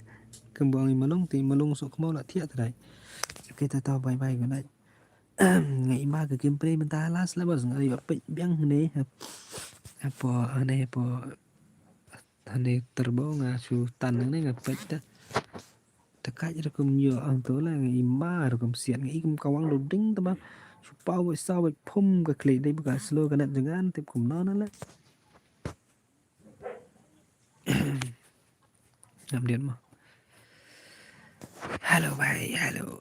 Kembang i malung te malung sok kemau la thiah te dei. Okay ta ta bye bye good night. Nga i ma ka kim pre mynta last la bas nga i ba peit biang ne. Apo ane apo ane terbo nga su tan ne nga peit ta. Te ka rukom ïoh ang to la ngi i ma rukom siat ngi i kum kawang do ding te ba. Shu pau ba sa ba phum ka klik dei ba ka slow ka net jangan tip kum no na la. Ngam diat mo. Hello bhai, hello.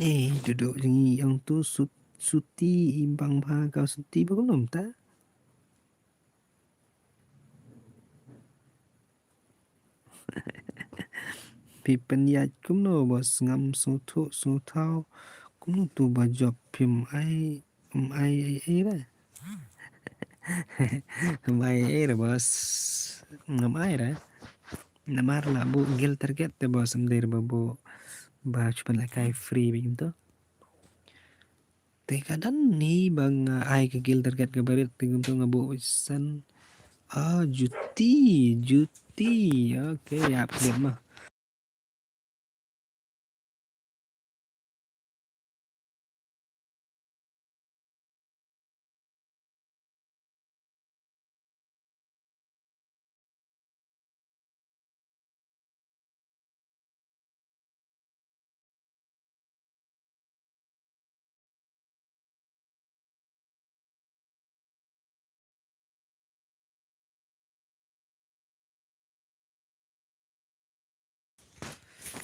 Eh, duduk ngi ong tu sut-, suti imbang ba kau suti ba kumno ta? Phi pynïaid kumno ba sngam sngewthuh sngewthaw kumno tu ba jop phim ai, em ai ai ai ra. Em ai ai ra bos. Ngam ai ra. Namar la bu gil target te bos em dei ba bu ba chupan la kai free bim to. Te ka dan ni ba nga ai ka gil target ka barit te gum tu nga bu san. Ah, juti, juti. Okay, ya update mah.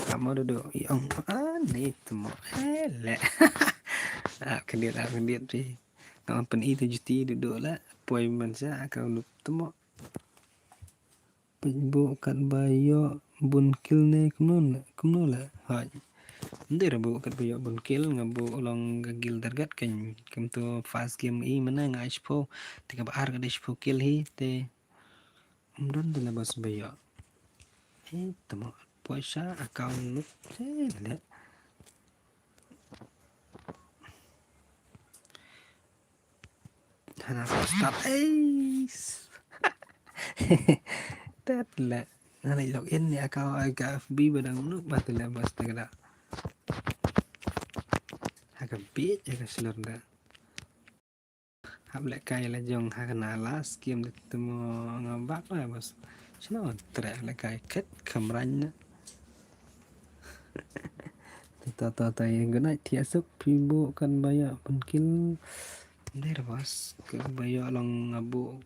Ka mo duduk i ong ani temo ele. Ah, kendit, ah, kendit pi. Ngam pen i tu juti duduk la. Poi man sa ka nup temo. Peit bu kat ba ïoh bun kill ne kumno la, kumno la. Hoi. Ndei ra bu kat ba ïoh bun kill nga bu long ka gil target kan. Kam tu first game i mana nga ai shiphew. Te kaba ar ka dei shiphew kill hi te. Em don de la bas ba ïoh. Eh, temo poi sha account nuk. Eh, le. Hana start. Eh. Tet le. Hana log in ni account ai ka F B ba dang nuk ba te le bas te ka da. Ha ka bit ya ka slur da. Hap lehkai la jong ha kane last game da temo nga bak la bas. Shano tre lehkai khet khamran na. Ta ta ta ye good night thiah suk phi bu kan ba ïoh bun kill. Ndei ra bas ka ba ïoh long nga bu.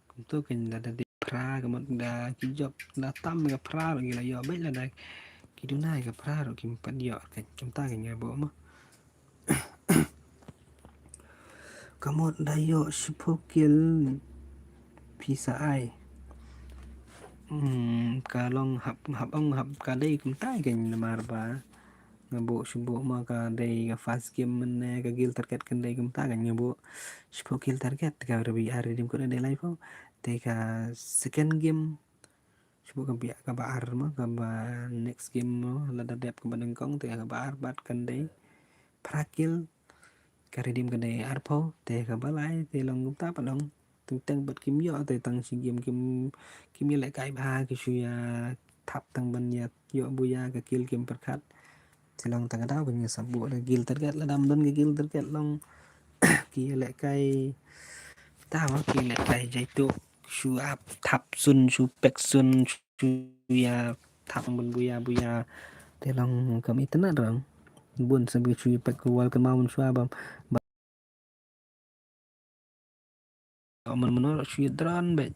Kumto kan da da di phra ka mut da ki jop da tam ka phra ruh ki la ïoh beit lada ki duna ka phra ruh kim pat ïoh ka kumta ka nga buh mo. Ka mut da ïoh shiphew kill phi sa ai. Hmm, ka long hap, hap ong hap ka dei kumta ka namar ba nga buh shu buh ma ka dei ka first game mynne ka kill target kan dei kumta kan nga buh shiphew kill target ka rubi ar rim ko dei laiphew. Te ka second game shu buh ka biah kaba ar ma kaba next game ma lada dep kaba nyngkong te kaba ar bad kan dei phra kill. Ka redeem ka dei arphew, te kaba lai te long kumta pat long. Teng teng pat kim ïoh te tang shi game kim, kim ïalehkai bha, ki shu ïa thap tang ban ïa ïoh buya, ka kill kim pyrkhat. Te long tang ka daw ban ïa sah buh da kill target, lada ym don ka kill target long ki ïalehkai, ta ma ki ïalehkai jaitu, shu ap thap sun, shu pek sun, shu ïa thap ban buya buya. Te long kam itynnad rang. Bun sa ba shu ïa pek ka wall kynmaw mynshuwa ba, ba man man shu ïa drone bad.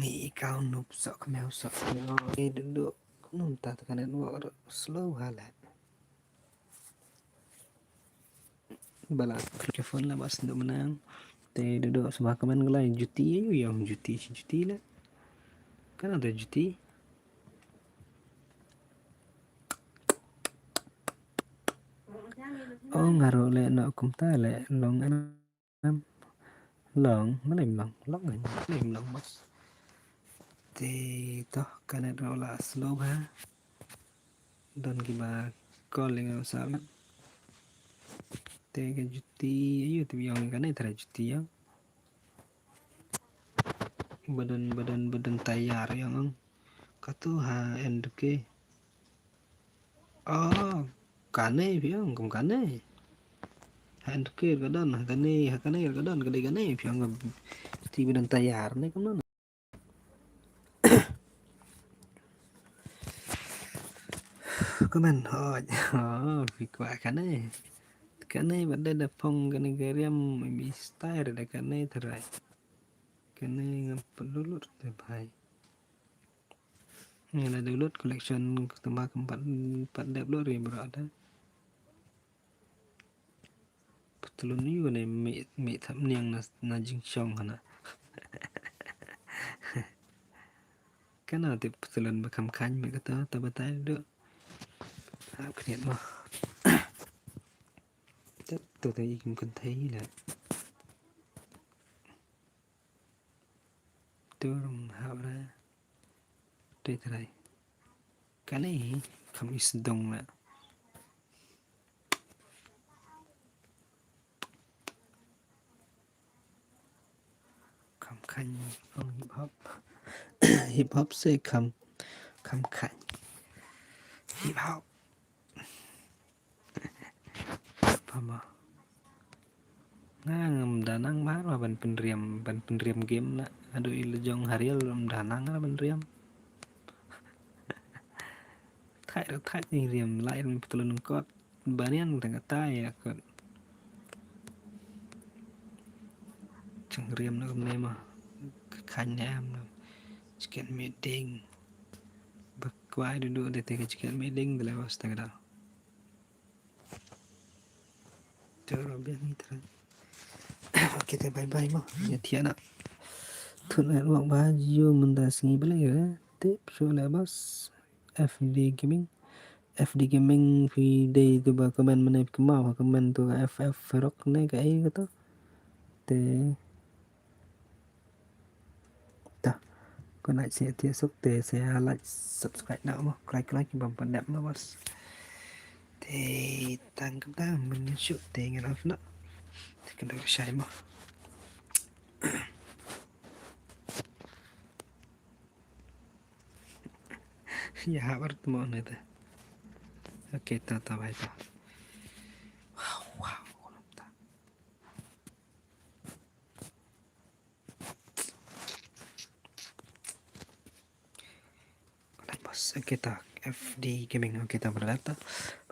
Mi kau nup sok kmew sok kmew. Eh, duduk. Num ta ka network slow halat. Bala ka phone la bas duk menang. Te duduk sema comment ka lai juti ayu yang juti si juti la. Kan ada juti. Oh, ngaru le nak kumta le long em. Long, mana em long? Long kan? Mana em long mas? Te toh ka net ruh la slow bha. Don kiba call ïa nga sah. Te ka juti ayu te biang kane tara juti ïa. Badan, badan, badan tayar ïa ngang. Katu ha N D K. Oh, kane biang kum kane. Ha N D K ka don, ha kane, ha kane ka don, kane, kane biang kum ti badan tayar ne kum na. Comment hoi. Oh, phi kwah kane. Kane bad da phong kane ka riam mi style da kane trai. Kane ngam pat download te bhai. Nga la download collection tama kam pat, pat dep download ri bro da. Patlun yu ne me, me thap niang na, na jingshong hana. Kana te patlun ba kham khaiñ me kata ta batai do. Ha khniat ma. Tet to te ikim kan thai la. Turm hap ra. Te trai. Kane kham is dong la. Kham khaiñ ong hip hop. Hip hop se kham, kham khaiñ. Hip hop. Pama. Nga ngam da nang ba, ba ban pynriam, ban pynriam game la. Adu i lejong harial ngam da nang la ban riam. Thai ra thai ni riam lai rim patlun kot. Banian tang tai ya kot. Chang riam na kumne ma. Khaiñ ne em na. Chicken meeting. Ba kwai du du de te ka chicken meeting de la was ta ka da. Choro biang ni trai. Okay te bye bye mo. Ya thiah na. Thut network ba Jio mynta sngi ba lei re. Tip shu le bas. F D Gaming. F D Gaming phi dei tu ba comment mane phi kynmaw ha comment tu ka F F rock ne ka ei ka tu. Te Ta. Ko na se thiah suk te se like subscribe na mo. Like like bam pandap mo bos. Te tang kam ta mun shu te ngan off na. Te kan da shai mo. Ya habar mo ne te. Okay ta ta bye ta. Wow wow. Alright, boss. Okay, ta F D Gaming. Okay, ta brother, ta.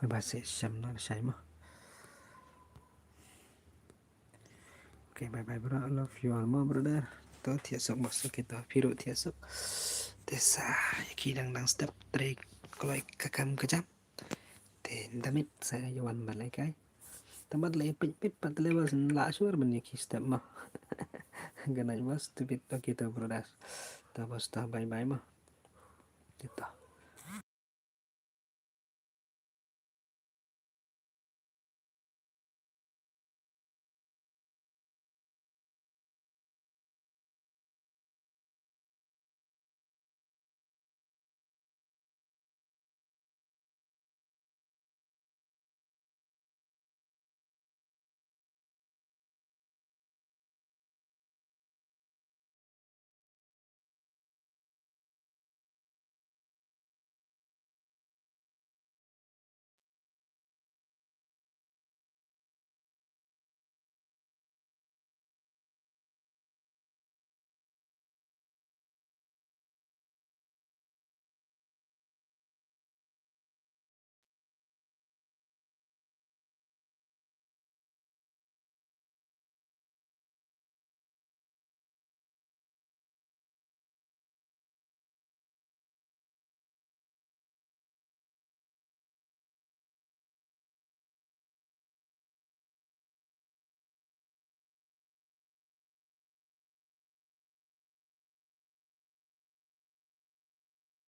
Bye bye, se sham na shai mo. Okay, bye bye, bro. I love you all mo, brother. To thiah sok, boss. Okay, ta phi ruh thiah sok. Te sa, ya ki dang dang step three, kloi ka kam ka jam. Te nda mit sa ïa wan ba lai kai. Te bad lai pit pit pat te le bas la shuar ban ïa ki step ma. Ganai bas tu pit, okay to brother. Ta bas ta bye bye ma. Te ta.